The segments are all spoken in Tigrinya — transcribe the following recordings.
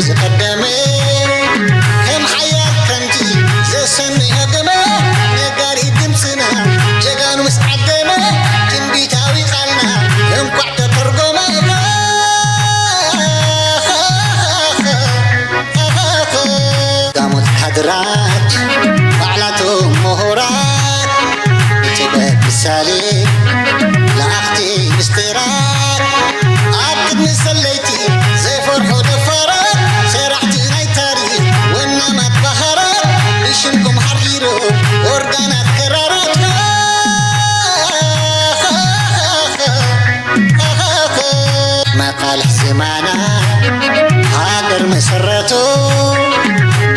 ዝቐደመ ከም ሓያል ክረምቲ ዘሰንዮ ገመ ነጋሪ ድምፅና ጀጋኑ ምስ ዓደመ ትንቢታዊ ቃልና እንኳዕ ተተርጎመ። ዳሞት ካድራት ባዕላቶም ምሁራት ብጥበብ ምሳሌ ለኣኽቲ ምስጢራት ኣብ ቅድሚ ሰለይቲ ዘይፈርሑ ደፋራት ሰራሕቲ ናይ ታሪኽ ወናማት ባሃራት ብሽምኩም ሓርጊሮም ኦርጋናት ክራራት መቃልሕ ዜማና ሃገር መሰረቱ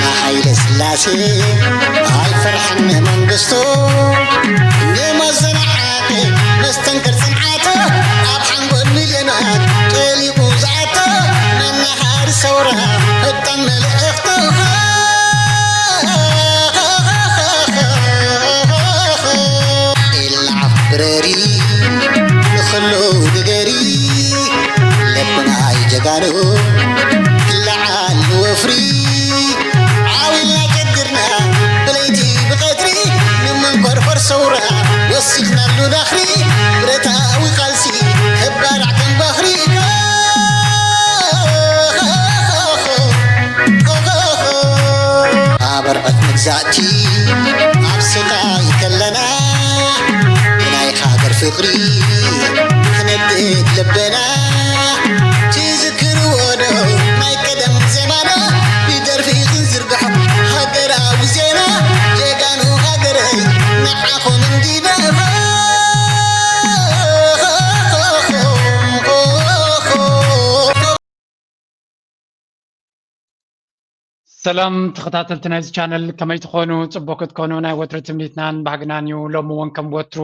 ንሃይለ ስላሴ ኣይፈርሕን መንግስቱ ንመዘናዓቂ መስተንክር ጽንዓቱ ኣብ ሓንጎል ሚልዮናት ጠሊቑ ዝኣቶ መናሃሪ ሰውራ ፈጣን መልእኽቱ ኢላ ብረሪ ንኽሉ ንገሪ ለብናይ ጀጋኑ ክለዓል ንወፍሪ ዓዊልና ጨግርና ብለይቲ ብቐትሪ ንመንኮርኮር ሰውራ ወሲኽናሉ ዳኽሪ ብረታዊ ቃልሲ ከባራዕ ከም ባኽሪ ኣበርዕት መግዛእቲ ኣብ ስቃይ ከለና ብናይ ሃገር ፍቕሪ ክነድድ ልበና ትዝክርዎ ዶ ናይ ቀደም ዜማና ብደርፊ ክንዝርግሖ ሃገራዊ ዜና ጀጋኑ ሃገረይ ንዓኹም እንዲና ሰላም ተኸታተልቲ ናይዚ ቻነል ከመይ ትኾኑ? ጽቡቅ ክትኮኑ ናይ ወትሩ ትምኒትናን ባህግናን እዩ። ሎሚ እውን ከም ወትሩ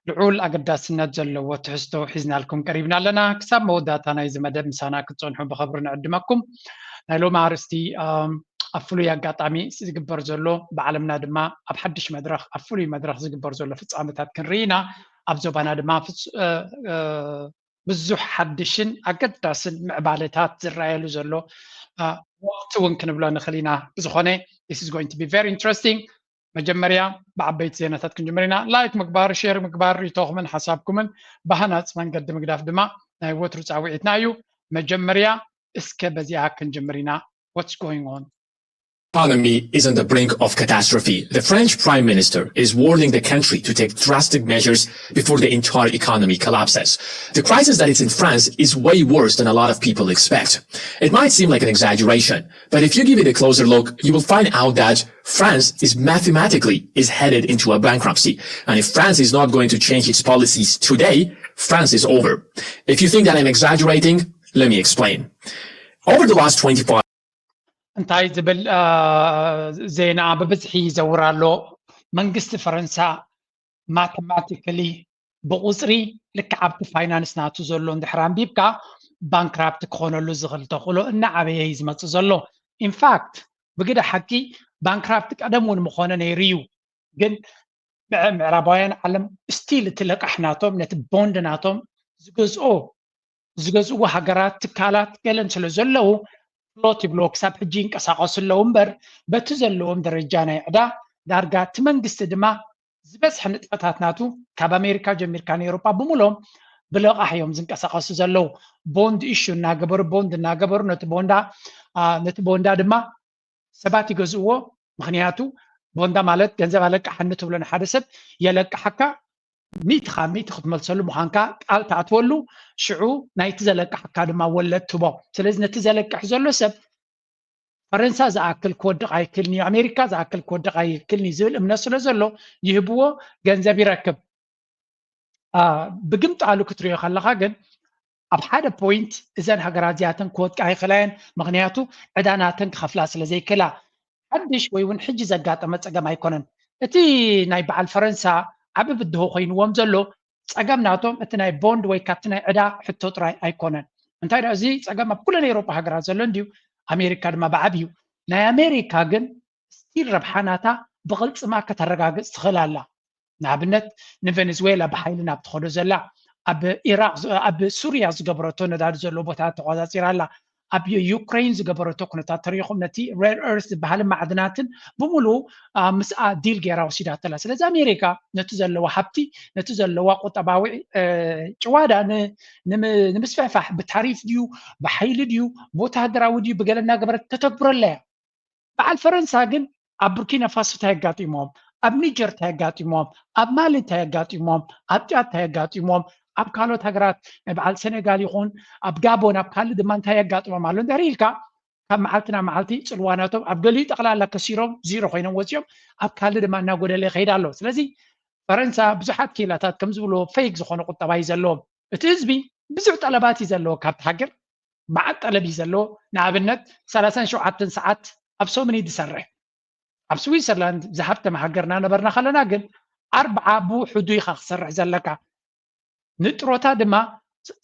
ልዑል ኣገዳስነት ዘለዎ ትሕዝቶ ሒዝናልኩም ቀሪብና ኣለና። ክሳብ መወዳእታ ናይዚ መደብ ምሳና ክትጸንሑ ብኸብሪ ንዕድመኩም። ናይ ሎሚ ኣርእስቲ ኣብ ፍሉይ ኣጋጣሚ ዝግበር ዘሎ ብዓለምና ድማ ኣብ ሓድሽ መድረኽ ኣብ ፍሉይ መድረኽ ዝግበር ዘሎ ፍጻመታት ክንርኢ ኢና። ኣብ ዞባና ድማ ብዙሕ ሓድሽን ኣገዳስን ምዕባለታት ዝረኣየሉ ዘሎ ወቅቲ እውን ክንብሎ ንኽእል ኢና። ብዝኾነ this is going to be very interesting። መጀመርያ ብዓበይቲ ዜናታት ክንጅምር ኢና። ላይክ ምግባር፣ ሼር ምግባር፣ ሪቶኹምን ሓሳብኩምን ብሃናፂ መንገዲ ምግዳፍ ድማ ናይ ወትሩ ፃውዒትና እዩ። መጀመርያ እስከ በዚኣ ክንጅምር ኢና። What's going on? economy is on the brink of catastrophe. The French prime minister is warning the country to take drastic measures before the entire economy collapses. The crisis that is in France is way worse than a lot of people expect. It might seem like an exaggeration, but if you give it a closer look, you will find out that France is mathematically is headed into a bankruptcy. And if France is not going to change its policies today, France is over. If you think that I'm exaggerating, let me explain. Over the last twenty-five እንታይ ዝብል ዜና ብብዝሒ ይዘውር ኣሎ። መንግስቲ ፈረንሳ ማተማቲካሊ ብቁፅሪ ልክዕ ኣብቲ ፋይናንስ ናቱ ዘሎ እንድሕር ኣንቢብካ ባንክራፕት ክኾነሉ ዝኽእል ተኽእሎ እናዓበየ እዩ ዝመፅእ ዘሎ። ኢንፋክት ብግደ ሓቂ ባንክራፕት ቀደም እውን ምኾነ ነይሩ እዩ። ግን ምዕራባውያን ዓለም ስቲል እቲ ለቃሕ ናቶም ነቲ ቦንድ ናቶም ዝገዝኦ ዝገዝእዎ ሃገራት ትካላት ገለን ስለ ዘለዉ ፍሎት ይብልዎ ክሳብ ሕጂ ይንቀሳቐሱ ኣለዉ እምበር በቲ ዘለዎም ደረጃ ናይ ዕዳ ዳርጋ እቲ መንግስቲ ድማ ዝበዝሐ ንጥፈታት ናቱ ካብ ኣሜሪካ ጀሚርካ ንኤሮጳ ብምሎም ብለቓሕ እዮም ዝንቀሳቐሱ ዘለዉ። ቦንድ ኢሹ እናገበሩ ቦንድ እናገበሩ ነቲ ቦንዳ ነቲ ቦንዳ ድማ ሰባት ይገዝእዎ። ምኽንያቱ ቦንዳ ማለት ገንዘብ ኣለቃሓኒ ትብሎ ንሓደ ሰብ የለቅሓካ ሚእቲ ካብ ሚእቲ ክትመልሰሉ ምዃንካ ቃል ትኣትወሉ ሽዑ ናይቲ ዘለቅሓካ ድማ ወለድ ትቦ። ስለዚ ነቲ ዘለቅሕ ዘሎ ሰብ ፈረንሳ ዝኣክል ክወድቕ ኣይክልንዩ ኣሜሪካ ዝኣክል ክወድቕ ኣይክልንዩ ዝብል እምነት ስለ ዘሎ ይህብዎ ገንዘብ ይረክብ። ብግምጣሉ ክትሪኦ ከለኻ ግን ኣብ ሓደ ፖይንት እዘን ሃገራት እዚኣተን ክወድቃ ኣይኽእላየን። ምኽንያቱ ዕዳ ናተን ክኸፍላ ስለ ዘይክእላ። ሓድሽ ወይ እውን ሕጂ ዘጋጠመ ጸገም ኣይኮነን። እቲ ናይ በዓል ፈረንሳ ዓቢ ብድሆ ኮይንዎም ዘሎ ጸገም ናቶም እቲ ናይ ቦንድ ወይ ካብቲ ናይ ዕዳ ሕቶ ጥራይ ኣይኮነን። እንታይ ደኣ እዚ ጸገም ኣብ ኩለን ኤውሮጳ ሃገራት ዘሎ እንድዩ። ኣሜሪካ ድማ ብዓብዩ። ናይ ኣሜሪካ ግን ስቲል ረብሓ ናታ ብቕልጽማ ከተረጋግጽ ትኽእል ኣላ። ንኣብነት ንቬኔዝዌላ ብሓይሊ ናብ ትኸዶ ዘላ ኣብ ኢራቅ ኣብ ሱርያ ዝገበረቶ ነዳዲ ዘለዎ ቦታታት ተቆጻጺራ ኣላ። ኣብ ዩክሬን ዝገበረቶ ኩነታት ተሪኹም ነቲ ሬር ኤርት ዝበሃል ማዕድናትን ብምሉኡ ምስኣ ዲል ገይራ ወሲዳተላ። ስለዚ ኣሜሪካ ነቲ ዘለዋ ሃብቲ፣ ነቲ ዘለዋ ቁጠባዊ ጭዋዳ ንምስፍሕፋሕ ብታሪፍ ድዩ፣ ብሓይሊ ድዩ፣ ብወታሃደራዊ ድዩ፣ ብገለ እናገበረት ተተግብረላ እያ። በዓል ፈረንሳ ግን ኣብ ቡርኪና ፋሶ እንታይ ኣጋጢሞም፣ ኣብ ኒጀር እንታይ ኣጋጢሞም፣ ኣብ ማሊ እንታይ ኣጋጢሞም፣ ኣብ ጫድ እንታይ ኣጋጢሞም፣ ኣብ ካልኦት ሃገራት ናይ በዓል ሴኔጋል ይኹን ኣብ ጋቦን ኣብ ካልእ ድማ እንታይ ኣጋጥሞም ኣሎ እንድሕር ኢልካ ካብ መዓልቲ ናብ መዓልቲ ፅልዋ ናቶም ኣብ ገሊኡ ጠቕላላ ከሲሮም ዚሮ ኮይኖም ወፂኦም ኣብ ካልእ ድማ እናጎደለ ይኸይድ ኣሎ። ስለዚ ፈረንሳ ብዙሓት ክኢላታት ከም ዝብልዎ ፌክ ዝኾነ ቁጠባ እዩ ዘለዎም። እቲ ህዝቢ ብዙሕ ጠለባት እዩ ዘለዎ ካብቲ ሃገር መዓት ጠለብ እዩ ዘለዎ። ንኣብነት ሰላሳን ሸውዓተን ሰዓት ኣብ ሰሙን እዩ ዝሰርሕ። ኣብ ስዊዘርላንድ ዝሃብተመ ሃገር እናነበርና ከለና ግን ኣርብዓ ብውሕዱ ኢኻ ክሰርሕ ዘለካ። ንጥሮታ ድማ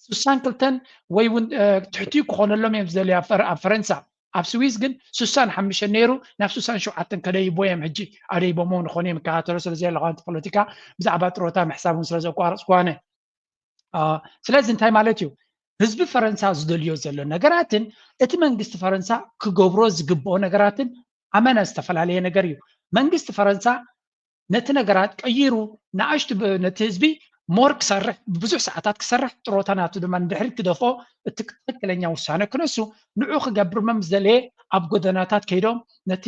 ስሳን ክልተን ወይ እውን ትሕቲ ክኾነሎም እዮም ዝደልዩ ኣብ ፈረንሳ። ኣብ ስዊዝ ግን ስሳን ሓሙሽተን ነይሩ ናብ ስሳን ሸውዓተን ከደይቦ እዮም ሕጂ ኣደይቦሞ ንኾኑ እዮም ይከታተሎ ስለ ዘለኹ ኣንቲ ፖለቲካ ብዛዕባ ጥሮታ ምሕሳብ እውን ስለ ዘቋረፅኩ ኣነ። ስለዚ እንታይ ማለት እዩ? ህዝቢ ፈረንሳ ዝደልዮ ዘሎ ነገራትን እቲ መንግስቲ ፈረንሳ ክገብሮ ዝግብኦ ነገራትን ኣመና ዝተፈላለየ ነገር እዩ። መንግስቲ ፈረንሳ ነቲ ነገራት ቀይሩ ንኣሽቱ ነቲ ህዝቢ ሞር ክሰርሕ ብዙሕ ሰዓታት ክሰርሕ ጥሮታ ናቱ ድማ ንድሕሪት ክደፍኦ እቲ ትክክለኛ ውሳነ ክነሱ ንዑ ክገብር መም ዝደለየ ኣብ ጎደናታት ከይዶም ነቲ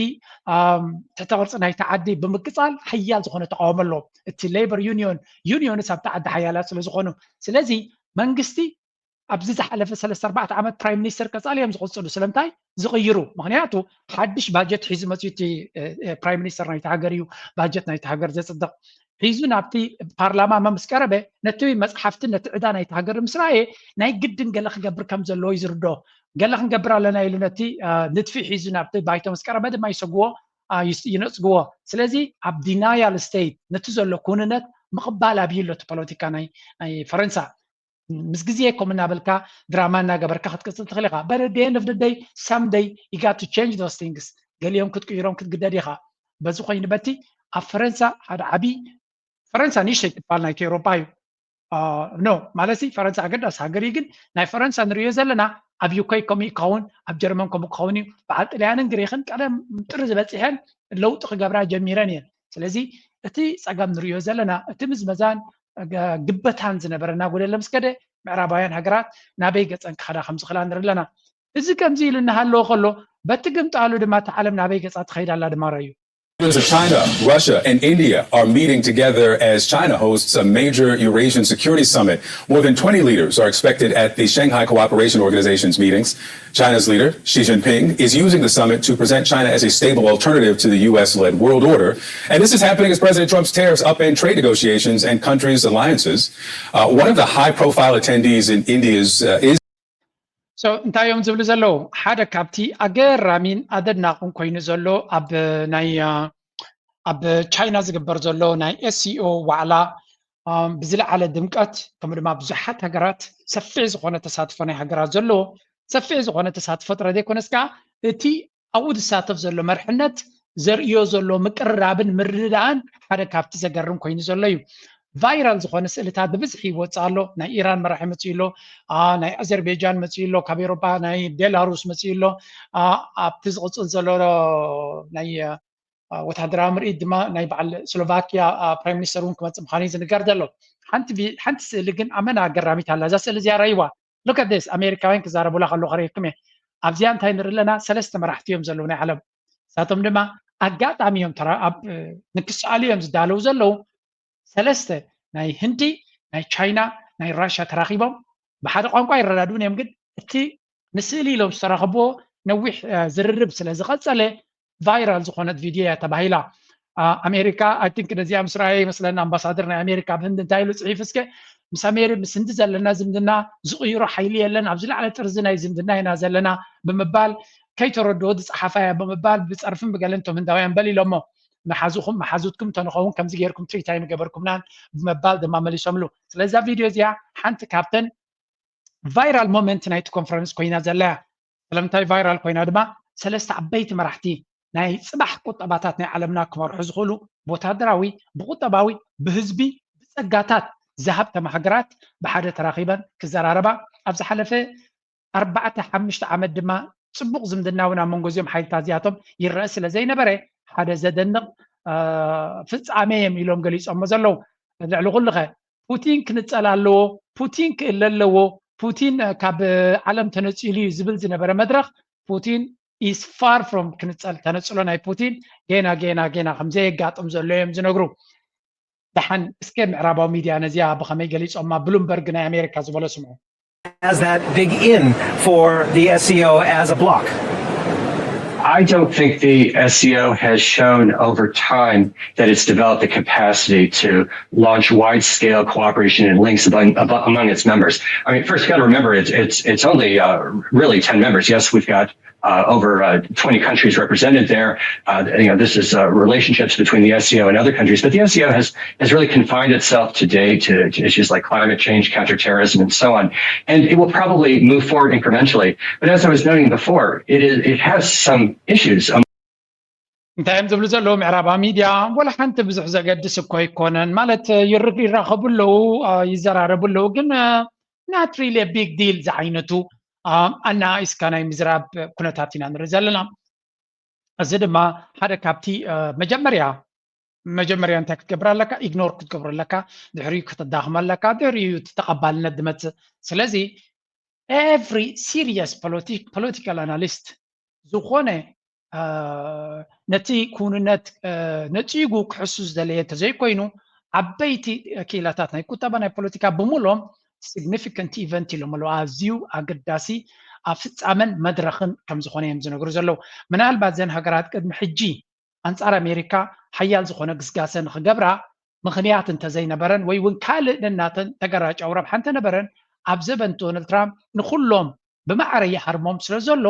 ትሕተ ቅርፂ ናይቲ ዓዲ ብምቅፃል ሓያል ዝኾነ ተቃውሞ ኣለዎም። እቲ ሌበር ዩኒዮን ዩኒዮንስ ኣብቲ ዓዲ ሓያላት ስለ ዝኾኑ ስለዚ መንግስቲ ኣብዚ ዝሓለፈ ሰለስተ ኣርባዕተ ዓመት ፕራይም ሚኒስተር ቀፃሊ እዮም ዝቕፅሉ። ስለምንታይ ዝቕይሩ? ምክንያቱ ሓድሽ ባጀት ሒዙ መፅዩ እቲ ፕራይም ሚኒስተር ናይቲ ሃገር እዩ ባጀት ናይቲ ሃገር ዘፅድቕ። ሒዙ ናብቲ ፓርላማ መምስ ቀረበ ነቲ መፅሓፍቲ ነቲ ዕዳ ናይቲ ሃገር ምስ ረኣየ ናይ ግድን ገለ ክገብር ከም ዘለዎ እዩ ዝርዶ። ገለ ክንገብር ኣለና ኢሉ ነቲ ንድፊ ሒዙ ናብቲ ባይቶ ምስ ቀረበ ድማ ይሰግዎ ይነፅግዎ። ስለዚ ኣብ ዲናያል ስቴት ነቲ ዘሎ ኩንነት ምቕባል ኣብዩ ኣሎ እቲ ፖለቲካ ናይ ፈረንሳ። ምስ ግዜ ከም እናበልካ ድራማ እናገበርካ ክትቅፅል ትኽእል ኢኻ። በረደየን ፍድደይ ሳምደይ you got to change those things ገሊኦም ክትቅይሮም ክትግደድ ኢኻ። በዚ ኮይኑ በቲ ኣብ ፈረንሳ ሓደ ዓብዪ ፈረንሳ ንእሽተይ ትበሃል ናይቲ ኤውሮጳ እዩ። ኖ ማለት ፈረንሳ ኣገዳሲ ሃገር እዩ፣ ግን ናይ ፈረንሳ ንሪኦ ዘለና ኣብ ዩኬ ከምኡ ይከውን፣ ኣብ ጀርመን ከምኡ ክኸውን እዩ። በዓል ጥልያንን ግሪክን ቀደም ጥሪ ዝበፅሐን ለውጢ ክገብራ ጀሚረን እየን። ስለዚ እቲ ፀገም ንሪኦ ዘለና እቲ ምዝመዛን ግበታን ዝነበረ እናጎደለ ምስ ከደ ምዕራባውያን ሃገራት ናበይ ገፀን ክኸዳ ከም ዝኽእላ ንርኢ ኣለና። እዚ ከምዚ ኢሉ እናሃለወ ከሎ በቲ ግምጣሉ ድማ እታ ዓለም ናበይ ገፃ ትኸይድ ኣላ ድማ ረዩ። Presidents of China, Russia, and India are meeting together as China hosts a major Eurasian security summit. More than twenty leaders are expected at the Shanghai Cooperation Organization's meetings. China's leader, Xi Jinping, is using the summit to present China as a stable alternative to the U S led world order. And this is happening as President Trump's tariffs upend trade negotiations and countries' alliances. Uh, one of the high profile attendees in India's uh, is. So እንታይ እዮም ዝብሉ ዘለዉ? ሓደ ካብቲ ኣገራሚን ኣደናቕን ኮይኑ ዘሎ ኣብ ናይ ኣብ ቻይና ዝግበር ዘሎ ናይ ኤስሲኦ ዋዕላ ብዝለዓለ ድምቀት ከምኡ ድማ ብዙሓት ሃገራት ሰፊሕ ዝኾነ ተሳትፎ ናይ ሃገራት ዘለዎ ሰፊሕ ዝኾነ ተሳትፎ ጥረ ዘይኮነስ ከዓ እቲ ኣብኡ ዝሳተፍ ዘሎ መርሕነት ዘርእዮ ዘሎ ምቅርራብን ምርድዳእን ሓደ ካብቲ ዘገርም ኮይኑ ዘሎ እዩ። ቫይራል ዝኾነ ስእልታት ብብዝሒ ይወፅእ ኣሎ። ናይ ኢራን መራሒ መፅኡ ኣሎ፣ ናይ ኣዘርቤጃን መፅኡ ኣሎ፣ ካብ ኤሮፓ ናይ ቤላሩስ መፅኡ ኣሎ። ኣብቲ ዝቕፅል ዘሎ ናይ ወታደራዊ ምርኢት ድማ ናይ በዓል ስሎቫኪያ ፕራይም ሚኒስተር እውን ክመፅእ ምዃኑ እዩ ዝንገር ዘሎ። ሓንቲ ስእሊ ግን ኣመና ኣገራሚት ኣላ። እዛ ስእሊ እዚኣ ረእይዋ። Look at this ኣሜሪካውያን ክዛረቡላ ከሎ ከርእየኩም እየ። ኣብዚኣ እንታይ ንርኢ ኣለና? ሰለስተ መራሕቲ እዮም ዘለዉ ናይ ዓለም። ንሳቶም ድማ ኣጋጣሚ እዮም ንክሰኣሉ እዮም ዝዳለዉ ዘለዉ። ሰለስተ ናይ ህንዲ፣ ናይ ቻይና፣ ናይ ራሽያ ተራኺቦም ብሓደ ቋንቋ ይረዳድኡን እዮም። ግን እቲ ንስእሊ ኢሎም ዝተራኸብዎ ነዊሕ ዝርርብ ስለ ዝቐፀለ ቫይራል ዝኾነት ቪድዮ እያ ተባሂላ። ኣሜሪካ I think ነዚኣ ምስ ረኣየ ይመስለኒ ኣምባሳደር ናይ ኣሜሪካ ኣብ ህንዲ እንታይ ኢሉ ፅሒፍ እስከ ምስ ኣሜሪ ምስ ህንዲ ዘለና ዝምድና ዝቕይሮ ሓይሊ የለን፣ ኣብ ዝለዓለ ጥርዚ ናይ ዝምድና ኢና ዘለና ብምባል ከይተረድኦ ዝፀሓፋ እያ ብምባል ብፀርፍን ብገለን እቶም ህንዳውያን በል ኢሎሞ። መሓዙኹም መሓዙትኩም እንተንኸውን ከምዚ ጌርኩም ትሪት ኣይምገበርኩምናን ብምባል ድማ መሊሶምሉ። ስለዛ ቪድዮ እዚኣ ሓንቲ ካብተን ቫይራል ሞመንት ናይቲ ኮንፈረንስ ኮይና ዘላ እያ። ስለምንታይ ቫይራል ኮይና ድማ ሰለስተ ዓበይቲ መራሕቲ ናይ ፅባሕ ቁጠባታት ናይ ዓለምና ክመርሑ ዝኽእሉ ብወታደራዊ ብቁጠባዊ ብህዝቢ ብፀጋታት ዝሃብተማ ሃገራት ብሓደ ተራኺበን ክዘራረባ ኣብ ዝሓለፈ ኣርባዕተ ሓሙሽተ ዓመት ድማ ጽቡቕ ዝምድና እውን ኣብ መንጎ እዚኦም ሓይልታት እዚኣቶም ይረአ ስለ ዘይነበረ ሓደ ዘደንቕ ፍጻሜ እዮም ኢሎም ገሊጾሞ ዘለዉ። ልዕሊ ኩሉኸ ፑቲን ክንጸል ኣለዎ፣ ፑቲን ክእለ ኣለዎ፣ ፑቲን ካብ ዓለም ተነጺሉ እዩ ዝብል ዝነበረ መድረኽ ፑቲን is far from ክንጸል። ተነጽሎ ናይ ፑቲን ጌና ጌና ጌና ከም ዘየጋጥም ዘሎ እዮም ዝነግሩ። ደሓን እስከ ምዕራባዊ ሚድያ ነዚኣ ብኸመይ ገሊጾማ? ብሉምበርግ ናይ ኣሜሪካ ዝበሎ ስምዑ። As that big in for the S C O as a bloc? I don't think the S C O has shown over time that it's developed the capacity to launch wide-scale cooperation and links among, among its members. I mean, first, you got to remember it's it's it's only uh, really ten members. Yes, we've got uh, over uh, twenty countries represented there. Uh, you know, this is uh, relationships between the S C O and other countries, but the S C O has has really confined itself today to, to issues like climate change, counterterrorism, and so on. And it will probably move forward incrementally. But as I was noting before, it is it has some issues. እንታይ እዮም ዝብሉ ዘለዉ ምዕራባዊ ሚድያ? ወላ ሓንቲ ብዙሕ ዘገድስ እኮ ኣይኮነን። ማለት ይራኸቡ ኣለዉ፣ ይዘራረቡ ኣለዉ፣ ግን not really big deal ዝዓይነቱ ኣናኣኢስካ ናይ ምዝራብ ኩነታት ኢና ንርኢ ዘለና። እዚ ድማ ሓደ ካብቲ መጀመርያ መጀመርያ እንታይ ክትገብር ኣለካ? ኢግኖር ክትገብሮ ኣለካ፣ ድሕሪኡ ከተዳኽሞ ኣለካ፣ ድሕሪኡ እቲ ተቐባልነት ዝመፅእ። ስለዚ every serious political analyst ዝኾነ ነቲ ክውንነት ነፂጉ ክሕሱ ዝደለየ እንተዘይኮይኑ ዓበይቲ ክኢላታት ናይ ቁጠባ ናይ ፖለቲካ ብምሎም significant event ኢሎም ኣለዉ። ኣዝዩ ኣገዳሲ ኣብ ፍጻመን መድረኽን ከም ዝኾነ እዮም ዝነግሩ ዘለዉ። ምናልባት ዘን ሃገራት ቅድሚ ሕጂ ኣንጻር ኣሜሪካ ሓያል ዝኾነ ግስጋሰ ንኽገብራ ምኽንያት እንተዘይነበረን ወይ እውን ካልእ ነናተን ተገራጫዊ ረብሓ እንተነበረን ኣብ ዘበን ዶናልድ ትራምፕ ንኹሎም ብማዕረ ይሃርሞም ስለ ዘሎ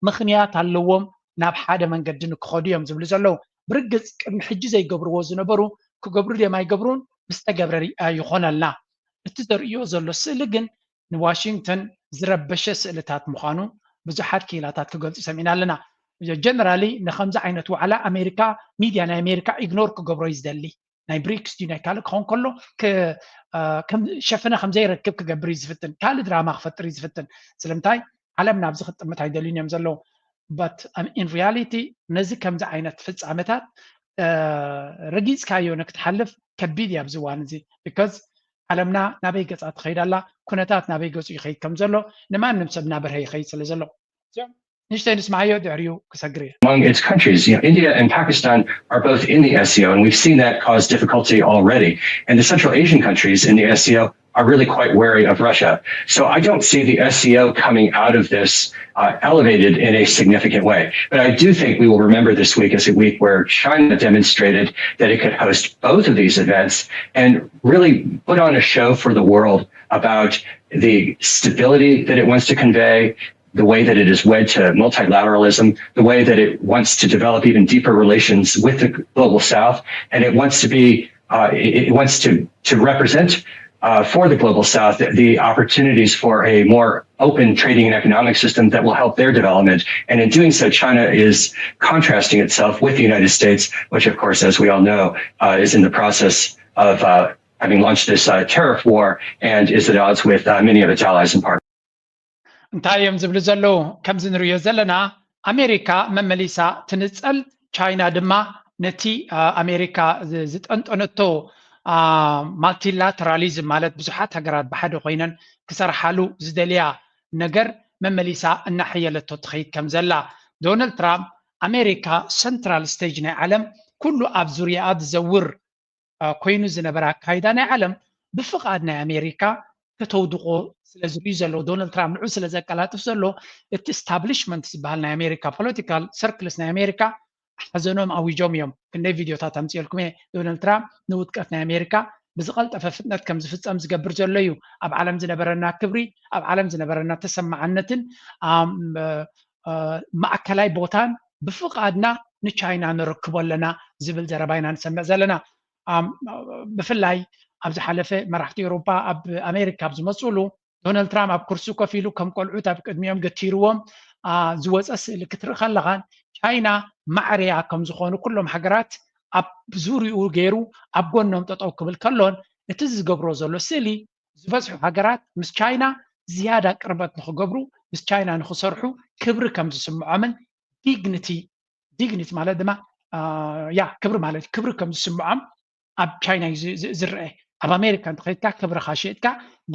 ምኽንያት ኣለዎም ናብ ሓደ መንገዲ ንክኸዱ እዮም ዝብሉ ዘለዉ። ብርግጽ ቅድሚ ሕጂ ዘይገብርዎ ዝነበሩ ክገብሩ ድዮም ኣይገብሩን ምስ ተገብረ ይኾነልና። እቲ ዘርእዮ ዘሎ ስእሊ ግን ንዋሽንግተን ዝረበሸ ስእልታት ምዃኑ ብዙሓት ክኢላታት ክገልጹ ሰሚዕና ኣለና። ጀነራሊ ንከምዚ ዓይነት ዋዕላ ኣሜሪካ ሚድያ ናይ ኣሜሪካ ኢግኖር ክገብሮ እዩ ዝደሊ። ናይ ብሪክስ ድዩ ናይ ካልእ ክኸውን ከሎ ከም ሸፈነ ከም ዘይረክብ ክገብር እዩ ዝፍትን፣ ካልእ ድራማ ክፈጥር እዩ ዝፍትን። ስለምንታይ ዓለም ናብዚ ክትጥምት ኣይደልዩን እዮም ዘለዉ። But in reality ነዚ ከምዚ ዓይነት ፍጻመታት ረጊጽካዮ ንክትሓልፍ ከቢድ እዩ ኣብዚ እዋን እዚ። Because ዓለምና ናበይ ገጻ ትኸይድ ኣላ፣ ኩነታት ናበይ ገጹ ይኸይድ ከም ዘሎ ንማንም ሰብ እናበርሀ ይኸይድ ስለ ዘሎ። ንእሽተይ ንስማዓዮ ድሕሪኡ ክሰግር እየ። Among its countries, you know, India and Pakistan are both in the S C O, and we've seen that cause difficulty already. And the Central Asian countries in the S C O are really quite wary of Russia. So I don't see the S C O coming out of this uh, elevated in a significant way. But I do think we will remember this week as a week where China demonstrated that it could host both of these events and really put on a show for the world about the stability that it wants to convey, the way that it is wed to multilateralism, the way that it wants to develop even deeper relations with the global South, and it wants to be, uh, it, it wants to to represent uh, for the global South the opportunities for a more open trading and economic system that will help their development. And in doing so, China is contrasting itself with the United States, which, of course, as we all know, uh, is in the process of uh, having launched this uh, tariff war and is at odds with uh, many of its allies and partners. እንታይ እዮም ዝብሉ ዘለዉ? ከምዚ ንርእዮ ዘለና ኣሜሪካ መመሊሳ ትንጸል፣ ቻይና ድማ ነቲ ኣሜሪካ ዝጠንጠነቶ ማልቲላተራሊዝም ማለት ብዙሓት ሃገራት ብሓደ ኮይነን ክሰርሓሉ ዝደልያ ነገር መመሊሳ እናሐየለቶ ትኸይድ ከም ዘላ። ዶናልድ ትራምፕ ኣሜሪካ ሰንትራል ስቴጅ ናይ ዓለም ኩሉ ኣብ ዙርያኣ ዝዘውር ኮይኑ ዝነበረ ኣካይዳ ናይ ዓለም ብፍቓድ ናይ ኣሜሪካ ከተውድቆ ስለ ዝርእዩ ዘለዉ ዶናልድ ትራምፕ ንዑ ስለ ዘቀላጥፍ ዘሎ እቲ ስታብሊሽመንት ዝበሃል ናይ ኣሜሪካ ፖለቲካል ሰርክልስ ናይ ኣሜሪካ ሓዘኖም ኣዊጆም እዮም። ክንደይ ቪድዮታት ኣምፅኦልኩም እየ። ዶናልድ ትራምፕ ንውድቀት ናይ ኣሜሪካ ብዝቐልጠፈ ፍጥነት ከም ዝፍፀም ዝገብር ዘሎ እዩ። ኣብ ዓለም ዝነበረና ክብሪ፣ ኣብ ዓለም ዝነበረና ተሰማዓነትን ማእከላይ ቦታን ብፍቓድና ንቻይና ንረክቦ ኣለና ዝብል ዘረባ ኢና ንሰምዕ ዘለና። ብፍላይ ኣብ ዝሓለፈ መራሕቲ ኤውሮጳ ኣብ ኣሜሪካ ኣብ ዝመፅሉ ዶናልድ ትራምፕ ኣብ ኩርሲ ኮፍ ኢሉ ከም ቆልዑት ኣብ ቅድሚኦም ገቲርዎም ዝወፀ ስእሊ ክትርኢ ከለኻን ቻይና ማዕረያ ከም ዝኾኑ ኩሎም ሃገራት ኣብ ዙሪኡ ገይሩ ኣብ ጎኖም ጠጠው ክብል ከሎን እቲ ዝገብሮ ዘሎ ስእሊ ዝበዝሑ ሃገራት ምስ ቻይና ዝያዳ ቅርበት ንክገብሩ፣ ምስ ቻይና ንክሰርሑ ክብሪ ከም ዝስምዖምን፣ ዲግኒቲ፣ ዲግኒቲ ማለት ድማ ያ ክብሪ ማለት ክብሪ ከም ዝስምዖም ኣብ ቻይና እዩ ዝረአ። ኣብ ኣሜሪካ እንተኸይድካ ክብርኻ ሸጥካ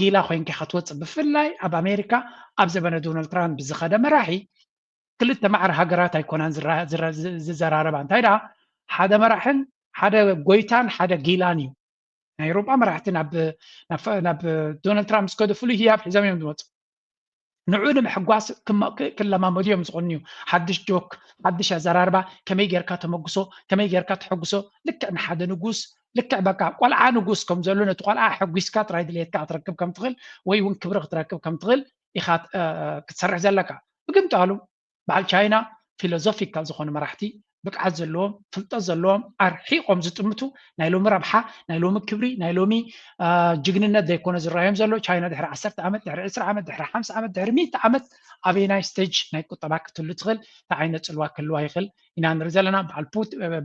ጊላ ኮይንካ ክትወፅእ፣ ብፍላይ ኣብ ኣሜሪካ ኣብ ዘበነ ዶናልድ ትራምፕ ዝኸደ መራሒ ክልተ ማዕረ ሃገራት ኣይኮናን ዝዘራረባ። እንታይ ደኣ ሓደ መራሕን ሓደ ጎይታን ሓደ ጊላን እዩ። ናይ ኤውሮጳ መራሕቲ ናብ ዶናልድ ትራምፕ ዝከዱ ፍሉይ ህያብ ሒዞም እዮም ዝመፁ። ንዑ ንምሕጓስ ክለማመዱ እዮም ዝኾኑ እዩ። ሓድሽ ጆክ፣ ሓድሽ ኣዘራርባ፣ ከመይ ጌርካ ተመጉሶ፣ ከመይ ጌርካ ተሐጉሶ። ልክዕ ንሓደ ንጉስ፣ ልክዕ በቃ ቆልዓ ንጉስ ከም ዘሎ ነቲ ቆልዓ ሕጒስካ ጥራይ ድሌትካ ክትረክብ ከም ትኽእል ወይ እውን ክብሪ ክትረክብ ከም ትኽእል ኢኻ ክትሰርሕ ዘለካ። ብግምጣሉ በዓል ቻይና ፊሎዞፊካል ዝኾኑ መራሕቲ፣ ብቅዓት ዘለዎም፣ ፍልጠት ዘለዎም፣ ኣርሒቆም ዝጥምቱ፣ ናይ ሎሚ ረብሓ፣ ናይ ሎሚ ክብሪ፣ ናይ ሎሚ ጅግንነት ዘይኮነ ዝረኣዮም ዘሎ። ቻይና ድሕሪ ዓሰርተ ዓመት፣ ድሕሪ ዕስራ ዓመት፣ ድሕሪ ሓምሳ ዓመት፣ ድሕሪ ሚእቲ ዓመት ኣበየናይ ስቴጅ ናይ ቁጠባ ክትህሉ ትኽእል፣ እንታይ ዓይነት ፅልዋ ክህልዋ ይኽእል ኢና ንርኢ ዘለና።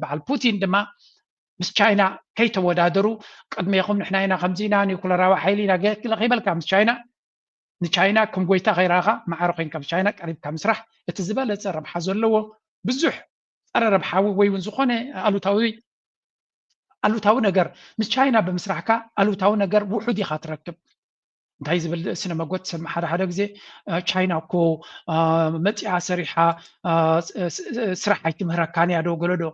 በዓል ፑቲን ድማ ምስ ቻይና ከይተወዳደሩ፣ ቅድሜኹም ንሕና ኢና ከምዚ ኢና፣ ኒውክለራዊ ሓይሊ ኢና ገለ ከይበልካ ምስ ቻይና ንቻይና ከም ጎይታ ከይረኣኻ ማዕረ ኮይንካ ምስ ቻይና ቀሪብካ ምስራሕ እቲ ዝበለፀ ረብሓ ዘለዎ። ብዙሕ ፀረ ረብሓዊ ወይ እውን ዝኾነ ኣሉታዊ ኣሉታዊ ነገር ምስ ቻይና ብምስራሕካ ኣሉታዊ ነገር ውሑድ ኢኻ ትረክብ። እንታይ ዝብል ስነ መጎት ትሰምዕ ሓደ ሓደ ግዜ፣ ቻይና እኮ መፂኣ ሰሪሓ ስራሕ ኣይትምህረካን እያ ዶ ገለ ዶ?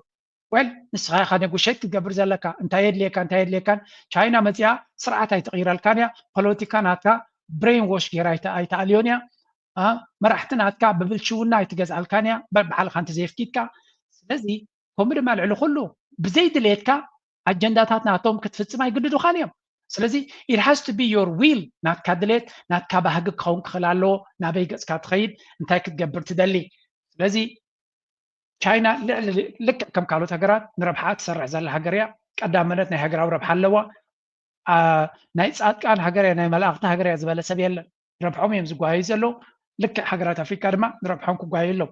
ወል ንስኻ ኢኻ ኔጎሽት ክትገብር ዘለካ። እንታይ የድልየካ እንታይ የድልየካን። ቻይና መፂኣ ስርዓት ኣይትቕይረልካን እያ። ፖለቲካ ናትካ ብሬን ዎሽ ገይራ ኣይትኣልዮን እያ። መራሕቲ ናትካ ብብልሽውና ኣይትገዝኣልካን እያ። ባዕልኻ እንተዘየፍኪድካ። ስለዚ ከምኡ ድማ ልዕሊ ኩሉ ብዘይ ድሌትካ ኣጀንዳታት ናቶም ክትፍፅም ኣይግድዱኻን እዮም። ስለዚ it has to be your will፣ ናትካ ድሌት ናትካ ባህጊ ክኸውን ክኽእል ኣለዎ። ናበይ ገፅካ ትኸይድ፣ እንታይ ክትገብር ትደሊ። ስለዚ ቻይና ልዕሊ ልክዕ ከም ካልኦት ሃገራት ንረብሓኣ ትሰርሕ ዘላ ሃገር እያ። ቀዳምነት ናይ ሃገራዊ ረብሓ ኣለዋ። ናይ ጻድቃን ሃገር እያ፣ ናይ መላእኽቲ ሃገር እያ ዝበለ ሰብ የለን። ረብሖም እዮም ዝጓየዩ ዘለዉ። ልክዕ ሃገራት ኣፍሪካ ድማ ንረብሖም ክጓየዩ ኣለዉ።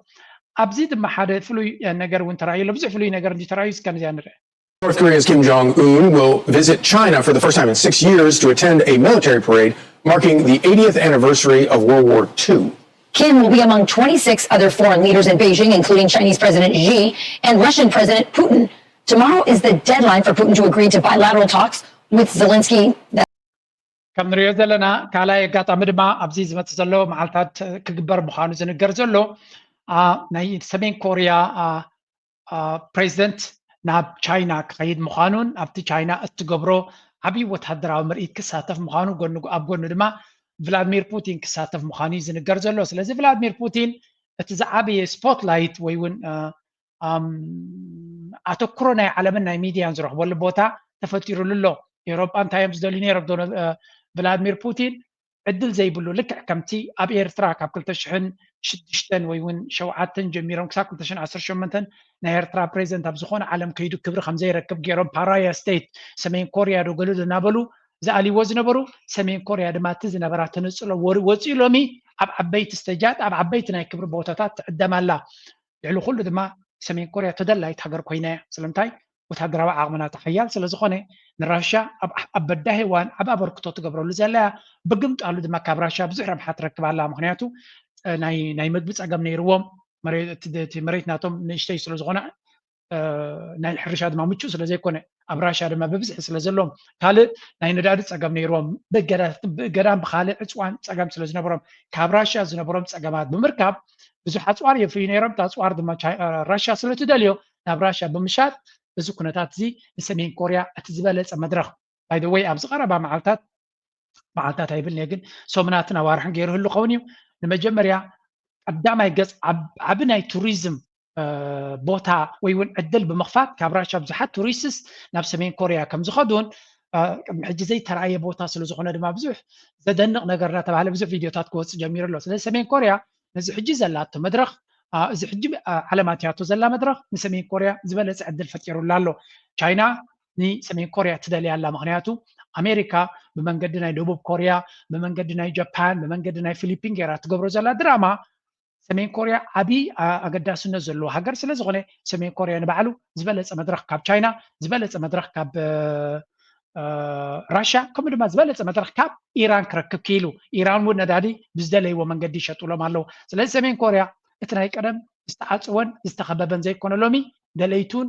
ኣብዚ ድማ ሓደ ፍሉይ ነገር እውን ተራእዩ ኣሎ። ብዙሕ ፍሉይ ነገር እንዲ ተራእዩ እስከ ነዚኣ ንርአ። North Korea's Kim Jong-un will visit China for the first time in six years to attend a military parade marking the eightieth anniversary of World War Two. Kim will be among twenty-six other foreign leaders in Beijing, including Chinese President Xi and Russian President Putin. Tomorrow is the deadline for Putin to agree to bilateral talks with Zelensky. ከም ንሪኦ ዘለና ካልኣይ ኣጋጣሚ ድማ ኣብዚ ዝመፅእ ዘሎ መዓልታት ክግበር ምዃኑ ዝንገር ዘሎ ናይ ሰሜን ኮርያ ፕሬዚደንት ናብ ቻይና ክኸይድ ምዃኑን ኣብቲ ቻይና እትገብሮ ዓብዪ ወታደራዊ ምርኢት ክሳተፍ ምዃኑ ኣብ ጎኑ ድማ ቭላድሚር ፑቲን ክሳተፍ ምዃኑ እዩ ዝንገር ዘሎ። ስለዚ ቭላድሚር ፑቲን እቲ ዝዓበየ ስፖትላይት ወይ እውን ኣተኩሮ ናይ ዓለምን ናይ ሚድያን ዝረኽበሉ ቦታ ተፈጢሩሉ ኣሎ። ኤውሮጳ እንታይ እዮም ዝደልዩ ነይሮም? ቭላድሚር ፑቲን ዕድል ዘይብሉ፣ ልክዕ ከምቲ ኣብ ኤርትራ ካብ ክልተ ሽሕን ሽዱሽተን ወይ እውን ሸውዓተን ጀሚሮም ክሳብ ክልተ ሽሕን ዓሰርተ ሸሞንተን ናይ ኤርትራ ፕሬዚደንት ኣብ ዝኾነ ዓለም ከይዱ ክብሪ ከም ዘይረክብ ገይሮም፣ ፓራያ ስቴት፣ ሰሜን ኮርያ ዶ ገለ ዶ እናበሉ ዝኣልይዎ ዝነበሩ፣ ሰሜን ኮርያ ድማ እቲ ዝነበራ ተነፅሎ ወፂኡ ሎሚ ኣብ ዓበይቲ ስተጃት ኣብ ዓበይቲ ናይ ክብሪ ቦታታት ትዕደም ኣላ። ልዕሊ ኩሉ ድማ ሰሜን ኮርያ ተደላይት ሃገር ኮይና እያ። ስለምንታይ? ወታደራዊ ዓቕሚ ናታ ሓያል ስለ ዝኾነ ንራሽያ ኣብ በዳሂ እዋን ዓቢ ኣበርክቶ ትገብረሉ ዘላ እያ። ብግምጣሉ ድማ ካብ ራሽያ ብዙሕ ረብሓ ትረክብ ኣላ። ምኽንያቱ ናይ ምግቢ ጸገም ነይርዎም፣ እቲ መሬት ናቶም ንእሽተይ ስለ ዝኾነ ናይ ሕርሻ ድማ ምቹእ ስለ ዘይኮነ ኣብ ራሽያ ድማ ብብዝሒ ስለ ዘለዎም ካልእ ናይ ነዳዲ ጸገም ነይርዎም ብእገዳን ብኻልእ ዕፅዋን ጸገም ስለ ዝነበሮም ካብ ራሽያ ዝነበሮም ጸገማት ብምርካብ ብዙሕ ኣፅዋር የፍርዩ ነይሮም። እቲ ኣፅዋር ድማ ራሽያ ስለ ትደልዮ ናብ ራሽያ ብምሻጥ እዚ ኩነታት እዚ ንሰሜን ኮርያ እቲ ዝበለፀ መድረኽ ባይ ዘ ወይ ኣብዚ ቀረባ መዓልታት መዓልታት ኣይብልን እየ ግን ሰሙናትን ኣዋርሕን ገይሩ ህሉ ኸውን እዩ። ንመጀመርያ ቀዳማይ ገፅ ዓቢ ናይ ቱሪዝም ቦታ ወይ እውን ዕድል ብምኽፋት ካብ ራሻ ብዙሓት ቱሪስትስ ናብ ሰሜን ኮርያ ከም ዝኸዱን ቅድሚ ሕጂ ዘይተረኣየ ቦታ ስለ ዝኾነ ድማ ብዙሕ ዘደንቕ ነገር እናተባሃለ ብዙሕ ቪድዮታት ክወፅእ ጀሚሩ ኣሎ። ስለዚ ሰሜን ኮርያ ነዚ ሕጂ ዘላቶ መድረኽ እዚ ሕጂ ዓለም ኣትያቶ ዘላ መድረኽ ንሰሜን ኮርያ ዝበለፀ ዕድል ፈጢሩላ ኣሎ። ቻይና ንሰሜን ኮርያ ትደልያ ኣላ። ምክንያቱ ኣሜሪካ ብመንገዲ ናይ ደቡብ ኮርያ፣ ብመንገዲ ናይ ጃፓን፣ ብመንገዲ ናይ ፊሊፒን ገይራ ትገብሮ ዘላ ድራማ ሰሜን ኮርያ ዓቢ ኣገዳስነት ዘለዎ ሃገር ስለ ዝኾነ ሰሜን ኮርያ ንባዕሉ ዝበለፀ መድረኽ ካብ ቻይና ዝበለፀ መድረኽ ካብ ራሽያ ከምኡ ድማ ዝበለፀ መድረክ ካብ ኢራን ክረክብ ክኢሉ። ኢራን እውን ነዳዲ ብዝደለይዎ መንገዲ ይሸጡሎም ኣለዉ። ስለዚ ሰሜን ኮርያ እቲ ናይ ቀደም ዝተዓፅወን ዝተኸበበን ዘይኮነ ሎሚ ደለይቱን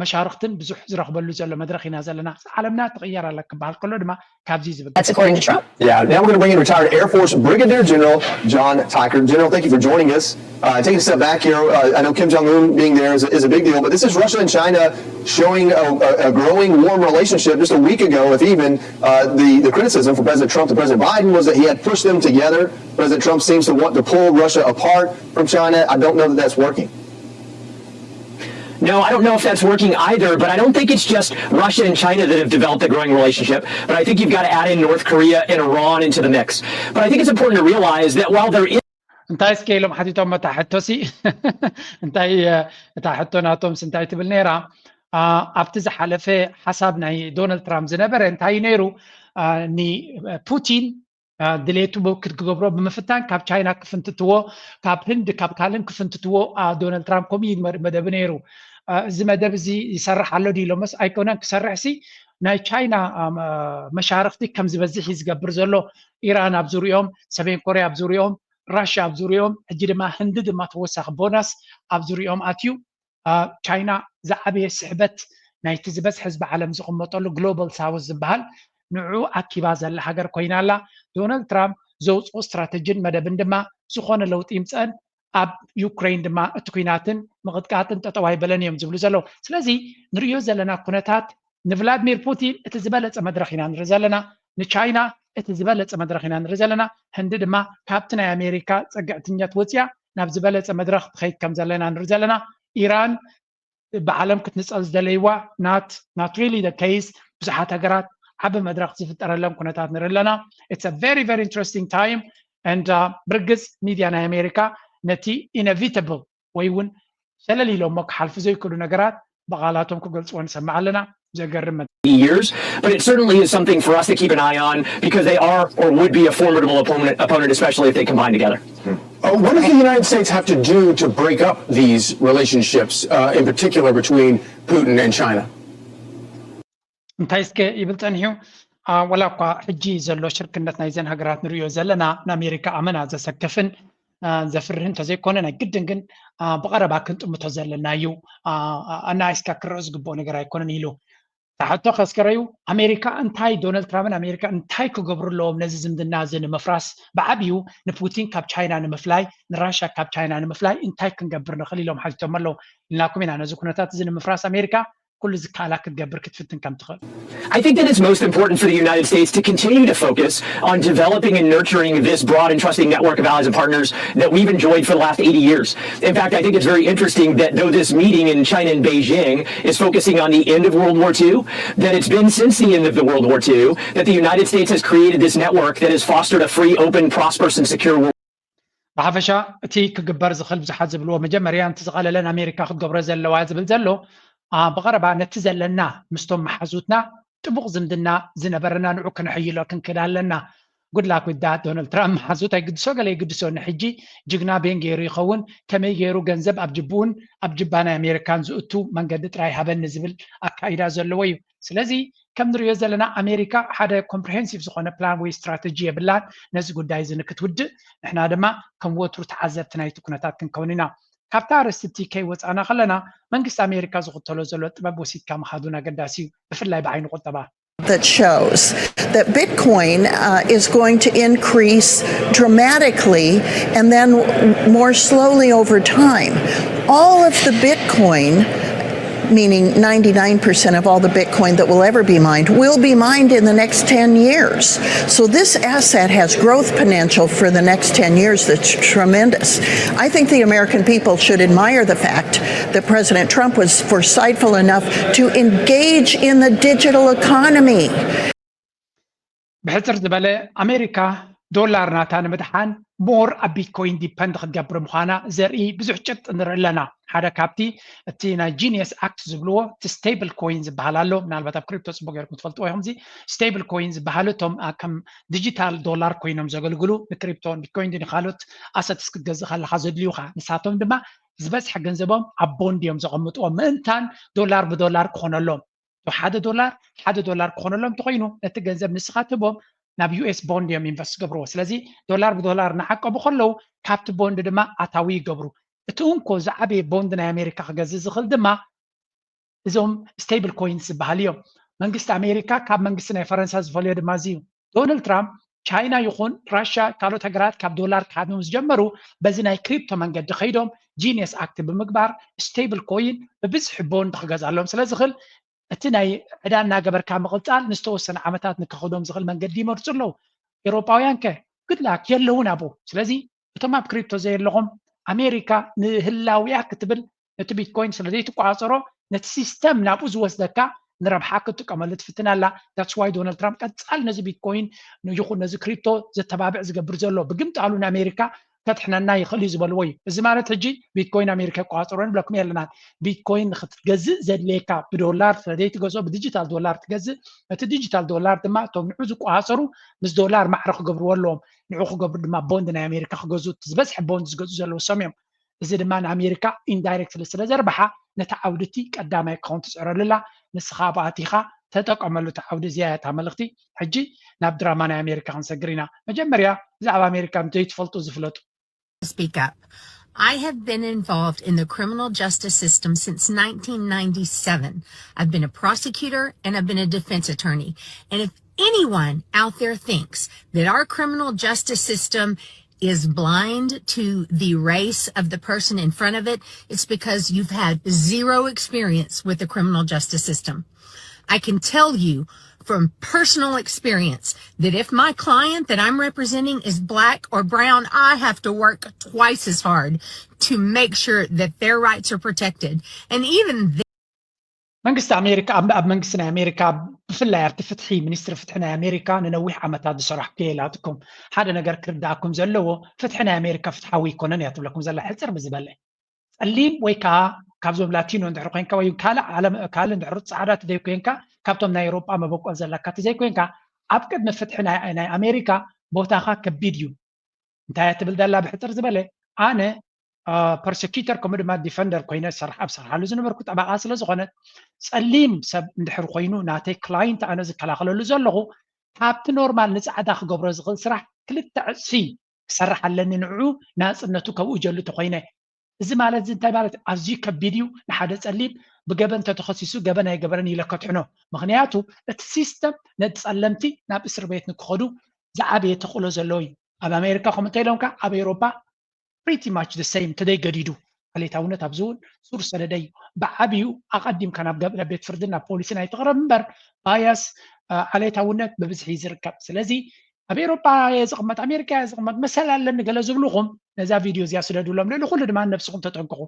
መሻርክትን ብዙሕ ዝረኽበሉ ዘሎ መድረክ ኢና ዘለና። ዓለምና ትቕየር ኣላ ክበሃል ከሎ ድማ ካብዚ ዝብል That's according to Trump. Yeah, now we're going to bring in retired Air Force Brigadier General John Tykert. General, thank you for joining us. Uh, take a step back here. Uh, I know Kim Jong Un being there is a, is a big deal, but this is Russia and China showing a, a, a growing warm relationship. Just a week ago, if even, uh, the, the criticism from President Trump to President Biden was that he had pushed them together. President Trump seems to want to pull Russia apart from China. I don't know that that's working. No, I don't know if that's working either, but I don't think it's just Russia and China that have developed a growing relationship. But I think you've got to add in North Korea and Iran into the mix. But I think it's important to realize that while there is እንታይ እስከ ኢሎም ሓቲቶም መታ ሕቶሲ እንታይ እታ ሕቶ ናቶምስ እንታይ ትብል ነይራ? ኣብቲ ዝሓለፈ ሓሳብ ናይ ዶናልድ ትራምፕ ዝነበረ እንታይ እዩ ነይሩ? ንፑቲን ድሌቱ ክትገብሮ ብምፍታን ካብ ቻይና ክፍንትትዎ፣ ካብ ህንድ ካብ ካልእን ክፍንትትዎ ዶናልድ ትራምፕ ከምኡ እዩ መደብ ነይሩ። እዚ መደብ እዚ ይሰርሕ ኣሎ ድዩ ኢሎምስ ኣይኮነን ክሰርሕ ሲ ናይ ቻይና መሻርክቲ ከም ዝበዝሕ እዩ ዝገብር ዘሎ። ኢራን ኣብ ዙሪኦም፣ ሰሜን ኮርያ ኣብ ዙሪኦም፣ ራሽያ ኣብ ዙሪኦም፣ ሕጂ ድማ ህንዲ ድማ ተወሳኺ ቦናስ ኣብ ዙሪኦም ኣትዩ። ቻይና ዝዓበየ ስሕበት ናይቲ ዝበዝሕ ህዝቢ ዓለም ዝቕመጠሉ ግሎባል ሳውዝ ዝበሃል ንዑ ኣኪባ ዘላ ሃገር ኮይና ኣላ። ዶናልድ ትራምፕ ዘውፅኦ ስትራተጂን መደብን ድማ ዝኾነ ለውጢ ይምፀአን ኣብ ዩክሬን ድማ እቲ ኩናትን ምቕጥቃጥን ጠጠው ኣይበለን እዮም ዝብሉ ዘለዉ። ስለዚ ንርእዮ ዘለና ኩነታት ንቭላድሚር ፑቲን እቲ ዝበለፀ መድረኽ ኢና ንርኢ ዘለና፣ ንቻይና እቲ ዝበለፀ መድረኽ ኢና ንርኢ ዘለና። ህንዲ ድማ ካብቲ ናይ ኣሜሪካ ፀግዕትነት ወፅያ ናብ ዝበለፀ መድረኽ ትኸይድ ከም ዘለና ንርኢ ዘለና። ኢራን ብዓለም ክትንፀል ዝደለይዋ not not really the case። ብዙሓት ሃገራት ዓቢ መድረኽ ዝፍጠረለን ኩነታት ንርኢ ኣለና። It's a very very interesting time and ብርግፅ ሚድያ ናይ ኣሜሪካ ነቲ ኢነቪተብል ወይ እውን ሸለል ኢሎሞ ክሓልፉ ዘይክእሉ ነገራት ብቓላቶም ክገልፅዎ ንሰምዕ ኣለና። ዘገርም years, but it certainly is something for us to keep an eye on because they are or would be a formidable opponent, opponent especially if they combine together. Uh, what does the United States have to do to break up these relationships, uh, in particular between Putin and China? እንታይ እስከ ይብል ፀኒሑ? ወላ እኳ ሕጂ ዘሎ ሽርክነት ናይዘን ሃገራት ንሪኦ ዘለና ንኣሜሪካ ኣመና ዘሰክፍን ዘፍርህ እንተዘይኮነ ናይ ግድን ግን ብቐረባ ክንጥምቶ ዘለና እዩ። ኣናኣይስካ ክረኦ ዝግብኦ ነገር ኣይኮነን ኢሉ። ታሕቶ ከስከረዩ ኣሜሪካ እንታይ ዶናልድ ትራምፕን ኣሜሪካ እንታይ ክገብሩ ኣለዎም ነዚ ዝምድና እዚ ንምፍራስ? ብዓብዩ ንፑቲን ካብ ቻይና ንምፍላይ ንራሽያ ካብ ቻይና ንምፍላይ እንታይ ክንገብር ንኽእል ኢሎም ሓቲቶም ኣለዉ። ኢልናኩም ኢና ነዚ ኩነታት እዚ ንምፍራስ ኣሜሪካ ኩሉ ዝከኣላ ክትገብር ክትፍትን ከም ትኽእል። I think that it's most important for the United States to continue to focus on developing and nurturing this broad and trusting network of allies and partners that we've enjoyed for the last eighty years. In fact, I think it's very interesting that though this meeting in China and Beijing is focusing on the end of World War two, that it's been since the end of the World War two that the United States has created this network that has fostered a free, open, prosperous, and secure world. ብሓፈሻ እቲ ክግበር ዝኽእል ብዙሓት ዝብልዎ መጀመርያ ነቲ ዝቐለለን ኣሜሪካ ክትገብሮ ዘለዋ ዝብል ዘሎ ብቐረባ ነቲ ዘለና ምስቶም መሓዙትና ጥቡቕ ዝምድና ዝነበረና ንዑ ክነሕይሎ ክንክድ ኣለና። ጉድላክ ዊዳ ዶናልድ ትራምፕ መሓዙት ኣይግድሶ ገለ ይግድሶ ንሕጂ ጅግና ቤን ገይሩ ይኸውን ከመይ ገይሩ ገንዘብ ኣብ ጅብኡን ኣብ ጅባ ናይ ኣሜሪካን ዝእቱ መንገዲ ጥራይ ሃበኒ ዝብል ኣካይዳ ዘለዎ እዩ። ስለዚ ከም ንሪኦ ዘለና ኣሜሪካ ሓደ ኮምፕሪሄንሲቭ ዝኾነ ፕላን ወይ ስትራተጂ የብላን ነዚ ጉዳይ እዚ ንክትውድእ። ንሕና ድማ ከም ወትሩ ተዓዘብቲ ናይቲ ኩነታት ክንከውን ኢና። ካብታ ኣርእስቲ እቲ ከይወፃእና ከለና መንግስቲ ኣሜሪካ ዝኽተሎ ዘሎ ጥበብ ወሲድካ ምኻዱን ኣገዳሲ እዩ፣ ብፍላይ ብዓይኒ ቁጠባ። that shows that Bitcoin uh, is going to increase dramatically and then more slowly over time. All of the Bitcoin, meaning ninety-nine percent of all the Bitcoin that will ever be mined, will be mined in the next ten years. So this asset has growth potential for the next ten years that's tremendous. I think the American people should admire the fact that President Trump was foresightful enough to engage in the digital economy. ብሕፅር ዝበለ ኣሜሪካ ዶላር ናታ ንምድሓን ሞር ኣብ ቢትኮይን ዲፐንድ ክትገብር ምዃና ዘርኢ ብዙሕ ጭብጢ ንርኢ ኣለና። ሓደ ካብቲ እቲ ናይ ጂኒየስ ኣክት ዝብልዎ እቲ ስቴብል ኮይን ዝበሃል ኣሎ። ምናልባት ኣብ ክሪፕቶ ፅቡቅ ገይርኩም ትፈልጥዎ ኢኹም። እዚ ስቴብል ኮይን ዝበሃሉ እቶም ከም ዲጂታል ዶላር ኮይኖም ዘገልግሉ ንክሪፕቶ ቢትኮይን ንካልኦት ኣሰትስ ክትገዝእ ከለካ ዘድልዩካ ንሳቶም ድማ ዝበዝሐ ገንዘቦም ኣብ ቦንድ እዮም ዘቐምጥዎ ምእንታን ዶላር ብዶላር ክኾነሎም። ሓደ ዶላር ሓደ ዶላር ክኾነሎም እንተኮይኑ ነቲ ገንዘብ ንስኻ ትህቦም ናብ ዩ ኤስ ቦንድ እዮም ኢንቨስት ዝገብርዎ። ስለዚ ዶላር ብዶላር እናዓቀቡ ከለዉ ካብቲ ቦንድ ድማ ኣታዊ ይገብሩ። እቲ እንኮ ዝዓበየ ቦንድ ናይ ኣሜሪካ ክገዝእ ዝኽእል ድማ እዞም ስቴብል ኮይንስ ዝበሃል እዮም። መንግስቲ ኣሜሪካ ካብ መንግስቲ ናይ ፈረንሳ ዝፈልዮ ድማ እዚ እዩ። ዶናልድ ትራምፕ ቻይና ይኹን ራሽያ ካልኦት ሃገራት ካብ ዶላር ክሃድሙ ዝጀመሩ በዚ ናይ ክሪፕቶ መንገዲ ከይዶም ጂኒየስ ኣክት ብምግባር ስቴብል ኮይን ብብዝሒ ቦንድ ክገዝኣሎም ስለ ዝኽእል እቲ ናይ ዕዳ እናገበርካ ምቕፃል ንዝተወሰነ ዓመታት ንከኽዶም ዝኽእል መንገዲ ይመርፁ ኣለዉ። ኤውሮጳውያን ከ ግድላክ የለውን ኣብኡ። ስለዚ እቶም ኣብ ክሪፕቶ ዘየለኹም ኣሜሪካ ንህላዊያ ክትብል ነቲ ቢትኮይን ስለ ዘይትቆፃፀሮ ነቲ ሲስተም ናብኡ ዝወስደካ ንረብሓ ክትጥቀመሉ ትፍትን ኣላ። That's why ዶናልድ ትራምፕ ቀፃል ነዚ ቢትኮይን ይኹን ነዚ ክሪፕቶ ዘተባብዕ ዝገብር ዘሎ። ብግምጣሉ ንኣሜሪካ ከድሕነና ይኽእል እዩ ዝበልዎ እዩ። እዚ ማለት ሕጂ ቢትኮይን ኣሜሪካ ይቆፃፀሮ ንብለኩም የለናን። ቢትኮይን ንክትገዝእ ዘድልየካ ብዶላር ስለዘይትገዝኦ ብዲጂታል ዶላር ትገዝእ። እቲ ዲጂታል ዶላር ድማ እቶም ንዑ ዝቆፃፀሩ ምስ ዶላር ማዕረ ክገብርዎ ኣለዎም። ንዑ ክገብሩ ድማ ቦንድ ናይ ኣሜሪካ ክገዝኡ ዝበዝሐ ቦንድ ዝገዝኡ ዘለዉ እሶም እዮም። እዚ ድማ ንኣሜሪካ ኢንዳይሬክትሊ ስለ ዘርብሓ ነቲ ዓውዲ እቲ ቀዳማይ ክኸውን ትፅዕረሉ ኣላ። ንስኻ ኣብኣ ኣቲኻ ተጠቀመሉ እቲ ዓውዲ። እዚኣ እያ እታ መልእኽቲ። ሕጂ ናብ ድራማ ናይ ኣሜሪካ ክንሰግር ኢና። መጀመርያ ብዛዕባ ኣሜሪካ ዘይትፈልጡ ዝፍለጡ። Speak up. I have been involved in the criminal justice system since nineteen ninety-seven. I've been a prosecutor and I've been a defense attorney. And if anyone out there thinks that our criminal justice system is blind to the race of the person in front of it, it's because you've had zero experience with the criminal justice system. I can tell you from personal experience that if my client that I'm representing is black or brown, I have to work twice as hard to make sure that their rights are protected. And even መንግስቲ ኣሜሪካ ኣብ መንግስቲ ናይ ኣሜሪካ ብፍላይ ኣብቲ ፍትሒ ሚኒስትሪ ፍትሒ ናይ ኣሜሪካ ንነዊሕ ዓመታት ዝሰራሕኩ የላትኩም ሓደ ነገር ክርዳእኩም ዘለዎ ፍትሒ ናይ ኣሜሪካ ፍትሓዊ ኣይኮነን እያ ትብለኩም ዘላ ሕፅር ብዝበለ ጸሊም ወይ ከዓ ካብዞም ላቲኖ እንድሕር ኮይንካ ወይ ካልእ ዓለም ካልእ እንድሕር ጻዕዳ ትዘይ ኮይንካ ካብቶም ናይ ኤውሮጳ መበቆል ዘለካ ትዘይ ኮይንካ ኣብ ቅድሚ ፍትሒ ናይ ኣሜሪካ ቦታኻ ከቢድ እዩ። እንታይ እያ ትብል ዘላ ብሕፅር ዝበለ ኣነ ፐርሰኪተር ከምኡ ድማ ዲፈንደር ኮይነ ዝሰርሕ ኣብ ሰርሓሉ ዝነበርኩ ጠበቓ ስለ ዝኾነ ጸሊም ሰብ እንድሕር ኮይኑ ናተይ ክላይንት ኣነ ዝከላኸለሉ ዘለኹ ካብቲ ኖርማል ንፃዕዳ ክገብሮ ዝኽእል ስራሕ ክልተ ዕፅፊ ክሰርሕ ኣለኒ ንዕኡ ናፅነቱ ከብኡ ጀሉ ተኮይነ እዚ ማለት እዚ እንታይ ማለት ኣዝዩ ከቢድ እዩ ንሓደ ፀሊም ብገበን ተተኸሲሱ ገበን ኣይገበረን ኢለ ከትሕኖ ምክንያቱ እቲ ሲስተም ነቲ ፀለምቲ ናብ እስር ቤት ንክኸዱ ዝዓበየ ተኽእሎ ዘለዎ እዩ ኣብ ኣሜሪካ ከምኡ እንተኢሎምካ ኣብ ኤውሮፓ pretty much the same ተደይ ገዲዱ ዓሌታውነት ኣብዚ እውን ሱር ሰደደ እዩ ብዓብዩ ኣቐዲምካ ናብ ገብ- ናብ ቤት ፍርድን ናብ ፖሊስን ኣይትቕረብ እምበር bias ዓሌታውነት ብብዝሒ እዩ ዝርከብ ስለዚ ኣብ ኤውሮፓ እየ ዝቕመጥ ኣሜሪካ እየ ዝቕመጥ መሰል ኣለኒ ገለ ዝብልኹም ነዛ ቪድዮ እዚኣ ስደዱሎም ልዕሊ ኩሉ ድማ ነብስኹም ተጠንቅቑ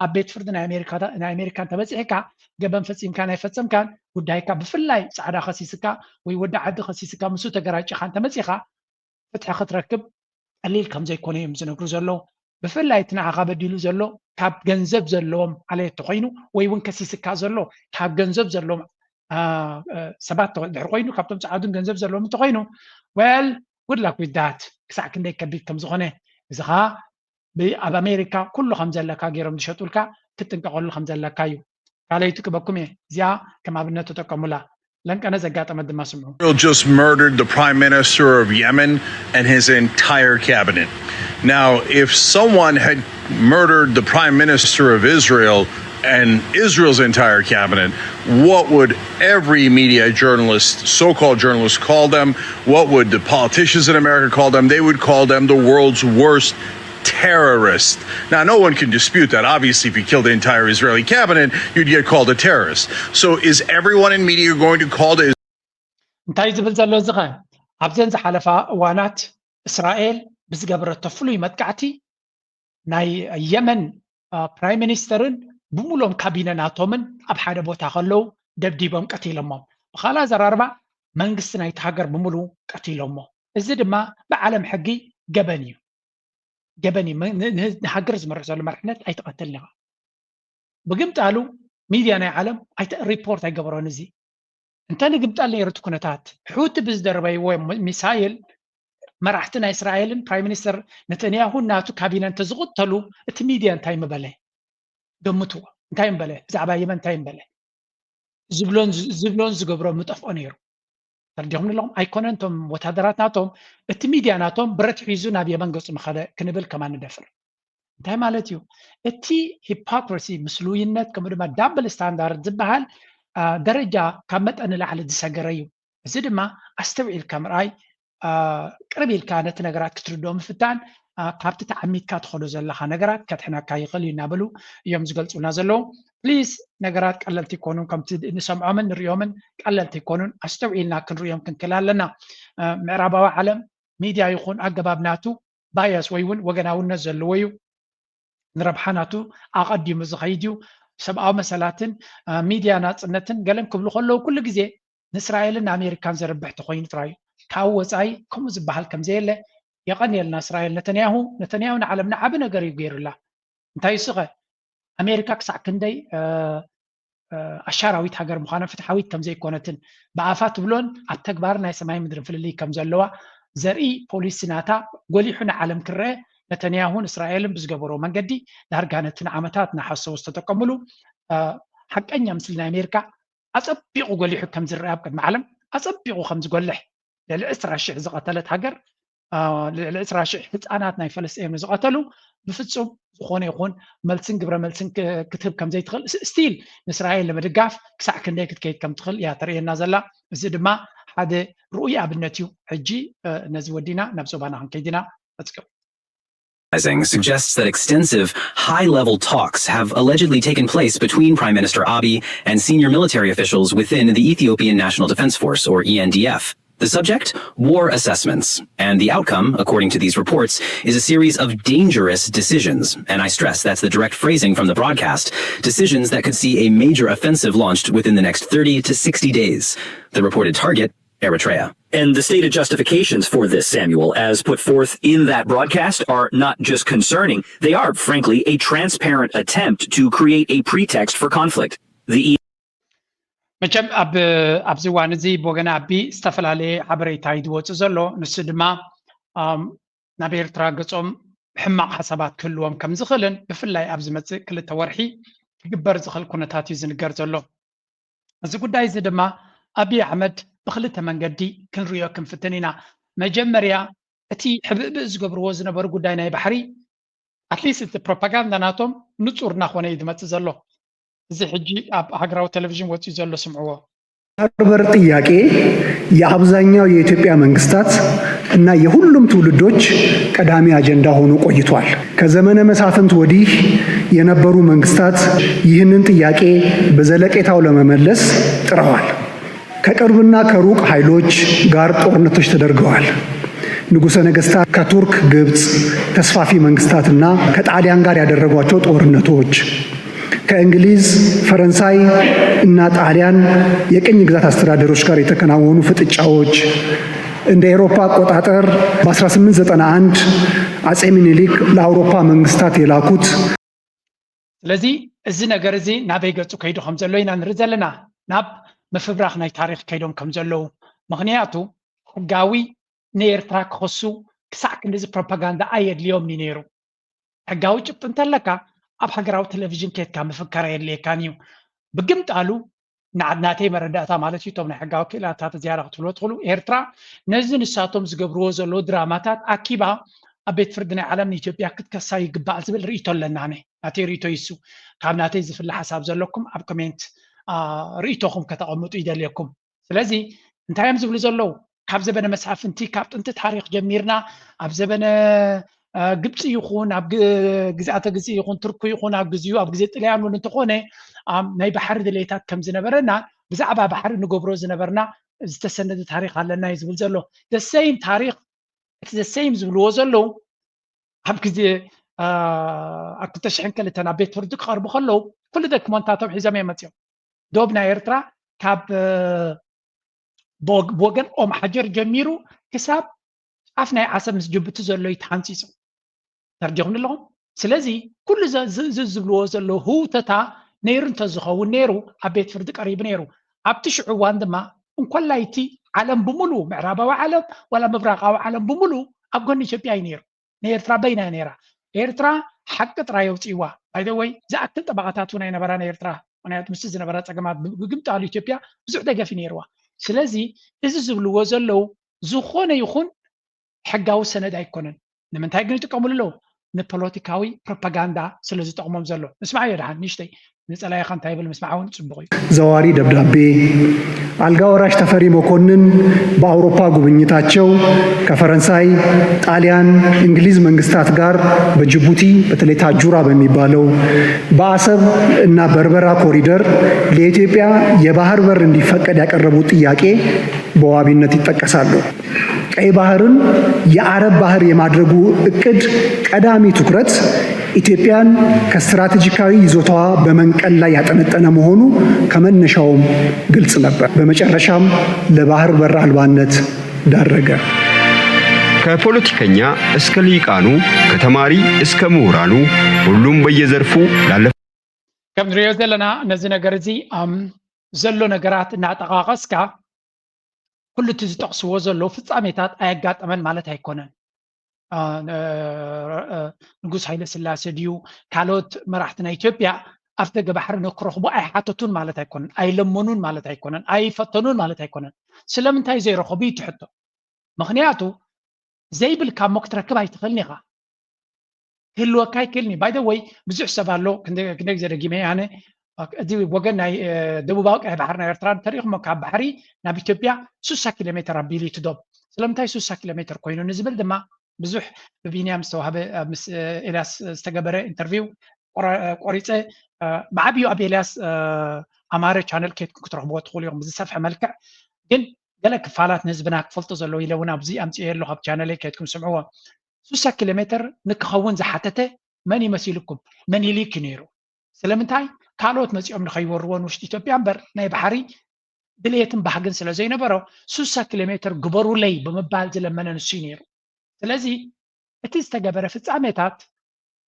ኣብ ቤት ፍርዲ ናይ ኣሜሪካ ናይ ኣሜሪካ እንተበፂሕካ ገበን ፈፂምካን ኣይፈፀምካን ጉዳይካ ብፍላይ ፃዕዳ ከሲስካ ወይ ወዲ ዓዲ ከሲስካ ምስኡ ተገራጭኻ እንተመፂኻ ፍትሒ ክትረክብ ቀሊል ከም ዘይኮነ እዮም ዝነግሩ ዘለዉ። ብፍላይ እቲ ንዓኻ በዲሉ ዘሎ ካብ ገንዘብ ዘለዎም ዓሌት ተኮይኑ ወይ እውን ከሲስካ ዘሎ ካብ ገንዘብ ዘለዎም ሰባት ድሕሪ ኮይኑ ካብቶም ፀዓዱን ገንዘብ ዘለዎም እንተኮይኑ well good luck with that ክሳዕ ክንደይ ከቢድ ከም ዝኾነ እዚ ከዓ ኣብ ኣሜሪካ ኩሉ ከም ዘለካ ገይሮም ዝሸጡልካ ክትጥንቀቀሉ ከም ዘለካ እዩ። ካልኣይቲ ክበኩም እየ እዚኣ ከም ኣብነት ተጠቀሙላ። ለንቀነ ዘጋጠመት ድማ ስምዑ። Israel just murdered the prime minister of Yemen and his entire cabinet. Now, if someone had murdered the prime minister of Israel and Israel's entire cabinet, what would every media journalist, so called journalist, call them? What would the politicians in America call them? They would call them the world's worst terrorist. Now, no one can dispute that. Obviously, if you killed the entire Israeli cabinet, you'd get called a terrorist. So, is everyone in media going to call the እንታይ ዝብል ዘሎ እዚ ኸ ኣብዘን ዝሓለፋ እዋናት እስራኤል ብዝገበረቶ ፍሉይ መጥቃዕቲ ናይ የመን ፕራይም ሚኒስተርን ብምሎም ካቢነ ናቶምን ኣብ ሓደ ቦታ ከለዉ ደብዲቦም ቀቲሎሞም ብካልእ ኣዘራርባ መንግስቲ ናይቲ ሃገር ብምሉ ቀቲሎሞ እዚ ድማ ብዓለም ሕጊ ገበን እዩ ገበን እዩ ንሃገር ዝመርሕ ዘሎ መርሕነት ኣይትቐትልን ኢኻ ብግምጣሉ ሚድያ ናይ ዓለም ሪፖርት ኣይገበሮን እዚ እንተ ንግምጠል ነይሩ እቲ ኩነታት ሑቲ ብዝደረበይዎ ሚሳይል መራሕቲ ናይ እስራኤልን ፕራይም ሚኒስተር ነተንያሁን ናቱ ካቢነ እንተዝቕተሉ እቲ ሚድያ እንታይ ምበለ ገምትዎ እንታይ ምበለ ብዛዕባ የመን እንታይ ምበለ ዝብሎን ዝብሎን ዝገብሮ ምጠፍኦ ነይሩ። ተረዲኹም ኣለኹም? ኣይኮነን እቶም ወታደራት ናቶም፣ እቲ ሚድያ ናቶም ብረት ሒዙ ናብ የመን ገጹ ምኸደ ክንብል ከማን ንደፍር። እንታይ ማለት እዩ? እቲ ሂፖክሪሲ፣ ምስሉይነት፣ ከምኡ ድማ ዳብል ስታንዳርድ ዝበሃል ደረጃ ካብ መጠን ንላዕሊ ዝሰገረ እዩ። እዚ ድማ ኣስተውዒልካ ምርኣይ፣ ቅርብ ኢልካ ነቲ ነገራት ክትርድኦ ምፍታን፣ ካብቲ ተዓሚትካ ትኸዶ ዘለኻ ነገራት ከድሕነካ ይኽእል እዩ እናበሉ እዮም ዝገልጹልና ዘለዉ። ፕሊስ፣ ነገራት ቀለልቲ ይኮኑን፣ ከምቲ ንሰምዖምን ንሪኦምን ቀለልቲ ይኮኑን። ኣስተውዒልና ክንሪኦም ክንክእል ኣለና። ምዕራባዊ ዓለም ሚድያ ይኹን ኣገባብ ናቱ ባያስ ወይ እውን ወገናውነት ዘለዎ እዩ። ንረብሓ ናቱ ኣቐዲሙ ዝኸይድ እዩ። ሰብኣዊ መሰላትን ሚድያ ናፅነትን ገለን ክብሉ ከለዉ ኩሉ ግዜ ንእስራኤልን ንኣሜሪካን ዘርብሕ ተኮይኑ ጥራይ እዩ። ካብኡ ወፃኢ ከምኡ ዝበሃል ከምዘየለ። የቐንየልና እስራኤል ነተንያሁ። ነተንያሁ ንዓለም ንዓቢ ነገር እዩ ገይሩላ። እንታይ እሱኸ ኣሜሪካ ክሳዕ ክንደይ ኣሻራዊት ሃገር ምዃና፣ ፍትሓዊት ከም ዘይኮነትን ብኣፋ ትብሎን ኣብ ተግባር ናይ ሰማይ ምድርን ፍልልይ ከም ዘለዋ ዘርኢ ፖሊሲ ናታ ጎሊሑ ንዓለም ክረአ ነተንያሁን እስራኤልን ብዝገበርዎ መንገዲ ዳርጋ ነቲ ንዓመታት እናሓሰቡ ዝተጠቀምሉ ሓቀኛ ምስሊ ናይ ኣሜሪካ ኣጸቢቑ ጎሊሑ ከም ዝረአ፣ ኣብ ቅድሚ ዓለም ኣጸቢቑ ከም ዝጎልሕ፣ ልዕሊ ዕስራ ሽሕ ዝቐተለት ሃገር፣ ልዕሊ ዕስራ ሽሕ ህፃናት ናይ ፈለስጤም ዝቐተሉ ብፍፁም ዝኾነ ይኹን መልስን ግብረ መልስን ክትህብ ከም ዘይትኽእል፣ ስቲል ንእስራኤል ንምድጋፍ ክሳዕ ክንደይ ክትከይድ ከም ትኽእል እያ ተርእየና ዘላ። እዚ ድማ ሓደ ርኡይ ኣብነት እዩ። ሕጂ ነዚ ወዲና ናብ ዞባና ክንከይድ ኢና። Let's go. Suggests that extensive high-level talks have allegedly taken place between Prime Minister Abiy and senior military officials within the Ethiopian National Defense Force, or E N D F. The subject? War assessments. And the outcome, according to these reports, is a series of dangerous decisions. And I stress that's the direct phrasing from the broadcast, decisions that could see a major offensive launched within the next thirty to sixty days. The reported target? Eritrea. And the stated justifications for this, Samuel, as put forth in that broadcast, are not just concerning, they are, frankly, a transparent attempt to create a pretext for conflict. The መቸም ኣብ ኣብዚ እዋን እዚ ብወገን ኣቢ ዝተፈላለየ ሓበሬታ እዩ ዝወፅእ ዘሎ። ንሱ ድማ ናብ ኤርትራ ገፆም ሕማቕ ሓሳባት ክህልዎም ከም ዝኽእልን ብፍላይ ኣብ ዝመፅእ ክልተ ወርሒ ክግበር ዝኽእል ኩነታት እዩ ዝንገር ዘሎ። እዚ ጉዳይ እዚ ድማ ኣብይ ኣሕመድ ብክልተ መንገዲ ክንሪኦ ክንፍትን ኢና። መጀመርያ እቲ ሕብእብእ ዝገብርዎ ዝነበሩ ጉዳይ ናይ ባሕሪ ኣትሊስት እቲ ፕሮፓጋንዳ ናቶም ንጹር እናኾነ እዩ ዝመጽእ ዘሎ። እዚ ሕጂ ኣብ ሃገራዊ ቴሌቪዥን ወጺኡ ዘሎ ስምዕዎ። የባህር በር ጥያቄ የአብዛኛው የኢትዮጵያ መንግስታት እና የሁሉም ትውልዶች ቀዳሚ አጀንዳ ሆኖ ቆይቷል። ከዘመነ መሳፍንት ወዲህ የነበሩ መንግስታት ይህንን ጥያቄ በዘለቄታው ለመመለስ ጥረዋል። ከቅርብና ከሩቅ ኃይሎች ጋር ጦርነቶች ተደርገዋል። ንጉሠ ነገሥታት ከቱርክ፣ ግብፅ፣ ተስፋፊ መንግስታትና ከጣሊያን ጋር ያደረጓቸው ጦርነቶች፣ ከእንግሊዝ፣ ፈረንሳይ እና ጣሊያን የቅኝ ግዛት አስተዳደሮች ጋር የተከናወኑ ፍጥጫዎች፣ እንደ ኤሮፓ አቆጣጠር በ1891 አጼ ምኒልክ ለአውሮፓ መንግስታት የላኩት ስለዚ እዚ ነገር እዚ ናበይ ገጹ ከይዱ ከም ዘሎ ኢና ንርኢ ዘለና፣ ናብ ምፍብራኽ ናይ ታሪኽ ከይዶም ከም ዘለዉ። ምኽንያቱ ሕጋዊ ንኤርትራ ክኸሱ ክሳዕ ክንድዚ ፕሮፓጋንዳ ኣየድልዮምን እዩ ነይሩ። ሕጋዊ ጭብጢ እንተለካ ኣብ ሃገራዊ ቴሌቪዥን ኬድካ ምፍካር ኣየድልየካን እዩ። ብግምጣሉ ንዓ- ናተይ መረዳእታ ማለት እዩ፣ እቶም ናይ ሕጋዊ ክኢላታት ዝያዳ ክትብልዎ ትኽእሉ። ኤርትራ ነዚ ንሳቶም ዝገብርዎ ዘለዉ ድራማታት ኣኪባ ኣብ ቤት ፍርዲ ናይ ዓለም ንኢትዮጵያ ክትከሳ ይግባእ ዝብል ርእይቶ ኣለና። ኣነ ናተይ ርእይቶ ይሱ፣ ካብ ናተይ ዝፍለ ሓሳብ ዘለኩም ኣብ ኮሜንት ርእይቶኹም ከተቐምጡ ይደልየኩም። ስለዚ እንታይ እዮም ዝብሉ ዘለዉ? ካብ ዘበነ መሳፍንቲ፣ ካብ ጥንቲ ታሪኽ ጀሚርና ኣብ ዘበነ ግብፂ ይኹን ኣብ ግዝኣተ ግብፂ ይኹን ቱርኪ ይኹን ኣብ ግዚኡ ኣብ ግዜ ጥልያን እውን እንተኾነ ናይ ባሕሪ ድሌታት ከም ዝነበረና ብዛዕባ ባሕሪ ንገብሮ ዝነበርና ዝተሰነደ ታሪኽ ኣለና እዩ ዝብል ዘሎ። ደሰይም ታሪኽ እቲ ደሰይም ዝብልዎ ዘለዉ ኣብ ግዜ ኣብ ክልተ ሽሕን ክልተን ኣብ ቤት ፍርዲ ክቐርቡ ከለዉ ኩሉ ደክመንታቶም ሒዞም እዮም መፅኦም። ዶብ ናይ ኤርትራ ካብ ብወገን ኦም ሓጀር ጀሚሩ ክሳብ ጫፍ ናይ ዓሰብ ምስ ጅቡቲ ዘሎ እዩ ተሓንፂፁ። ተርዲኹም ኣለኹም? ስለዚ ኩሉ ዝብልዎ ዘለዉ ህውተታ ነይሩ እንተዝኸውን ነይሩ ኣብ ቤት ፍርዲ ቀሪቡ ነይሩ። ኣብቲ ሽዑ እዋን ድማ እንኮላይ እቲ ዓለም ብምሉ ምዕራባዊ ዓለም ዋላ ምብራቃዊ ዓለም ብምሉ ኣብ ጎኒ ኢትዮጵያ እዩ ነይሩ። ንኤርትራ በይና እያ ነይራ። ኤርትራ ሓቂ ጥራይ ኣውፅእዋ። ባይደወይ ዝኣክል ጠበቓታት እውን ኣይነበራን ኤርትራ። ምክንያቱ ምስቲ ዝነበራ ፀገማት ምግምጣሉ ኢትዮጵያ ብዙሕ ደገፍ እዩ ነይርዋ። ስለዚ እዚ ዝብልዎ ዘለዉ ዝኾነ ይኹን ሕጋዊ ሰነድ ኣይኮነን። ንምንታይ ግን ይጥቀምሉ ኣለዉ? ንፖለቲካዊ ፕሮፓጋንዳ ስለ ዝጠቕሞም ዘሎ። ንስማዓዮ ደሓን ንእሽተይ፣ ንፀላኢኻ እንታይ ይብል ምስማዓ እውን ፅቡቕ እዩ። ዘዋሪ ደብዳቤ፣ አልጋ ወራሽ ተፈሪ መኮንን በአውሮፓ ጉብኝታቸው ከፈረንሳይ፣ ጣሊያን፣ እንግሊዝ መንግስታት ጋር በጅቡቲ በተለይ ታጁራ በሚባለው በአሰብ እና በርበራ ኮሪደር ለኢትዮጵያ የባህር በር እንዲፈቀድ ያቀረቡት ጥያቄ በዋቢነት ይጠቀሳሉ። ቀይ ባህርን የአረብ ባህር የማድረጉ እቅድ ቀዳሚ ትኩረት ኢትዮጵያን ከስትራቴጂካዊ ይዞታዋ በመንቀል ላይ ያጠነጠነ መሆኑ ከመነሻውም ግልጽ ነበር። በመጨረሻም ለባህር በር አልባነት ዳረገ። ከፖለቲከኛ እስከ ሊቃኑ፣ ከተማሪ እስከ ምሁራኑ፣ ሁሉም በየዘርፉ ላለፉት ከም ንሪኦ ዘለና ነዚ ነገር እዚ ዘሎ ነገራት እናጠቓቐስካ ኩሉ እቲ ዝጠቕስዎ ዘለዉ ፍጻሜታት ኣየጋጠመን ማለት ኣይኮነን። ንጉስ ሃይለ ስላሴ ድዩ ካልኦት መራሕቲ ናይ ኢትዮጵያ ኣፍደገ ባሕሪ ንክረኽቡ ኣይሓተቱን ማለት ኣይኮነን፣ ኣይለመኑን ማለት ኣይኮነን፣ ኣይፈተኑን ማለት ኣይኮነን። ስለምንታይ ዘይረኸቡ እዩ እቲ ሕቶ። ምክንያቱ ዘይብልካ እሞ ክትረክብ ኣይትኽእልን ኢኻ። ክህልወካ ኣይክእልን እዩ። ባይ ወይ ብዙሕ ሰብ ኣሎ፣ ክንደይ ግዜ ደጊመ ኣነ፣ እዚ ወገን ናይ ደቡባዊ ቀይሕ ባሕሪ ናይ ኤርትራ እንተሪኢኹሞ ካብ ባሕሪ ናብ ኢትዮጵያ ሱሳ ኪሎ ሜትር ኣቢሉ እዩ እቲ ዶብ። ስለምንታይ ሱሳ ኪሎ ሜትር ኮይኑ ንዝብል ድማ ብዙሕ ብቢንያም ዝተዋህበ ምስ ኤልያስ ዝተገበረ ኢንተርቪው ቆሪፀ ብዓብዩ ኣብ ኤልያስ ኣማረ ቻነል ኬድኩም ክትረኽብዎ ትኽእሉ ኢኹም ብዝሰፍሐ መልክዕ። ግን ገለ ክፋላት ንህዝብና ክፈልጦ ዘለዎ ኢለ እውን ኣብዚ ኣምፅኦ ኣለኹ ኣብ ቻነለይ ኬድኩም ስምዕዎ። ሱሳ ኪሎ ሜትር ንክኸውን ዝሓተተ መን ይመሲልኩም? መኒሊክ እዩ ነይሩ። ስለምንታይ ካልኦት መፂኦም ንኸይወርዎ ንውሽጢ ኢትዮጵያ እምበር ናይ ባሕሪ ድልየትን ባህግን ስለ ዘይነበሮ ሱሳ ኪሎ ሜትር ግበሩለይ ብምባል ዝለመነ ንሱ እዩ ነይሩ። ስለዚ እቲ ዝተገበረ ፍጻሜታት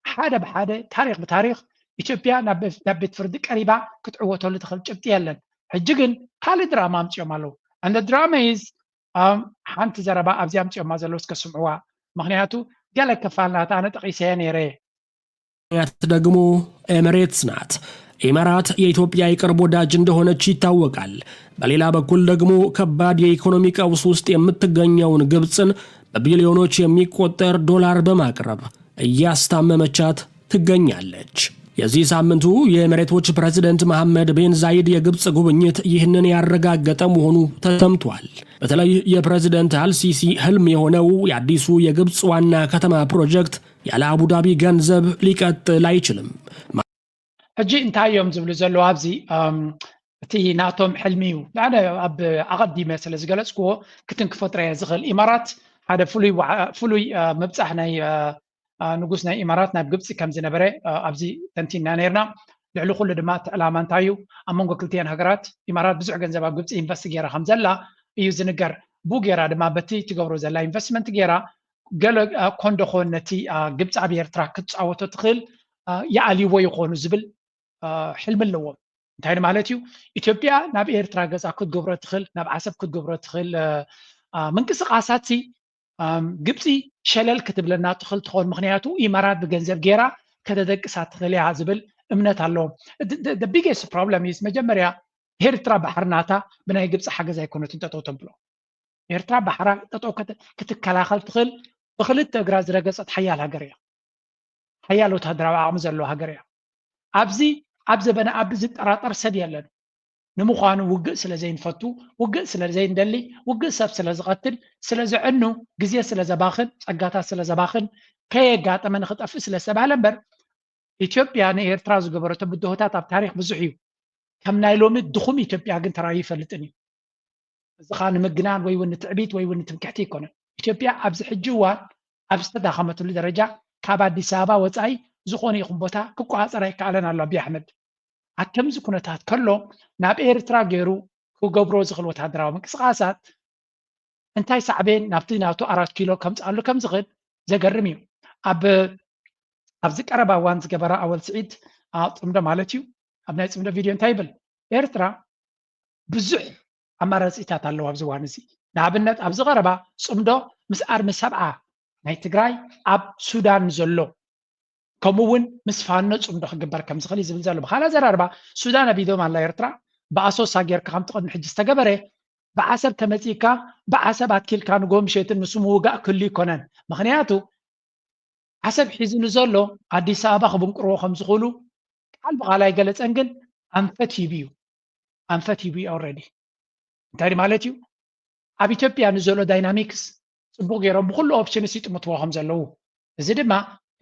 ሓደ ብሓደ ታሪኽ ብታሪኽ ኢትዮጵያ ናብ ቤት ፍርዲ ቀሪባ ክትዕወተሉ ትኽእል ጭብጢ የለን። ሕጂ ግን ካልእ ድራማ ኣምፅኦም ኣለዉ። And the drama is ሓንቲ ዘረባ ኣብዚ ኣምፅኦማ ዘለዉ እስከ ስምዕዋ። ምክንያቱ ገለ ክፋል ናታ ኣነ ጠቒሰየ ነይረ። ምክንያት ደግሞ ኤምሬትስ ናት። ኢማራት የኢትዮጵያ የቅርብ ወዳጅ እንደሆነች ይታወቃል። በሌላ በኩል ደግሞ ከባድ የኢኮኖሚ ቀውስ ውስጥ የምትገኘውን ግብፅን በቢሊዮኖች የሚቆጠር ዶላር በማቅረብ እያስታመመቻት ትገኛለች። የዚህ ሳምንቱ የኤምሬቶች ፕሬዝደንት መሐመድ ቤን ዛይድ የግብፅ ጉብኝት ይህንን ያረጋገጠ መሆኑ ተሰምቷል። በተለይ የፕሬዝደንት አልሲሲ ህልም የሆነው የአዲሱ የግብፅ ዋና ከተማ ፕሮጀክት ያለ አቡዳቢ ገንዘብ ሊቀጥል አይችልም። ሕጂ እንታይ እዮም ዝብሉ ዘለዉ ኣብዚ እቲ ናቶም ሕልሚ እዩ። ኣነ ኣብ ኣቐዲመ ስለ ዝገለፅክዎ ክትንክፎ ጥራየ ዝኽእል። ኢማራት ሓደ ፍሉይ ፍሉይ ምብፃሕ ናይ ንጉስ ናይ ኢማራት ናብ ግብፂ ከም ዝነበረ ኣብዚ ተንቲና ነርና። ልዕሊ ኩሉ ድማ እቲ ዕላማ እንታይ እዩ? ኣብ መንጎ ክልቲኤን ሃገራት ኢማራት ብዙሕ ገንዘብ ኣብ ግብፂ ኢንቨስት ገይራ ከም ዘላ እዩ ዝንገር። ብኡ ገይራ ድማ በቲ ትገብሮ ዘላ ኢንቨስትመንት ገይራ ገለ ኮንዶ ኮን ነቲ ግብፂ ኣብ ኤርትራ ክትፃወቶ ትኽእል ይኣልይዎ ይኾኑ ዝብል ሕልሚ ኣለዎም። እንታይ ማለት እዩ? ኢትዮጵያ ናብ ኤርትራ ገፃ ክትገብሮ ትኽእል፣ ናብ ዓሰብ ክትገብሮ ትኽእል ምንቅስቃሳት ግብፂ ሸለል ክትብለና ትኽእል ትኾን። ምክንያቱ ኢማራት ብገንዘብ ገይራ ከተደቅሳ ትኽእል እያ ዝብል እምነት ኣለዎም። The biggest problem is መጀመርያ ኤርትራ ባሕሪ ናታ ብናይ ግብፂ ሓገዝ ኣይኮነትን ጠጠው ተብሎ። ኤርትራ ባሕራ ጠጠው ክትከላኸል ትኽእል ብክልተ እግራ ዝረገፀት ሓያል ሃገር እያ። ሓያል ወታደራዊ ዓቕሚ ዘለዎ ሃገር እያ። ኣብዚ ኣብ ዘበነ ኣቢ ዝጠራጠር ሰብ የለን። ንምዃኑ ውግእ ስለ ዘይንፈቱ፣ ውግእ ስለ ዘይንደሊ፣ ውግእ ሰብ ስለ ዝቐትል፣ ስለ ዘዕኑ፣ ግዜ ስለ ዘባኽን፣ ጸጋታት ስለ ዘባኽን፣ ከየጋጠመ ንኽጠፍእ ስለ ዝተባህለ እምበር ኢትዮጵያ ንኤርትራ ዝገበረቶ ብድሆታት ኣብ ታሪኽ ብዙሕ እዩ። ከም ናይ ሎሚ ድኹም ኢትዮጵያ ግን ተራእዩ ይፈልጥን እዩ። እዚ ኸኣ ንምግናን ወይ እውን ንትዕቢት ወይ እውን ንትምክሕቲ ኣይኮነን። ኢትዮጵያ ኣብዚ ሕጂ እዋን ኣብ ዝተዳኸመትሉ ደረጃ ካብ ኣዲስ ኣበባ ወፃኢ ዝኾነ ይኹን ቦታ ክቆፃፀር ኣይከኣለን ኣሎ ኣቢይ ኣሕመድ። ኣብ ከምዚ ኩነታት ከሎ ናብ ኤርትራ ገይሩ ክገብሮ ዝኽእል ወታደራዊ ምንቅስቃሳት እንታይ ሳዕቤን ናብቲ ናቱ ኣራት ኪሎ ከምፅኣሉ ከም ዝኽእል ዘገርም እዩ። ኣብ ኣብዚ ቀረባ እዋን ዝገበራ ኣወል ስዒድ ፅምዶ ማለት እዩ ኣብ ናይ ፅምዶ ቪድዮ እንታይ ይብል? ኤርትራ ብዙሕ ኣማራፂታት ኣለዋ ኣብዚ እዋን እዚ። ንኣብነት ኣብዚ ቀረባ ፅምዶ ምስ ኣርሚ ሰብዓ ናይ ትግራይ ኣብ ሱዳን ዘሎ ከምኡ እውን ምስ ፋኖ ፅምዶ ክግበር ከም ዝኽእል እዩ ዝብል ዘሎ። ብካልእ ኣዘራርባ ሱዳን ኣቢዶም ኣላ ኤርትራ። ብኣሶሳ ጌርካ ከምቲ ቅድሚ ሕጂ ዝተገበረ ብዓሰብ ተመፂእካ ብዓሰብ ኣትኪልካ ንጎ ምሸትን ምስ ምውጋእ ክህሉ ይኮነን። ምክንያቱ ዓሰብ ሒዙ ንዘሎ ኣዲስ ኣበባ ክብንቅርዎ ከም ዝኽእሉ ቃል ብቃል ኣይገለፀን፣ ግን ኣንፈት ሂቡ እዩ። ኣንፈት ሂቡ እዩ already። እንታይ ማለት እዩ? ኣብ ኢትዮጵያ ንዘሎ ዳይናሚክስ ፅቡቅ ገይሮም ብኩሉ ኦፕሽንስ ይጥምትዎ ከም ዘለዉ፣ እዚ ድማ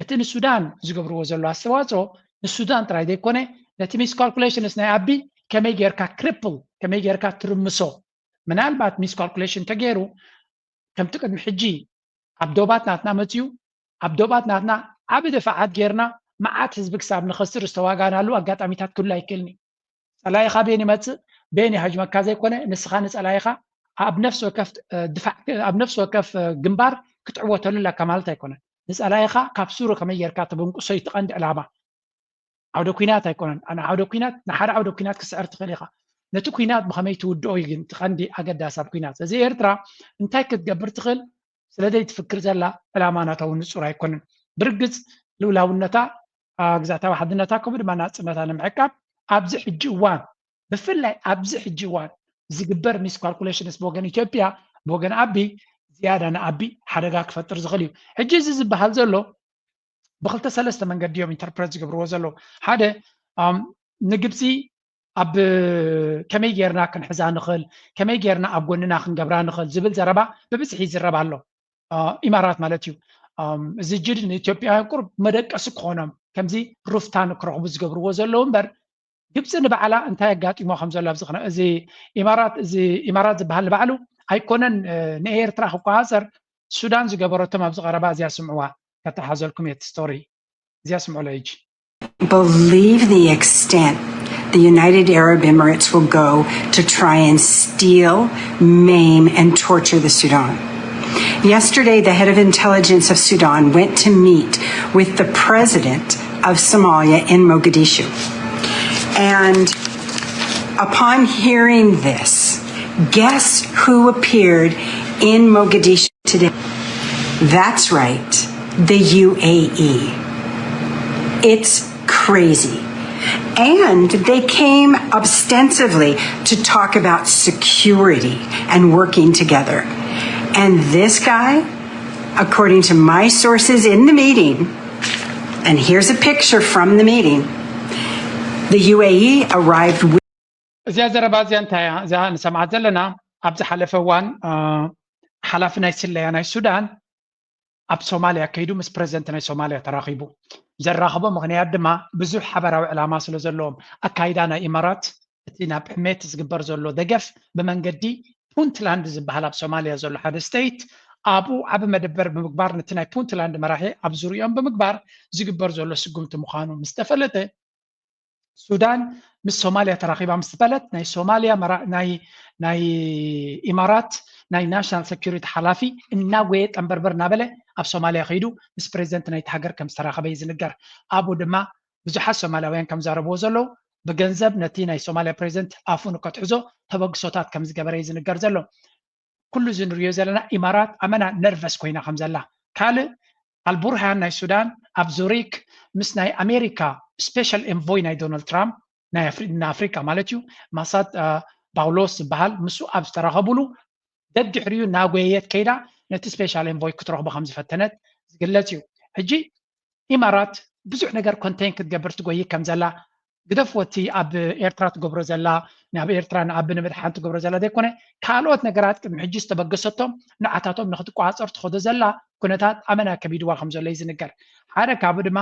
እቲ ንሱዳን ዝገብርዎ ዘሎ ኣስተዋፅኦ ንሱዳን ጥራይ ዘይኮነ ነቲ ሚስካልኩሌሽንስ ናይ ኣቢ ከመይ ጌርካ ክሪፕል ከመይ ጌርካ ትርምሶ፣ ምናልባት ሚስካልኩሌሽን ተገይሩ ከምቲ ቅድሚ ሕጂ ኣብ ዶባት ናትና መፅዩ ኣብ ዶባት ናትና ዓቢ ድፋዓት ጌርና መዓት ህዝቢ ክሳብ ንኸስር ዝተዋጋናሉ ኣጋጣሚታት ክህሉ ኣይክእልን እዩ። ፀላኢኻ ቤን ይመፅእ፣ ቤን ይሃጅመካ ዘይኮነ ንስኻ ንፀላኢኻ ኣብ ነፍሲ ወከፍ ድፋዕ ኣብ ነፍሲ ወከፍ ግንባር ክትዕወተሉ ኣለካ ማለት ኣይኮነን። ንፀላኢኻ ካብ ሱሩ ከመይ ጌርካ ትብንቁሶ እዩ እቲ ቀንዲ ዕላማ። ዓውደ ኩናት ኣይኮነን። ንዓውደ ኩናት ንሓደ ዓውደ ኩናት ክስዕር ትኽእል ኢኻ። ነቲ ኩናት ብኸመይ ትውድኦ እዩ ግን እቲ ቀንዲ ኣገዳሲ ኣብ ኩናት። እዚ ኤርትራ እንታይ ክትገብር ትኽእል ስለ ዘይትፍክር ዘላ ዕላማ ናታ እውን ንጹር ኣይኮነን። ብርግጽ ልኡላውነታ፣ ግዝኣታዊ ሓድነታ ከምኡ ድማ ናጽነታ ንምዕቃብ ኣብዚ ሕጂ እዋን ብፍላይ ኣብዚ ሕጂ እዋን ዝግበር ሚስካልኩሌሽንስ ብወገን ኢትዮጵያ ብወገን ኣቢ ዝያዳ ንኣቢ ሓደጋ ክፈጥር ዝኽእል እዩ። ሕጂ እዚ ዝበሃል ዘሎ ብክልተ ሰለስተ መንገዲ እዮም ኢንተርፕሬት ዝገብርዎ ዘለዉ። ሓደ ንግብፂ ኣብ ከመይ ጌርና ክንሕዛ ንኽእል ከመይ ጌርና ኣብ ጎንና ክንገብራ ንኽእል ዝብል ዘረባ ብብዝሒ ይዝረብ ኣሎ። ኢማራት ማለት እዩ። እዚ ጅድ ንኢትዮጵያውያን ቁሩብ መደቀሲ ክኾኖም ከምዚ ሩፍታን ክረኽቡ ዝገብርዎ ዘለዉ እምበር ግብፂ ንባዕላ እንታይ ኣጋጢሞ ከም ዘሎ ኣብዚ እዚ ኢማራት እዚ ኢማራት ዝበሃል ንባዕሉ ኣይኮነን ንኤርትራ ክቆፃፀር ሱዳን ዝገበረቶም ኣብዚ ቀረባ እዚኣ ስምዕዋ ከተሓዘልኩም እየ ስቶሪ እዚኣ ስምዑ ለይጅ believe the extent the United Arab Emirates will go to try and steal, maim, and torture the Sudan. Yesterday, the head of intelligence of Sudan went to meet with the president of Somalia in Mogadishu. And upon hearing this, guess who appeared in Mogadishu today? That's right, the U A E. It's crazy. And they came ostensibly to talk about security and working together. And this guy, according to my sources in the meeting, and here's a picture from the meeting, the U A E arrived with እዚኣ ዘረባ እዚኣ እንታይ እያ? እዚኣ ንሰምዓ ዘለና ኣብ ዝሓለፈ እዋን ሓላፊ ናይ ስለያ ናይ ሱዳን ኣብ ሶማልያ ከይዱ ምስ ፕረዚደንት ናይ ሶማልያ ተራኺቡ ዘራኽቦ ምኽንያት ድማ ብዙሕ ሓበራዊ ዕላማ ስለ ዘለዎም ኣካይዳ ናይ ኢማራት እቲ ናብ ሕሜት ዝግበር ዘሎ ደገፍ ብመንገዲ ፑንትላንድ ዝበሃል ኣብ ሶማልያ ዘሎ ሓደ ስቴት ኣብኡ ዓቢ መደበር ብምግባር ነቲ ናይ ፑንትላንድ መራሒ ኣብ ዙሪኦም ብምግባር ዝግበር ዘሎ ስጉምቲ ምዃኑ ምስ ተፈለጠ ሱዳን ምስ ሶማልያ ተራኺባ ምስ ዝበለት ናይ ሶማልያ ናይ ናይ ኢማራት ናይ ናሽናል ሴኩሪቲ ሓላፊ እናጎየ ጠንበርበር እናበለ ኣብ ሶማልያ ከይዱ ምስ ፕሬዚደንት ናይቲ ሃገር ከም ዝተራኸበ እዩ ዝንገር። ኣብኡ ድማ ብዙሓት ሶማልያውያን ከም ዛረብዎ ዘለዉ ብገንዘብ ነቲ ናይ ሶማልያ ፕሬዚደንት ኣፉ ንከትሕዞ ተበግሶታት ከም ዝገበረ እዩ ዝንገር ዘሎ። ኩሉ እዚ ንሪኦ ዘለና ኢማራት ኣመና ነርቨስ ኮይና ከም ዘላ ካልእ ኣልቡርሃን ናይ ሱዳን ኣብ ዙሪክ ምስ ናይ ኣሜሪካ ስፔሻል ኤንቮይ ናይ ዶናልድ ትራምፕ ናይ ኣፍሪ- ንኣፍሪካ ማለት እዩ ማሳድ አ፣ ፓውሎስ ዝበሃል ምስኡ ኣብ ዝተራኸቡሉ ደድሕሪኡ እናጎየየት ከይዳ ነቲ ስፔሻል ኤንቮይ ክትረኽቦ ከም ዝፈተነት ዝግለጽ እዩ። ሕጂ ኢማራት ብዙሕ ነገር ኮንቴን ክትገብር ትጎይ ከም ዘላ ግደፍዎ እቲ ኣብ ኤርትራ ትገብሮ ዘላ ናብ ኤርትራ ንኣቢ ንምድሓን ትገብሮ ዘላ ዘይኮነ ካልኦት ነገራት ቅድሚ ሕጂ ዝተበገሰቶም ንዓታቶም ንክትቆፃፀር ትኸዶ ዘላ ኩነታት ኣመና ከቢድዋ ከም ዘሎ እዩ ዝንገር። ሓደ ካብኡ ድማ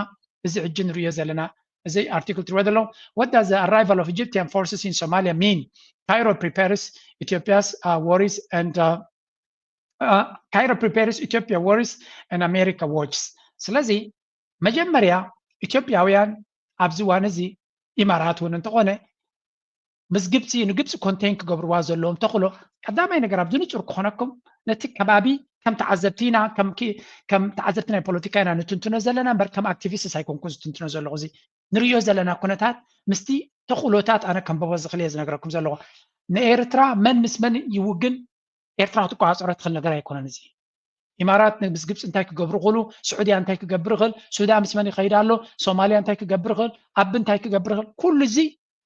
እዚ ሕጂ ንሪኦ ዘለና እዚ ኣርቲክል ትሪኦ ዘለኹም what does the arrival of Egyptian forces in Somalia mean? Cairo prepares Ethiopia's uh, worries and uh, uh, Cairo prepares Ethiopia worries and America watches. ስለዚ መጀመርያ ኢትዮጵያውያን ኣብዚ እዋን እዚ ኢማራት እውን እንተኾነ ምስ ግብፂ ንግብፂ ኮንቴን ክገብርዋ ዘለዎም ተኽእሎ ቀዳማይ ነገር ኣብዚ ንፁር ክኾነኩም ነቲ ከባቢ ከም ተዓዘብቲ ኢና ከም ኪ- ከም ተዓዘብቲ ናይ ፖለቲካ ኢና ንትንትኖ ዘለና እምበር ከም ኣክቲቪስትስ ኣይኮንኩ ዝትንትኖ ዘለኹ እዚ ንሪኦ ዘለና ኩነታት ምስቲ ተኽእሎታት ኣነ ከንበቦ ዝኽእል እየ ዝነግረኩም ዘለኹ ንኤርትራ መን ምስ መን ይውግን ኤርትራ ክትቆፃፀሮ ትኽእል ነገር ኣይኮነን እዚ ኢማራት ምስ ግብፂ እንታይ ክገብሩ ክእሉ፣ ስዑድያ እንታይ ክገብር ይኽእል፣ ሱዳን ምስ መን ይኸይድ ኣሎ፣ ሶማልያ እንታይ ክገብር ይኽእል፣ ኣቢ እንታይ ክገብር ይኽእል፣ ኩሉ እዚ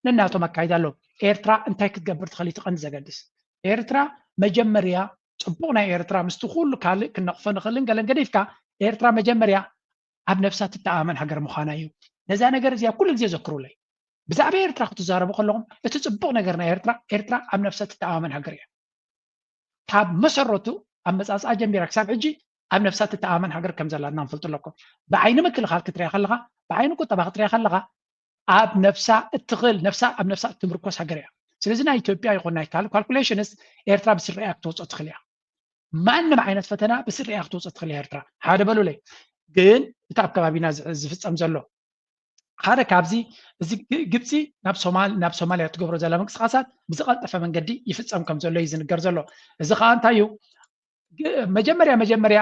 ነናቶም ኣካይዳ ኣሎ። ኤርትራ እንታይ ክትገብር ትኽእል እዩ እቲ ቀንዲ ዘገድስ። ኤርትራ መጀመርያ ፅቡቕ ናይ ኤርትራ ምስቲ ኩሉ ካልእ ክነቕፎ ንኽእልን ገለን ገዲፍካ ኤርትራ መጀመርያ ኣብ ነፍሳ ትተኣማመን ሃገር ምዃና እዩ። ነዛ ነገር እዚኣ ኩሉ ግዜ ዘክሩለይ። ብዛዕባ ኤርትራ ክትዛረቡ ከለኹም እቲ ፅቡቕ ነገር ናይ ኤርትራ ኤርትራ ኣብ ነፍሳ ትተኣማመን ሃገር እያ። ካብ መሰረቱ ኣመፃፅኣ ጀሚራ ክሳብ ሕጂ ኣብ ነፍሳ ትተኣማመን ሃገር ከም ዘላትና ንፈልጡ ኣለኩም። ብዓይኒ ምክልኻል ክትሪያ ከለኻ ብዓይኒ ቁጠባ ክትሪያ ከለኻ ኣብ ነፍሳ እትኽእል ነፍሳ ኣብ ነፍሳ እትምርኮስ ሃገር እያ። ስለዚ ናይ ኢትዮጵያ ይኹን ናይ ካልእ ካልኩሌሽንስ ኤርትራ ብስሪኣ ክትወፅኦ ትኽእል እያ። ማንም ዓይነት ፈተና ብስሪኣ ክትወፅኦ ትኽእል እያ ኤርትራ። ሓደ በሉለይ። ግን እቲ ኣብ ከባቢና ዝ- ዝፍፀም ዘሎ ሓደ ካብዚ እዚ ግ- ግብፂ ናብ ሶማል ናብ ሶማልያ ትገብሮ ዘላ ምንቅስቃሳት ብዝቀልጠፈ መንገዲ ይፍፀም ከም ዘሎ እዩ ዝንገር ዘሎ። እዚ ከዓ እንታይ እዩ? ግ- መጀመርያ መጀመርያ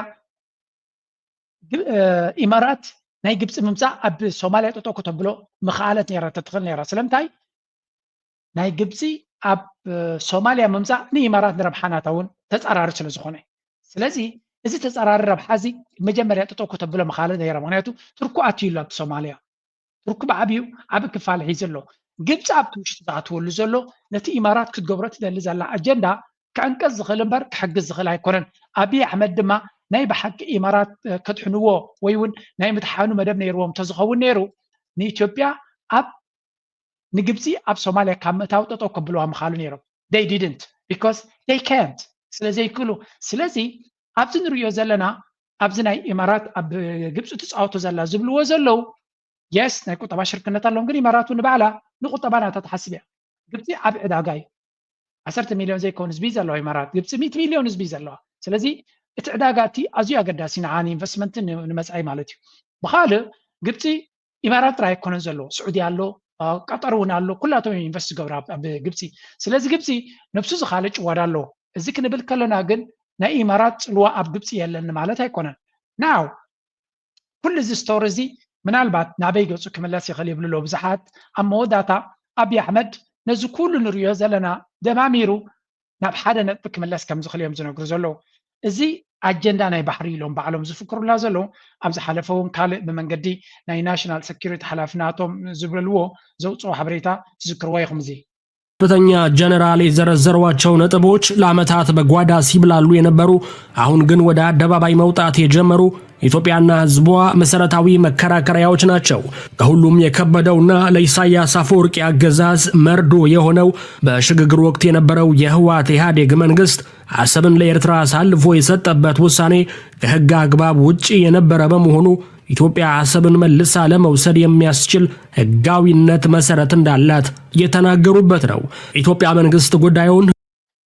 ግ- እ፣ ኢማራት ናይ ግብፂ ምምፃእ ኣብ ሶማልያ ጠጠው ከተብሎ ምኽኣለት ነይራ ተትኽእል ነይራ። ስለምንታይ ናይ ግብፂ ኣብ እ፣ ሶማልያ ምምፃእ ንኢማራት ንረብሓ ናታ እውን ተፃራሪ ስለ ዝኾነ፣ ስለዚ እዚ ተፃራሪ ረብሓ እዚ መጀመርያ ጠጠው ከተብሎ ምኽኣለት ነይራ። ምክንያቱ ቱርኩ ኣትዩ ኣሎ ኣብቲ ሶማልያ። ቱርኪ ብዓብዩ ዓቢ ክፋል ሒዙ ኣሎ። ግብፂ ኣብቲ ውሽጢ ዝኣትወሉ ዘሎ ነቲ ኢማራት ክትገብሮ ትደሊ ዘላ ኣጀንዳ ክዕንቅፅ ዝኽእል እምበር ክሕግዝ ዝኽእል ኣይኮነን። ኣብይ ኣሕመድ ድማ ናይ ብሓቂ ኢማራት እ፣ ከድሕንዎ ወይ እውን ናይ ምድሓኑ መደብ ነይርዎም እንተዝኸውን ነይሩ ንኢትዮጵያ ኣብ ንግብፂ ኣብ ሶማልያ ካብ ምእታው ጠጠው ከብልዋ ምኻሉ ነይሮም። They didn't because they can't ስለ ዘይክእሉ። ስለዚ ኣብዚ ንሪኦ ዘለና ኣብዚ ናይ ኢማራት ኣብ ግብፂ ትፃወቶ ዘላ ዝብልዎ ዘለዉ የስ ናይ ቁጠባ ሽርክነት ኣለዎም ግን ኢማራት እውን ንባዕላ ንቁጠባ ናታ ትሓስብ እያ። ግብፂ ዓብ ዕዳጋ እዩ። ዓሰርተ ሚልዮን ዘይከውን ህዝቢ ዘለዋ ኢማራት ግብፂ ሚእቲ ሚልዮን ህዝቢ ዘለዋ። ስለዚ እቲ ዕዳጋ እቲ ኣዝዩ ኣገዳሲ ንዓ ንኢንቨስትመንት ንመፃኢ ማለት እዩ። ብካልእ ግብፂ ኢማራት ጥራይ ኣይኮነን ዘለዎ ስዑዲ ኣሎ፣ ቀጠር እውን ኣሎ። ኩላቶም ኢንቨስት ዝገብሩ ኣብ ግብፂ። ስለዚ ግብፂ ነብሱ ዝካለ ጭዋዳ ኣለዎ። እዚ ክንብል ከለና ግን ናይ ኢማራት ፅልዋ ኣብ ግብፂ የለን ማለት ኣይኮነን። ናው ኩሉ እዚ ስቶሪ እዚ ምናልባት ናበይ ገፁ ክምለስ ይኽእል ይብሉ ኣለዉ ብዙሓት። ኣብ መወዳእታ ኣብይ ኣሕመድ ነዚ ኩሉ ንሪኦ ዘለና ደማሚሩ ናብ ሓደ ነጥቢ ክምለስ ከም ዝኽእል እዮም ዝነግሩ ዘለዉ። እዚ ኣጀንዳ ናይ ባሕሪ ኢሎም ባዕሎም ዝፍክሩላ ዘለዉ ኣብ ዝሓለፈ እውን ካልእ ብመንገዲ ናይ ናሽናል ሰኪሪቲ ሓላፊ ናቶም ዝበልዎ ዘውፅኦ ሓበሬታ ትዝክርዎ ኢኹም። እዚ ከፍተኛ ጀነራል የዘረዘሯቸው ነጥቦች ለዓመታት በጓዳ ሲብላሉ የነበሩ፣ አሁን ግን ወደ አደባባይ መውጣት የጀመሩ ኢትዮጵያና ህዝቧ መሰረታዊ መከራከሪያዎች ናቸው። ከሁሉም የከበደውና ለኢሳያስ አፈወርቂ አገዛዝ መርዶ የሆነው በሽግግር ወቅት የነበረው የህወሓት ኢህአዴግ መንግስት አሰብን ለኤርትራ አሳልፎ የሰጠበት ውሳኔ ከህግ አግባብ ውጪ የነበረ በመሆኑ ኢትዮጵያ አሰብን መልሳ ለመውሰድ የሚያስችል ህጋዊነት መሰረት እንዳላት የተናገሩበት ነው። ኢትዮጵያ መንግስት ጉዳዩን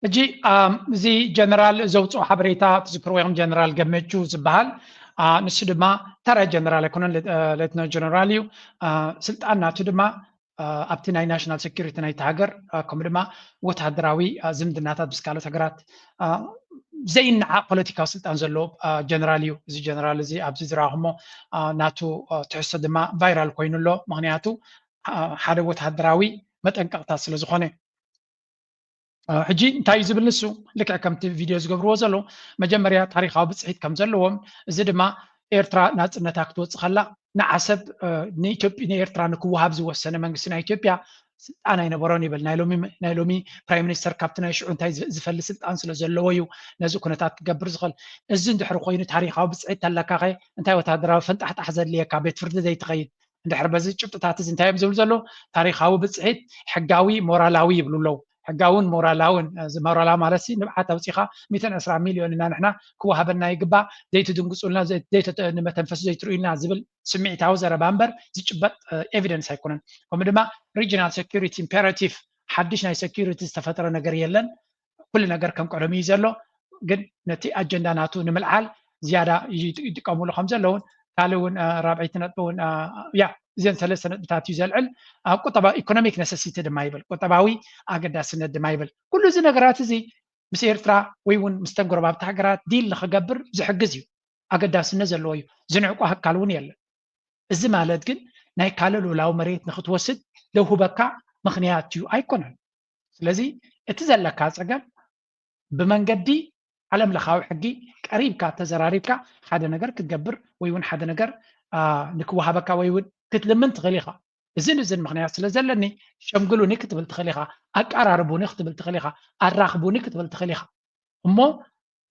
ሕጂ ኣም፣ እዚ ጀነራል ዘውፅኦ ሓበሬታ ትዝክርዎ ኢኹም። ጀነራል ገመቹ ዝበሃል ኣ፣ ንሱ ድማ ተራ ጀነራል ኣይኮነን፣ ሌት- እ፣ ሌትናል ጀነራል እዩ። ኣ፣ ስልጣን ናቱ ድማ ኣ፣ ኣብቲ ናይ ናሽናል ሴኩሪቲ ናይቲ ሃገር ኣ፣ ከምኡ ድማ ወታደራዊ ኣ፣ ዝምድናታት ምስ ካልኦት ሃገራት ኣ፣ ዘይነዓቕ ፖለቲካዊ ስልጣን ዘለዎ ኣ፣ ጀነራል እዩ። እዚ ጀነራል እዚ ኣብዚ ዝረኣኹሞ ኣ፣ ናቱ ኣ፣ ትሕዝቶ ድማ ቫይራል ኮይኑ ኣሎ። ምክንያቱ ኣ፣ ሓደ ወታደራዊ መጠንቀቕታ ስለ ዝኾነ። ሕጂ እንታይ እዩ ዝብል ንሱ? ልክዕ ከምቲ ቪድዮ ዝገብርዎ ዘለዉ መጀመርያ ታሪኻዊ ብፅሒት ከም ዘለዎም፣ እዚ ድማ ኤርትራ ናፅነታ ክትወፅእ ከላ ንዓሰብ ንኤርትራ ንክወሃብ ዝወሰነ መንግስቲ ናይ ኢትዮጵያ ስልጣን ኣይነበሮን ይብል። ናይ ሎሚ ፕራይም ሚኒስተር ካብቲ ናይ ሽዑ እንታይ ዝፈሊ ስልጣን ስለ ዘለዎ እዩ ነዚ ኩነታት ክገብር ዝኽእል። እዚ እንድሕሪ ኮይኑ ታሪኻዊ ብፅሒት ተለካኸ እንታይ ወታደራዊ ፈንጣሕጣሕ ዘድልየካ ቤት ፍርዲ ዘይትኸይድ እንድሕር በዚ ጭብጥታት እዚ እንታይ እዮም ዝብሉ ዘለዉ? ታሪኻዊ ብፅሒት ሕጋዊ ሞራላዊ ይብሉ ኣለዉ። ሕጋውን ሞራላውን እዚ ሞራላዊ ማለት ሲ ንብዓት ኣውፂኻ ሚእትን ዕስራ ሚልዮን ኢና ንሕና ክወሃበና ይግባእ ዘይትድንግፁልና ዘይተንመተንፈሱ ዘይትርእዩልና ዝብል ስምዒታዊ ዘረባ እምበር ዝጭበጥ ኤቪደንስ ኣይኮነን። ከምኡ ድማ ሪጅናል ሴኩሪቲ ኢምፔራቲቭ ሓድሽ ናይ ሴኩሪቲ ዝተፈጠረ ነገር የለን። ኩሉ ነገር ከም ቀደሙ እዩ ዘሎ። ግን ነቲ ኣጀንዳ ናቱ ንምልዓል ዝያዳ ይጥቀምሉ ከም ዘለውን ካልእ እውን ራብዐይቲ ነጥቢ እውን ያ እዚን ሰለስተ ነጥብታት እዩ ዘልዕል። ቁጠባ ኢኮኖሚክ ነሰሲቲ ድማ ይብል፣ ቁጠባዊ ኣገዳስነት ድማ ይብል። ኩሉ እዚ ነገራት እዚ ምስ ኤርትራ ወይ እውን ምስተን ጎረባብቲ ሃገራት ዲል ንክገብር ዝሕግዝ እዩ፣ ኣገዳስነት ዘለዎ እዩ። ዝንዕቆ ኣካል እውን የለን። እዚ ማለት ግን ናይ ካልእ ልኡላዊ መሬት ንክትወስድ ዘውህበካ ምክንያት እዩ ኣይኮነን። ስለዚ እቲ ዘለካ ፀገም ብመንገዲ ዓለም ለኻዊ ሕጊ ቀሪብካ ተዘራሪብካ ሓደ ነገር ክትገብር ወይ እውን ሓደ ነገር ንክወሃበካ ወይ እውን ክትልምን ትኽእል ኢኻ። እዝን እዝን ምኽንያት ስለ ዘለኒ ሸምግሉኒ ክትብል ትኽእል ኢኻ፣ ኣቀራርቡኒ ክትብል ትኽእል ኢኻ፣ ኣራኽቡኒ ክትብል ትኽእል ኢኻ። እሞ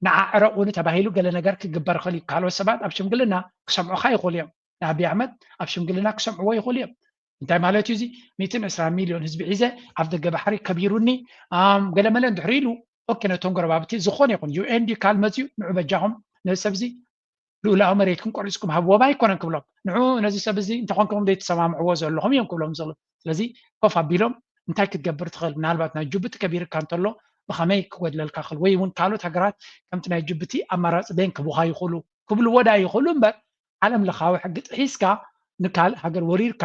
ንዓ ዕረቑኒ ተባሂሉ ገለ ነገር ክግበር ይኽእል እዩ። ካልኦት ሰባት ኣብ ሽምግልና ክሰምዑኻ ይኽእሉ እዮም። ንኣብይ ኣሕመድ ኣብ ሽምግልና ክሰምዕዎ ይኽእሉ እዮም። እንታይ ማለት እዩ እዚ? ሚእትን ዕስራን ሚልዮን ህዝቢ ሒዘ ኣብ ደገ ባሕሪ ከቢሩኒ ገለመለ እንድሕር ኢሉ፣ ኦኬ፣ ነቶም ጎረባብቲ ዝኾነ ይኹን ዩኤን ድዩ ካል መፅዩ ንዑ በጃኹም ነዚ ሰብ እዚ ልኡላዊ መሬትኩም ቆሪፅኩም ሃብዎም ኣይኮነን ክብሎም። ንዑ ነዚ ሰብ እዚ እንተኾንኩም ዘይተሰማምዕዎ ዘለኹም እዮም ክብሎም ዝኽእሉ። ስለዚ ኮፍ ኣቢሎም እንታይ ክትገብር ትኽእል? ምናልባት ናይ ጅቡቲ ከቢርካ እንተሎ ብኸመይ ክጎድለልካ ክኽእል? ወይ እውን ካልኦት ሃገራት ከምቲ ናይ ጅቡቲ ኣማራፂ ቤን ክቡኻ ይኽእሉ፣ ክብልዎ ዳ ይኽእሉ እምበር ዓለም ለኻዊ ሕጊ ጥሒስካ ንካልእ ሃገር ወሪርካ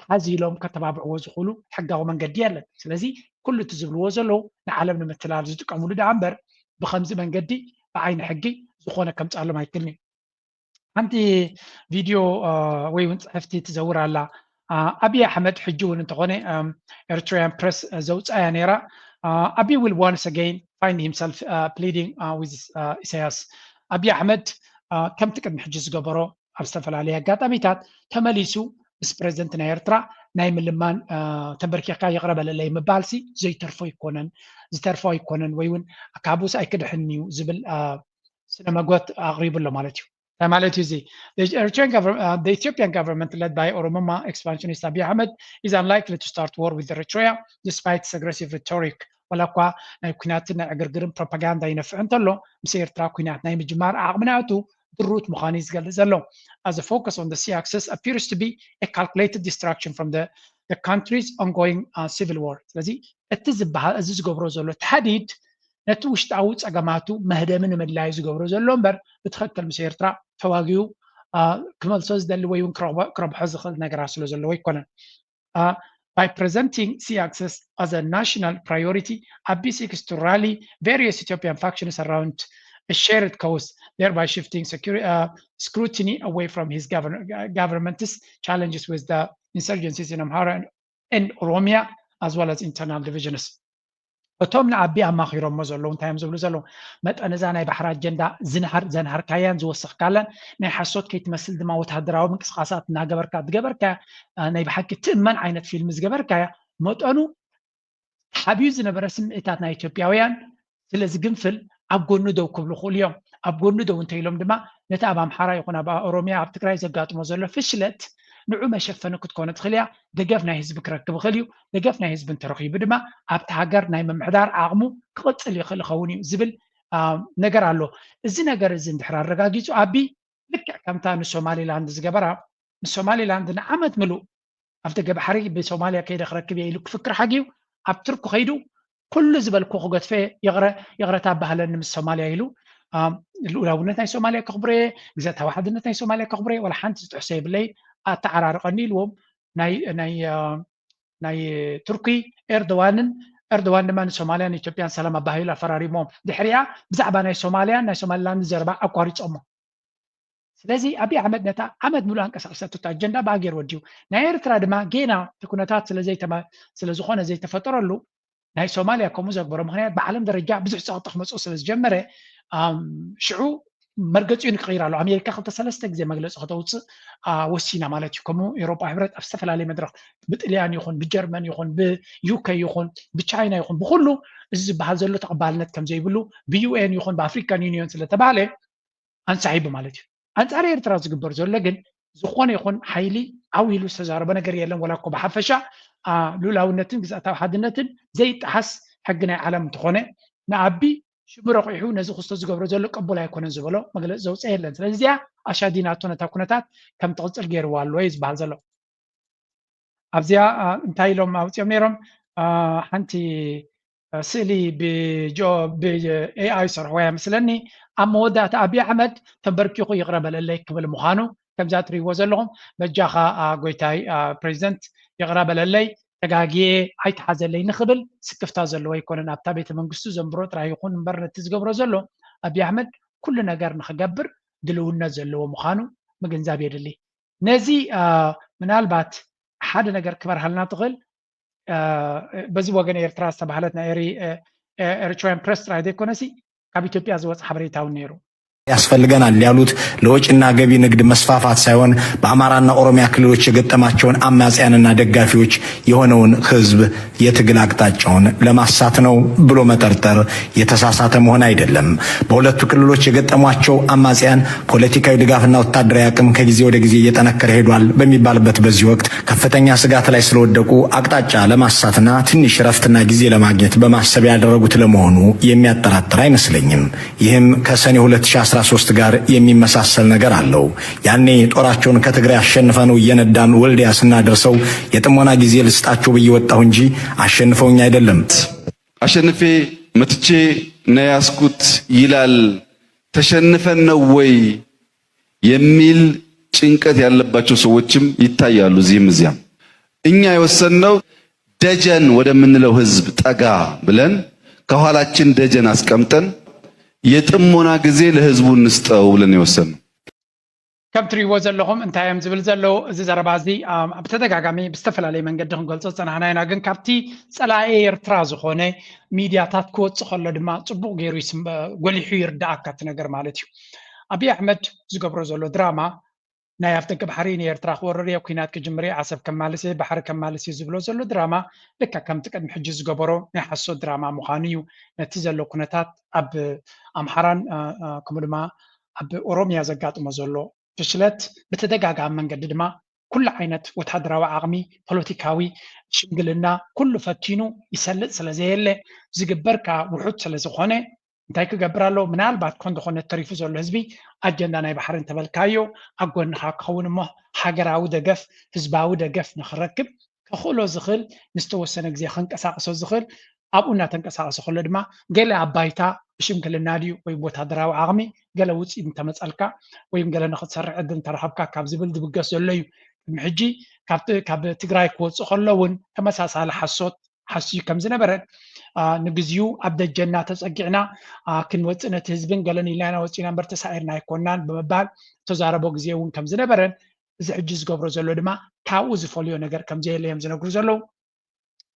ሓዚ ኢሎም ከተባብዕዎ ዝኽእሉ ሕጋዊ መንገዲ የለን። ስለዚ ኩሉ እቲ ዝብልዎ ዘለዉ ንዓለም ንምትላል ዝጥቀምሉ ደኣ እምበር ብኸምዚ መንገዲ ብዓይኒ ሕጊ ዝኾነ ከምፅኣሎም ኣይክልን እዩ። ሓንቲ ቪድዮ ወይ እውን ፅሕፍቲ ትዘውር ኣላ። ኣብይ ኣሕመድ ሕጂ እውን እንተኾነ ኤርትራውያን ፕረስ ዘውፅኣያ ነይራ። Abiy will once again find himself pleading with ኢሳያስ። ኣብይ ኣሕመድ ከምቲ ቅድሚ ሕጂ ዝገበሮ ኣብ ዝተፈላለየ ኣጋጣሚታት ተመሊሱ ምስ ፕረዚደንት ናይ ኤርትራ ናይ ምልማን ተንበርኪኽካ ይቕረ በለለይ ምባልሲ ዘይተርፎ ኣይኮነን፣ ዝተርፎ ኣይኮነን ወይ እውን ካብኡስ ኣይክድሕን እዩ ዝብል ስነ መግበት ኣቕሪቡ ኣሎ ማለት እዩ። እንታይ ማለት እዩ እዚ? The Eritrean government, uh, the Ethiopian government led by Oromoma expansionist Abiy Ahmed is unlikely to start war with Eritrea despite its aggressive rhetoric. ዋላ እኳ ናይ ኩናትን ናይ ዕግርግርን ፕሮፓጋንዳ ይነፍዕ እንተሎ ምስ ኤርትራ ኩናት ናይ ምጅማር ዓቕሚ ናቱ ድሩት ምዃኑ እዩ ዝገልጽ ዘሎ። As the focus on the sea access appears to be a calculated distraction from the, the country's ongoing uh, civil war. ስለዚ እቲ ዝበሃል እዚ ዝገብሮ ዘሎ ተሃዲድ ነቲ ውሽጣዊ ጸገማቱ መህደሚ ንምድላይ ዝገብሮ ዘሎ እምበር ብትኽክል ምስ ኤርትራ ተዋጊኡ ክመልሶ ዝደሊ ወይ እውን ክረብሖ ዝኽእል ነገራት ስለ ዘለዎ ኣይኮነን። By presenting sea access as a national priority, Abiy seeks to rally various Ethiopian factions around a shared cause, thereby shifting security, uh, scrutiny away from his govern- uh, government's challenges with the insurgencies in Amhara and, and Oromia, as well as internal divisions. እቶም ንኣቢ ኣማኺሮሞ ዘለዉ እንታይ እዮም ዝብሉ ዘለዉ? መጠን እዛ ናይ ባሕሪ ኣጀንዳ ዝንሃር ዘንሃርካያን ዝወሰኽካላን ናይ ሓሶት ከይትመስል ድማ ወተሃደራዊ ምንቅስቃሳት እናገበርካ ዝገበርካ ናይ ብሓቂ ትእመን ዓይነት ፊልም ዝገበርካያ መጠኑ ተሓብዩ ዝነበረ ስምዒታት ናይ ኢትዮጵያውያን ስለ ዝግንፍል ኣብ ጎኑ ደው ክብሉ ክእሉ እዮም። ኣብ ጎኑ ደው እንተኢሎም ድማ ነቲ ኣብ ኣምሓራ ይኹን ኣብ ኦሮሚያ ኣብ ትግራይ ዘጋጥሞ ዘሎ ፍሽለት ንዑ መሸፈኒ ክትኮነ ትኽእል እያ። ደገፍ ናይ ህዝቢ ክረክብ ይኽእል እዩ። ደገፍ ናይ ህዝቢ እንተረኺቡ ድማ ኣብቲ ሃገር ናይ ምምሕዳር ዓቕሙ ክቕፅል ይኽእል ይኸውን እዩ ዝብል ነገር ኣሎ። እዚ ነገር እዚ እንድሕር ኣረጋጊፁ ኣቢ ልክዕ ከምታ ንሶማሊላንድ ዝገበራ ንሶማሊላንድ ንዓመት ምሉእ ኣብ ደገ ባሕሪ ብሶማልያ ከይደ ክረክብ እየ ኢሉ ክፍክር ሓጊዩ ኣብ ቱርኪ ከይዱ ኩሉ ዝበልኩ ክገድፈ ይቕረ ይቕረታ ባህለኒ ምስ ሶማልያ ኢሉ ልኡላውነት ናይ ሶማልያ ከኽብሮ እየ፣ ግዛታዊ ሓድነት ናይ ሶማልያ ከኽብሮ እየ፣ ዋላ ሓንቲ ዝጥሕሶ የብለይ፣ ኣተዓራርቐኒ ኢልዎም ናይ ናይ ናይ ቱርኪ ኤርዶዋንን ኤርዶዋን ድማ ንሶማልያን ኢትዮጵያን ሰላም ኣባሂሉ ኣፈራሪሞም ድሕሪኣ ብዛዕባ ናይ ሶማልያን ናይ ሶማሊላንድ ዘረባ ኣቋሪፆሞ። ስለዚ ኣብይ ኣሕመድ ነታ ዓመት ሙሉእ ኣንቀሳቂሳቶ ኣጀንዳ ብኣገር ወዲኡ ናይ ኤርትራ ድማ ጌና እቲ ኩነታት ስለዝኾነ ዘይተፈጠረሉ ናይ ሶማልያ ከምኡ ዘግበሮ ምክንያት ብዓለም ደረጃ ብዙሕ ፀቕጢ ክመፅኡ ስለዝጀመረ ሽዑ መርገፂኡ ንክቕይር ኣሎ። ኣሜሪካ ክልተ ሰለስተ ግዜ መግለፂ ከተውፅእ ወሲና ማለት እዩ። ከምኡ ኤሮጳ ሕብረት ኣብ ዝተፈላለየ መድረክ ብጥልያን ይኹን ብጀርመን ይኹን ብዩከ ይኹን ብቻይና ይኹን ብኩሉ እዚ ዝበሃል ዘሎ ተቐባልነት ከምዘይብሉ ብዩኤን ይኹን ብኣፍሪካን ዩኒዮን ስለተባሃለ ኣንሳሒቡ ማለት እዩ። ኣንፃር ኤርትራ ዝግበር ዘሎ ግን ዝኾነ ይኹን ሓይሊ ዓው ኢሉ ዝተዛረበ ነገር የለን። ዋላ እኮ ብሓፈሻ ልኡላውነትን ግዝኣታዊ ሓድነትን ዘይጠሓስ ሕጊ ናይ ዓለም እንተኾነ ንኣቢ ሽሙ ረቑሑ ነዚ ክስቶ ዝገብሮ ዘሎ ቅቡል ኣይኮነን ዝበሎ መግለፂ ዘውፀ የለን። ስለዚ እዚኣ ኣሻዲናቶ ነታ ኩነታት ከም ትቕፅል ገይርዋ ኣሎ እዩ ዝበሃል ዘሎ። ኣብዚኣ እንታይ ኢሎም ኣውፅኦም ነይሮም? ሓንቲ ስእሊ ብኤኣይ ዝሰርሕዋ እያ መስለኒ። ኣብ መወዳእታ ኣብይ ኣሕመድ ተንበርኪኹ ይቕረ በለለይ ክብል ምዃኑ ከምዛ ትሪእዎ ዘለኹም በጃኻ ጎይታይ ፕሬዚደንት ይቕረ በለለይ ተጋግየ ኣይትሓዘለይ ንኽብል ስክፍታ ዘለዎ ኣይኮነን። ኣብታ ቤተ መንግስቱ ዘንብሮ ጥራይ ይኹን እምበር ነቲ ዝገብሮ ዘሎ ኣብይ ኣሕመድ ኩሉ ነገር ንኽገብር ድልውነት ዘለዎ ምዃኑ ምግንዛብ የድሊ። ነዚ ምናልባት ሓደ ነገር ክበርሃልና ትኽእል በዚ ወገን ኤርትራ ዝተባህለት ናይ ኤሪትራያን ፕረስ ጥራይ ዘይኮነሲ ካብ ኢትዮጵያ ዝወፅ ሓበሬታ እውን ነይሩ። ያስፈልገናል ያሉት ለወጪና ገቢ ንግድ መስፋፋት ሳይሆን በአማራና ኦሮሚያ ክልሎች የገጠማቸውን አማጽያንና ደጋፊዎች የሆነውን ህዝብ የትግል አቅጣጫውን ለማሳት ነው ብሎ መጠርጠር የተሳሳተ መሆን አይደለም። በሁለቱ ክልሎች የገጠሟቸው አማጽያን ፖለቲካዊ ድጋፍና ወታደራዊ አቅም ከጊዜ ወደ ጊዜ እየጠነከረ ሄዷል በሚባልበት በዚህ ወቅት ከፍተኛ ስጋት ላይ ስለወደቁ አቅጣጫ ለማሳትና ትንሽ እረፍትና ጊዜ ለማግኘት በማሰብ ያደረጉት ለመሆኑ የሚያጠራጥር አይመስለኝም። ይህም ከሰኔ ሁለት ሺህ አስራ ሶስት ጋር የሚመሳሰል ነገር አለው። ያኔ ጦራቸውን ከትግራይ አሸንፈነው እየነዳን ወልዲያ ስናደርሰው የጥሞና ጊዜ ልስጣቸው ብዬ ወጣሁ እንጂ አሸንፈውኝ አይደለም። አሸንፌ መትቼ ነው ያስኩት ይላል። ተሸንፈን ነው ወይ የሚል ጭንቀት ያለባቸው ሰዎችም ይታያሉ እዚህም እዚያም። እኛ የወሰንነው ደጀን ወደምንለው ህዝብ ጠጋ ብለን ከኋላችን ደጀን አስቀምጠን የጥሞና ጊዜ ለህዝቡ እንስጠው ብለን የወሰንነው። ከም ትሪእዎ ዘለኹም እንታይ እዮም ዝብል ዘለዉ? እዚ ዘረባ እዚ ብተደጋጋሚ ብዝተፈላለየ መንገዲ ክንገልጾ ዝጸናሕና ኢና፣ ግን ካብቲ ጸላኢ ኤርትራ ዝኾነ ሚድያታት ክወጽእ ከሎ ድማ ጽቡቕ ገይሩ ጎሊሑ ይርዳኣካ እቲ ነገር ማለት እዩ። ኣብይ ኣሕመድ ዝገብሮ ዘሎ ድራማ ናይ ኣፍደገ ባሕሪ ንኤርትራ ክወርር እየ፣ ኲናት ክጅምር እየ፣ ዓሰብ ከማልስ እየ፣ ባሕሪ ከማልስ እየ ዝብሎ ዘሎ ድራማ ልክዕ ከምቲ ቅድሚ ሕጂ ዝገበሮ ናይ ሓሶት ድራማ ምዃኑ እዩ። ነቲ ዘሎ ኩነታት ኣብ ኣምሓራን ከምኡ ድማ ኣብ ኦሮሚያ ዘጋጥሞ ዘሎ ፍሽለት ብተደጋጋሚ መንገዲ ድማ ኩሉ ዓይነት ወታደራዊ ዓቕሚ፣ ፖለቲካዊ፣ ሽምግልና ኩሉ ፈቲኑ ይሰልጥ ስለ ዘየለ ዝግበር ከዓ ውሑድ ስለ ዝኾነ እንታይ ክገብር ኣለዎ? ምናልባት ኮን ዝኾነ ተሪፉ ዘሎ ህዝቢ ኣጀንዳ ናይ ባሕሪ እንተበልካዮ ኣብ ጎንኻ ክኸውን እሞ ሃገራዊ ደገፍ ህዝባዊ ደገፍ ንኽረክብ ከኽእሎ ዝኽእል ንዝተወሰነ ግዜ ከንቀሳቕሶ ዝኽእል ኣብኡ እናተንቀሳቐሰ ከሎ ድማ ገለ ኣብ ባይታ ብሽምግልና ድዩ ወይ ወታደራዊ ዓቕሚ ገለ ውፅኢት እንተመፀልካ ወይም ገለ ንክትሰርሕ ዕድል እንተረኸብካ ካብ ዝብል ዝብገስ ዘሎ እዩ። ቅድሚ ሕጂ ካብ ትግራይ ክወፅእ ከሎ እውን ተመሳሳሊ ሓሶት ሓስዩ ከም ዝነበረን ንግዚኡ ኣብ ደጀና ተፀጊዕና ክንወፅእ ነቲ ህዝብን ገለን ኢልና ኢና ወፂና እምበር ተሳዒርና ኣይኮናን ብምባል ተዛረቦ ግዜ እውን ከም ዝነበረን እዚ ሕጂ ዝገብሮ ዘሎ ድማ ካብኡ ዝፈልዮ ነገር ከም ዘየለ እዮም ዝነግሩ ዘለዉ።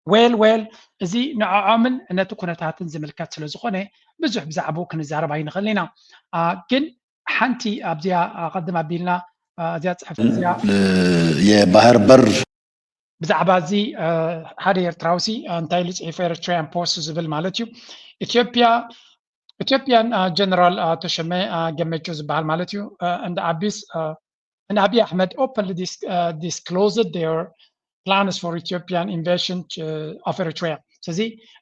ዌል ዌል እዚ ንዕዖምን ነቲ ኩነታትን ዝምልከት ስለ ዝኾነ ብዙሕ ብዛዕባኡ ክንዛረብ ኣይንኽእል ኢና። ግን ሓንቲ ኣብዚኣ ቀድም ኣቢልና እዚኣ ፅሕፍቲ እዚኣ የባህር በር ብዛዕባ እዚ ሓደ ኤርትራዊ ሲ እንታይ ኢሉ ፅሒፉ Eritrean Post ዝብል ማለት እዩ ኢትዮጵያ ኢትዮጵያን ጀነራል ተሸመ ገመቹ ዝበሃል ማለት እዩ and Abiy and Abiy Ahmed openly disclosed their plans for Ethiopian invasion of Eritrea ስለዚ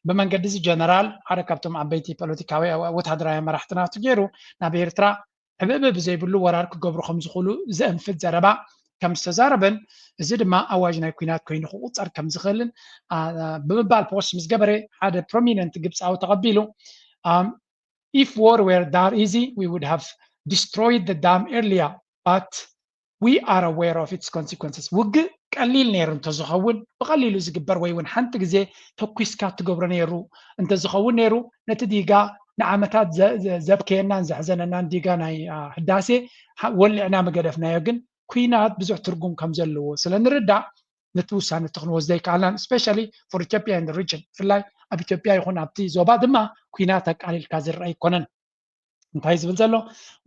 ብመንገዲ እዚ ጀነራል ሓደ ካብቶም ዓበይቲ ፖለቲካዊ ወታደራዊ መራሕቲ ናቱ ገይሩ ናብ ኤርትራ ዕብእብእ ብዘይብሉ ወራር ክገብሩ ከም ዝኽእሉ ዘእንፍት ዘረባ ከም ዝተዛረበን እዚ ድማ ኣዋጅ ናይ ኲናት ኮይኑ ክቑጸር ከም ዝኽእልን ብምባል ፖስት ምስ ገበረ ሓደ ፕሮሚነንት ግብፃዊ ተቐቢሉ if war were that easy we would have destroyed the dam earlier but we are aware of its consequences ውግእ ቀሊል ነይሩ እንተዝኸውን ብቐሊሉ ዝግበር ወይ እውን ሓንቲ ግዜ ተኩስካ ትገብሮ ነይሩ እንተዝኸውን ነይሩ ነቲ ዲጋ ንዓመታት ዘብከየናን ዘሕዘነናን ዲጋ ናይ ህዳሴ ወሊዕና ምገደፍናዮ ግን ኲናት ብዙሕ ትርጉም ከም ዘለዎ ስለ ንርዳእ ነቲ ውሳነ እቲ ክንወስዶ ኣይከኣልናን especially for Ethiopia in the region ብፍላይ ኣብ ኢትዮጵያ ይኹን ኣብቲ ዞባ ድማ ኲናት ኣቃሊልካ ዝረአ ኣይኮነን እንታይ ዝብል ዘሎ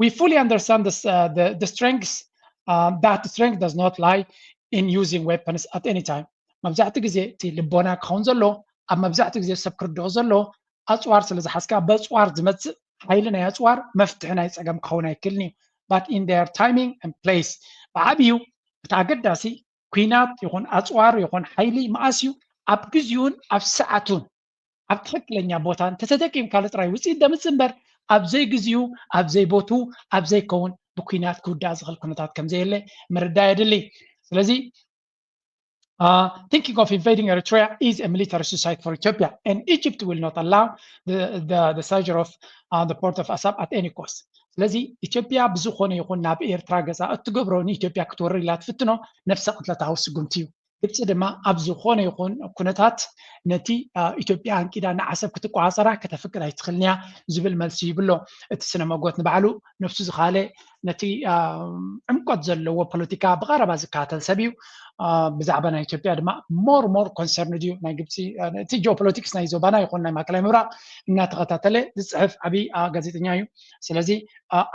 we fully understand the, uh, the, the strengths uh, that strength does not lie in using weapons at any time መብዛሕቲ ግዜ እቲ ልቦና ክኸውን ዘሎ ኣብ መብዛሕቲ ግዜ ሰብ ክርድኦ ዘሎ ኣፅዋር ስለ ዝሓዝካ በፅዋር ዝመፅእ ሓይሊ ናይ ኣፅዋር መፍትሒ ናይ ፀገም ክኸውን ኣይክልን እዩ but in their timing and place ብዓብዩ እቲ ኣገዳሲ ኲናት ይኹን ኣፅዋር ይኹን ሓይሊ መኣስ እዩ ኣብ ግዜኡን ኣብ ሰዓቱን ኣብ ትኽክለኛ ቦታ እንተተጠቂምካሉ ጥራይ ውፅኢት ደምፅእ እምበር ኣብ ዘይግዜኡ ኣብ ዘይቦትኡ ኣብ ዘይከውን ብኲናት ክውዳእ ዝኽእል ኩነታት ከም ዘየለ ምርዳእ የድሊ ስለዚ Uh, thinking of invading Eritrea is a military suicide for Ethiopia, and Egypt will not allow the, the, the seizure of uh, the port of Assab at any cost. ስለዚ ኢትዮጵያ ብዝኾነ ይኹን ናብ ኤርትራ ገዛ እትገብሮ ንኢትዮጵያ ክትወርር ኢላ ትፍትኖ ነፍሰ ቅትለታዊ ስጉምቲ እዩ። ግብፂ ድማ ኣብ ዝኾነ ይኹን ኩነታት ነቲ ኢትዮጵያ ኣንቂዳ ንዓሰብ ክትቆፃፀራ ከተፍቅድ ኣይትኽእልን እያ ዝብል መልሲ ይብሎ። እቲ ስነ መጎት ንባዕሉ ነብሱ ዝኻለ ነቲ ዕምቆት ዘለዎ ፖለቲካ ብቐረባ ዝከታተል ሰብ እዩ። ብዛዕባ ናይ ኢትዮጵያ ድማ more more concerned እዩ። ናይ ግብፂ እቲ ጂኦፖለቲክስ ናይ ዞባና ይኹን ናይ ማእከላይ ምብራቕ እናተኸታተለ ዝፅሕፍ ዓብዪ ጋዜጠኛ እዩ። ስለዚ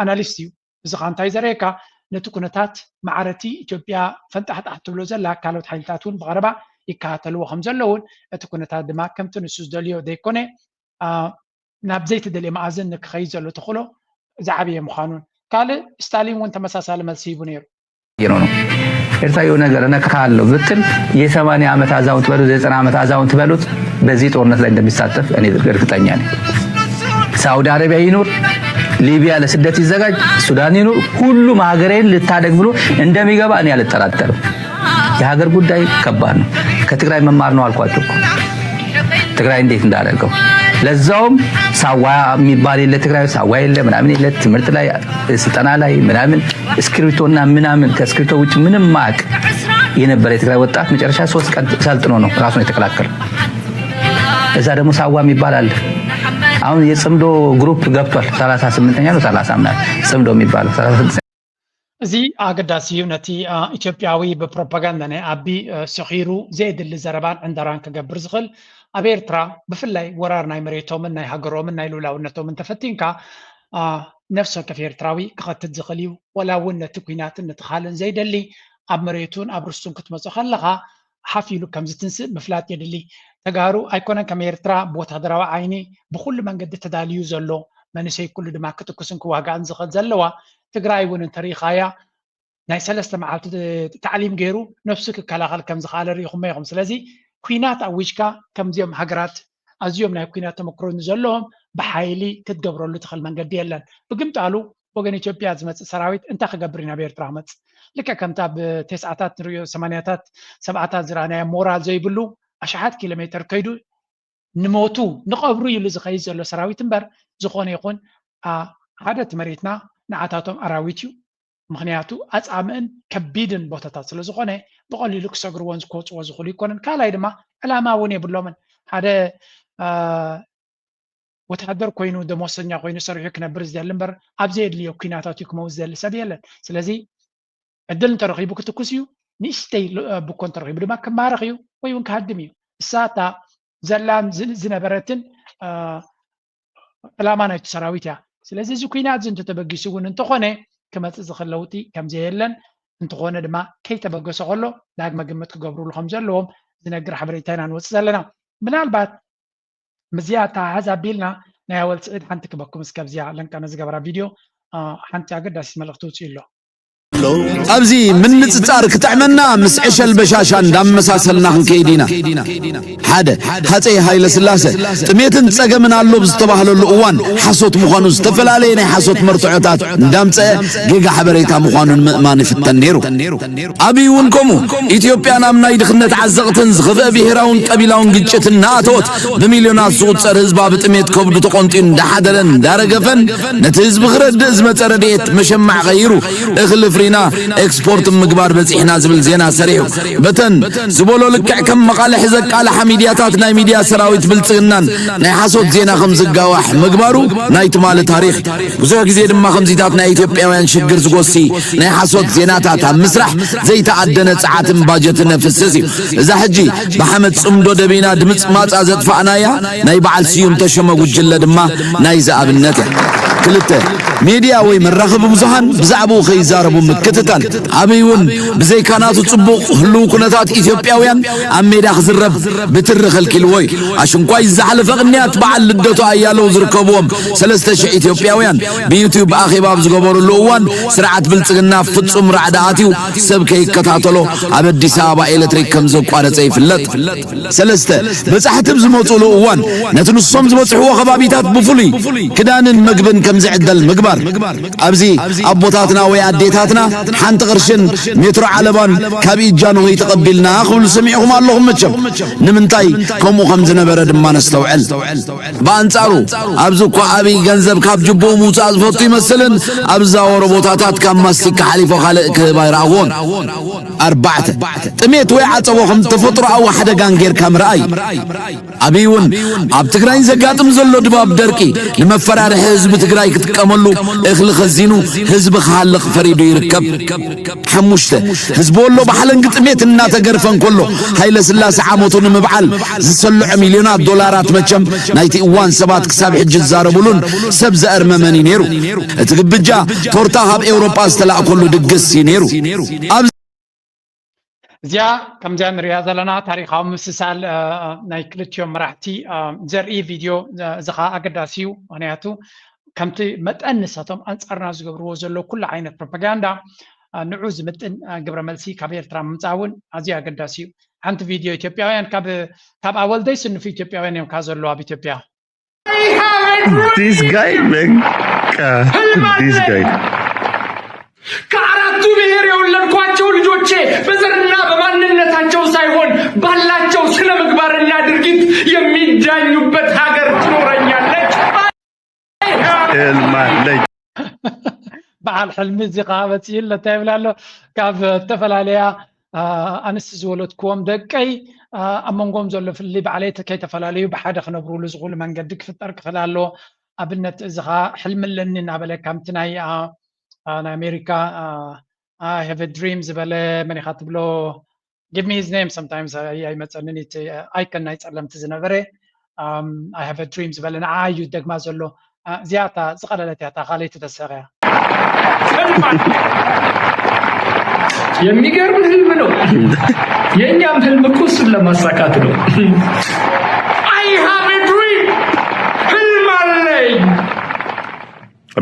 ኣናሊስት እዩ። እዚ ኸዓ እንታይ ዘርእየካ? ነቲ ኩነታት ማዕረቲ ኢትዮጵያ ፈንጣሕጣሕ ትብሎ ዘላ ካልኦት ሓይልታት እውን ብቐረባ ይከታተልዎ ከም ዘለውን እቲ ኩነታት ድማ ከምቲ ንሱ ዝደልዮ ዘይኮነ ናብ ዘይተደልየ መኣዝን ንክኸይድ ዘሎ ተኽእሎ ዝዓበየ ምዃኑን ካልእ ስታሊን እውን ተመሳሳሊ መልሲ ሂቡ ነይሩ። ነው። ኤርትራ የሆነ ነገር እነካሃለሁ ብትል የሰማንያ ዓመት አዛውንት በሉት፣ የዘጠና ዓመት አዛውንት በሉት በዚህ ጦርነት ላይ እንደሚሳተፍ እኔ እርግጠኛ ነኝ። ሳውዲ አረቢያ ይኑር፣ ሊቢያ ለስደት ይዘጋጅ፣ ሱዳን ይኑር፣ ሁሉም ሀገሬን ልታደግ ብሎ እንደሚገባ እኔ አልጠራጠርም። የሀገር ጉዳይ ከባድ ነው። ከትግራይ መማር ነው አልኳቸው እኮ። ትግራይ እንዴት እንዳደረገው ለዛውም ሳዋ የሚባል የለ፣ ትግራይ ሳዋ የለ፣ ምናምን የለ፣ ትምህርት ላይ ስልጠና ላይ ምናምን እስክሪብቶና ምናምን ከእስክሪብቶ ውጭ ምንም ማቅ የነበረ የትግራይ ወጣት መጨረሻ ሶስት ቀን ሰልጥኖ ነው ራሱን የተቀላቀለ። እዛ ደግሞ ሳዋ የሚባል አለ። አሁን የጽምዶ ግሩፕ ገብቷል። ሰላሳ ስምንተኛ ነው ሰላሳ ምናምን ጽምዶ የሚባለው ሰላሳ ስምንተኛ። እዚ ኣገዳሲ እዩ። ነቲ ኢትዮጵያዊ ብፕሮፓጋንዳ ናይ ኣቢ ሰኺሩ ዘየድሊ ዘረባን ዕንደራን ክገብር ዝኽእል ኣብ ኤርትራ ብፍላይ ወራር ናይ መሬቶምን ናይ ሃገሮምን ናይ ልኡላውነቶምን ተፈቲንካ ነፍሲ ወከፍ ኤርትራዊ ክኸትት ዝኽእል እዩ። ወላ እውን ነቲ ኲናትን ነቲ ካልእን ዘይደሊ ኣብ መሬቱን ኣብ ርስቱን ክትመጾ ከለኻ ሓፍ ኢሉ ከም ዝትንስእ ምፍላጥ የድሊ። ተጋሩ ኣይኮነን ከም ኤርትራ ብወታደራዊ ዓይኒ ብኹሉ መንገዲ ተዳልዩ ዘሎ መንእሰይ ኩሉ ድማ ክትኩስን ክዋጋእን ዝኽእል ዘለዋ ትግራይ እውን እንተሪኢኻያ ናይ ሰለስተ መዓልቲ ታዕሊም ገይሩ ነብሱ ክከላኸል ከም ዝኽኣለ ርኢኹሞ ኢኹም። ስለዚ ኲናት ኣዊጅካ ከምዚኦም ሃገራት ኣዝዮም ናይ ኲናት ተመክሮ ንዘለዎም ብሓይሊ ክትገብረሉ ትኽእል መንገዲ የለን። ብግምጣሉ ወገን ኢትዮጵያ ዝመፅእ ሰራዊት እንታይ ክገብር እዩ ናብ ኤርትራ ክመፅእ? ልክዕ ከምቲ ኣብ ተስዓታት ንሪኦ ሰማንያታት ሰብዓታት ዝረኣናዮ ሞራል ዘይብሉ ኣሽሓት ኪሎ ሜተር ከይዱ ንሞቱ ንቐብሩ ኢሉ ዝኸይድ ዘሎ ሰራዊት እምበር ዝኾነ ይኹን ሓደ እቲ መሬትና ንዓታቶም ኣራዊት እዩ። ምኽንያቱ ኣፃምእን ከቢድን ቦታታት ስለ ዝኾነ ብቐሊሉ ክሰግርዎን ክወፅዎ ዝኽእሉ ይኮነን። ካልኣይ ድማ ዕላማ እውን የብሎምን። ሓደ ወታደር ኮይኑ ደሞዝተኛ ኮይኑ ሰሪሑ ክነብር ዝደሊ እምበር ኣብ ዘየድልዮ ኲናት ኣትዩ ክመውት ዝደሊ ሰብ የለን። ስለዚ ዕድል እንተረኺቡ ክትኩስ እዩ፣ ንእሽተይ ብኮ እንተረኺቡ ድማ ክማረኽ እዩ ወይ እውን ክሃድም እዩ። እሳ እታ ዘላን ዝነበረትን ዕላማ ናይቲ ሰራዊት እያ። ስለዚ እዚ ኲናት እዚ እንተተበጊሱ እውን እንተኾነ ክመፅእ ዝኽእል ለውጢ ከምዘየለን እንተኾነ ድማ ከይተበገሰ ከሎ ዳግመ ግምት ክገብሩሉ ከም ዘለዎም ዝነግር ሓበሬታ ኢና ንወፅእ ዘለና። ምናልባት ምስዚኣ ኣተሓሕዝ ኣቢልና ናይ ኣወል ስዒድ ሓንቲ ክበኩም እስከ ኣብዚኣ ለንቀነ ዝገበራ ቪድዮ ሓንቲ ኣገዳሲት መልእኽቲ ውፅኡ ኣሎ። ኣብዚ ምንጽጻር ክጥዕመና ምስ ዕሸል በሻሻ እንዳመሳሰልና ክንከይድ ኢና። ሓደ፣ ሃጸይ ሃይለ ስላሰ ጥሜትን ጸገምን ኣሎ ብዝተባህለሉ እዋን ሓሶት ምዃኑ ዝተፈላለየ ናይ ሓሶት መርትዖታት እንዳምጸአ ጌጋ ሓበሬታ ምዃኑ ንምእማን ይፍተን ነይሩ። ኣብይ እውን ከምኡ ኢትዮጵያ ናብ ናይ ድኽነት ዓዘቕትን ዝኸፍአ ብሄራውን ቀቢላውን ግጭት እናኣተወት ብሚልዮናት ዝቑጸር ህዝባ ብጥሜት ከብዱ ተቖንጢኑ እንዳሓደረን እንዳረገፈን ነቲ ህዝቢ ክረድእ ዝመጸ ረድኤት መሸማዕ ቀይሩ እኽሊ ፍሪና ኤክስፖርት ምግባር በጺሕና ዝብል ዜና ሰሪሑ በተን ዝበሎ ልክዕ ከም መቓልሒ ዘቃልሓ ሚድያታት ናይ ሚድያ ሰራዊት ብልጽግናን ናይ ሓሶት ዜና ከም ዝጋዋሕ ምግባሩ ናይ ትማሊ ታሪኽ። ብዙሕ ግዜ ድማ ከምዚታት ናይ ኢትዮጵያውያን ሽግር ዝጎሲ ናይ ሓሶት ዜናታት ኣብ ምስራሕ ዘይተኣደነ ጸዓትን ባጀትን ነፍስስ እዩ። እዛ ሕጂ ብሓመድ ጽምዶ ደቢና ድምጽ ማጻ ዘጥፋእናያ ናይ በዓል ስዩም ተሾመ ጉጅለ ድማ ናይዚ ኣብነት እያ። ክልተ፣ ሚድያ ወይ መራኸቢ ብዙሃን ብዛዕባኡ ከይዛረቡ ምክትታል። ኣብይ እውን ብዘይካ ናቱ ጽቡቕ ህልው ኩነታት ኢትዮጵያውያን ኣብ ሜዳ ክዝረብ ብትሪ ከልኪልዎ እዩ። ኣሽንኳይ ዝሓለፈ ቅንያት በዓል ልደቱ ኣያለው ዝርከብዎም ሰለስተ ሽሕ ኢትዮጵያውያን ብዩትዩብ ኣኼባ ኣብ ዝገበሩሉ እዋን ስርዓት ብልጽግና ፍጹም ራዕዲ ኣትዩ ሰብ ከይከታተሎ ኣብ ኣዲስ ኣበባ ኤሌክትሪክ ከም ዘቋረጸ ይፍለጥ። ሰለስተ፣ በጻሕቲ ኣብ ዝመጹሉ እዋን ነቲ ንሶም ዝበጽሕዎ ከባቢታት ብፍሉይ ክዳንን መግብን ከም ዝዕደል ምግባር። ምግባር። ኣብዚ ኣቦታትና ወይ ኣዴታትና ሓንቲ ቅርሽን ሜትሮ ዓለባን ካብ ኢድ ጃንሆይ ተቐቢልና ክብሉ ሰሚዕኹም ኣለኹም። መቸም ንምንታይ ከምኡ ከም ዝነበረ ድማ ነስተውዕል። ብኣንጻሩ ኣብዚ እኮ ኣብይ ገንዘብ ካብ ጅቦ ምውፃእ ዝፈቱ ይመስልን ኣብ ዝዛወሮ ቦታታት ካብ ማስቲካ ሓሊፎ ካልእ ክህብ ኣይረኣኹን። ኣርባዕተ፣ ጥሜት ወይ ዓፀቦ ከም ተፈጥሮኣዊ ሓደጋን ጌርካ ምርኣይ። ኣብይ እውን ኣብ ትግራይ ዘጋጥም ዘሎ ድባብ ደርቂ ንመፈራርሒ ህዝቢ ትግራይ ክጥቀመሉ እኽሊ ከዚኑ ህዝቢ ክሃልቕ ፈሪዱ ይርከብ። ሓሙሽተ፣ ህዝቢ ወሎ ብሓለንጊ ጥሜት እናተገርፈ እንከሎ ሃይለ ስላሴ ዓመቱ ንምብዓል ዝሰልዖ ሚልዮናት ዶላራት መቸም ናይቲ እዋን ሰባት ክሳብ ሕጂ ዝዛረቡሉን ሰብ ዘእርመመን እዩ ነይሩ። እቲ ግብጃ ቶርታ ካብ ኤውሮጳ ዝተላእከሉ ድግስ እዩ ነይሩ። ኣብ እዚኣ ከምዚኣ ንሪኣ ዘለና ታሪኻዊ ምስሳል ናይ ክልቲኦም መራሕቲ ዘርኢ ቪድዮ እዚ ከዓ ኣገዳሲ እዩ። ምክንያቱ ከምቲ መጠን ንሳቶም ኣንፃርና ዝገብርዎ ዘሎ ኩሉ ዓይነት ፕሮፓጋንዳ ንዑ ዝምጥን ግብረ መልሲ ካብ ኤርትራ ምምፃእ እውን ኣዝዩ ኣገዳሲ እዩ። ሓንቲ ቪድዮ ኢትዮጵያውያን ካብ ካብ ኣወልደይ ስንፉ ኢትዮጵያውያን እዮም ካብ ዘለዉ ኣብ ኢትዮጵያ This guy በቃ this guy ከአራቱ ብሔር የወለድኳቸው ልጆቼ በዘርና በማንነታቸው ሳይሆን ባላቸው ስነ ምግባርና ድርጊት የሚዳኙበት ሀገር ትኖረኛለች። ህልም ኣለኝ። በዓል ሕልሚ እዚ ከዓ መፅእለ እንታይ ይብል ኣሎ ካብ ዝተፈላለያ ኣንስቲ ዝወለድክዎም ደቀይ ኣብ መንጎም ዘሎ ፍልልይ ባዕለይ ከይተፈላለዩ ብሓደ ክነብሩሉ ዝኽእሉ መንገዲ ክፍጠር ክኽእል ኣለዎ። ኣብነት እዚ ከዓ ሕልሚ ኣለኒ እናበለ ከምቲ ናይ ናይ ኣሜሪካ I have a dream ዝበለ መን ኢኻ ትብሎ give me his name sometimes ኣይመፀንን እቲ ኣይከን ናይ ፀለምቲ ዝነበረ I have a dream ዝበለ ንዓ እዩ ደግማ ዘሎ እዚኣ እታ ዝቐለለት እያ እታ ካልኣይቲ ተሰቕያ የሚገርም ህልም ነው። የእኛም ህልም እኮ እሱን ለማሳካት ነው። I have a dream ህልም አለኝ።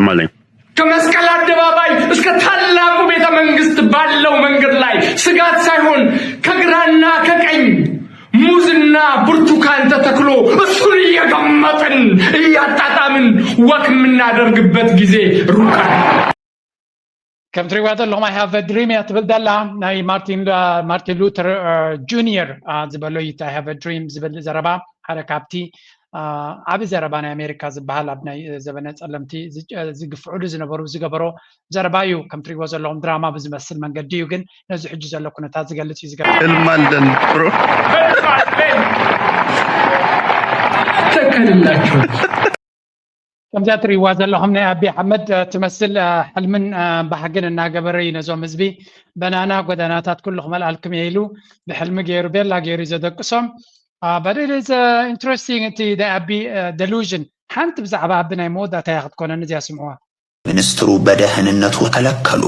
እማለኝ ከመስቀል አደባባይ እስከ ታላቁ ቤተ መንግስት ባለው መንገድ ላይ ስጋት ሳይሆን ከግራና ከቀኝ ሙዝና ብርቱካን ተተክሎ እሱን እየገመጥን እያጣጣምን ወክ የምናደርግበት ጊዜ ሩቅ አይደለም። ከም ትሪዋ ዘለኹም I have a dream እያ ትብል ዘላ ናይ ማርቲን ማርቲን ሉተር ጁኒየር ዝበሎ እዩ I have a dream ዝብል ዘረባ ሓደ ካብቲ ዓቢ ዘረባ ናይ ኣሜሪካ ዝበሃል ኣብ ናይ ዘበነ ጸለምቲ ዝግፍዑሉ ዝነበሩ ዝገበሮ ዘረባ እዩ። ከም ትሪዎ ዘለኹም ድራማ ብዝመስል መንገዲ እዩ፣ ግን ነዚ ሕጂ ዘሎ ኩነታት ዝገልጽ እዩ ዝገርም። ህልም ኣለን ብሮ ተከልላችሁ ከምዚኣ ትሪዋ ዘለኹም ናይ ኣቢ ኣሕመድ ትመስል ሕልምን ባህግን እናገበረ እዩ ነዞም ህዝቢ በናና ጎዳናታት ኩሉ ክመልኣልኩም እየ ኢሉ ብሕልሚ ገይሩ ቤላ ገይሩ እዩ ዘደቅሶም። But it is interesting እቲ ናይ ኣቢ delusion ሓንቲ ብዛዕባ ኣቢ ናይ መወዳእታ እያ ክትኮነኒ እዚኣ ስምዕዋ። ሚኒስትሩ በደህንነቱ ተከለከሉ።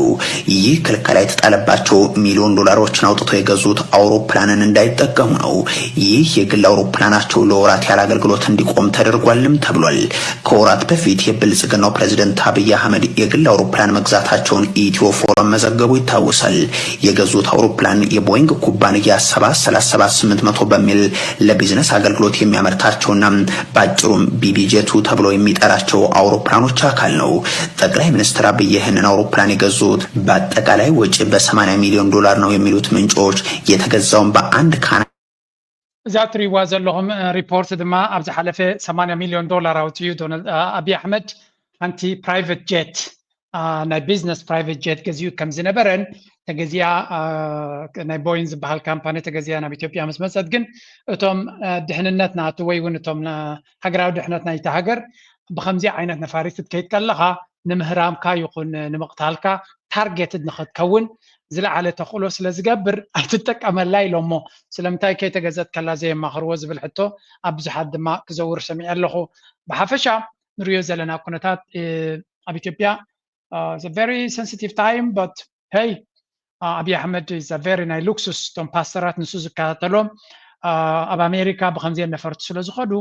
ይህ ክልከላ የተጣለባቸው ሚሊዮን ዶላሮችን አውጥተው የገዙት አውሮፕላንን እንዳይጠቀሙ ነው። ይህ የግል አውሮፕላናቸው ለወራት ያለ አገልግሎት እንዲቆም ተደርጓልም ተብሏል። ከወራት በፊት የብልጽግናው ፕሬዝደንት አብይ አህመድ የግል አውሮፕላን መግዛታቸውን ኢትዮ ፎረም መዘገቡ ይታወሳል። የገዙት አውሮፕላን የቦይንግ ኩባንያ ሰባት ሰላሳ ሰባት ስምንት መቶ በሚል ለቢዝነስ አገልግሎት የሚያመርታቸውና በአጭሩም ቢቢ ጄቱ ተብሎ የሚጠራቸው አውሮፕላኖች አካል ነው። ጠቅላይ ሚኒስትር አብይ ይህንን አውሮፕላን የገዙት በአጠቃላይ ወጪ በሰማንያ ሚሊዮን ዶላር ነው የሚሉት ምንጮች የተገዛውን በአንድ ካና እዛ ትሪዋ ዘለኹም ሪፖርት ድማ ኣብ ዝሓለፈ ሰማንያ ሚሊዮን ዶላር ኣውፅኡ ዶናልድ ኣብይ ኣሕመድ ሓንቲ ፕራይቨት ጀት ናይ ቢዝነስ ፕራይቨት ጀት ገዚኡ ከም ዝነበረን ተገዚኣ ናይ ቦይን ዝበሃል ካምፓኒ ተገዚኣ ናብ ኢትዮጵያ ምስ መፀት ግን እቶም ድሕንነት ናቱ ወይ እውን እቶም ሃገራዊ ድሕነት ናይቲ ሃገር ብከምዚ ዓይነት ነፋሪት ክትከይድ ከለካ ንምህራምካ ይኹን ንምቕታልካ ታርጌትድ ንክትከውን ዝለዓለ ተኽእሎ ስለ ዝገብር ኣይትጠቀመላ ኢሎሞ ስለምንታይ ከይተገዘት ከላ ዘየማኽርዎ ዝብል ሕቶ ኣብ ብዙሓት ድማ ክዘውር ሰሚዐ ኣለኹ። ብሓፈሻ ንሪኦ ዘለና ኩነታት ኣብ ኢትዮጵያ very sensitive time but hey ኣብይ ኣሕመድ is very ናይ ሉክሱስ እቶም ፓስተራት ንሱ ዝከታተሎም ኣብ ኣሜሪካ ብከምዚአን ነፈርቲ ስለ ዝኸዱ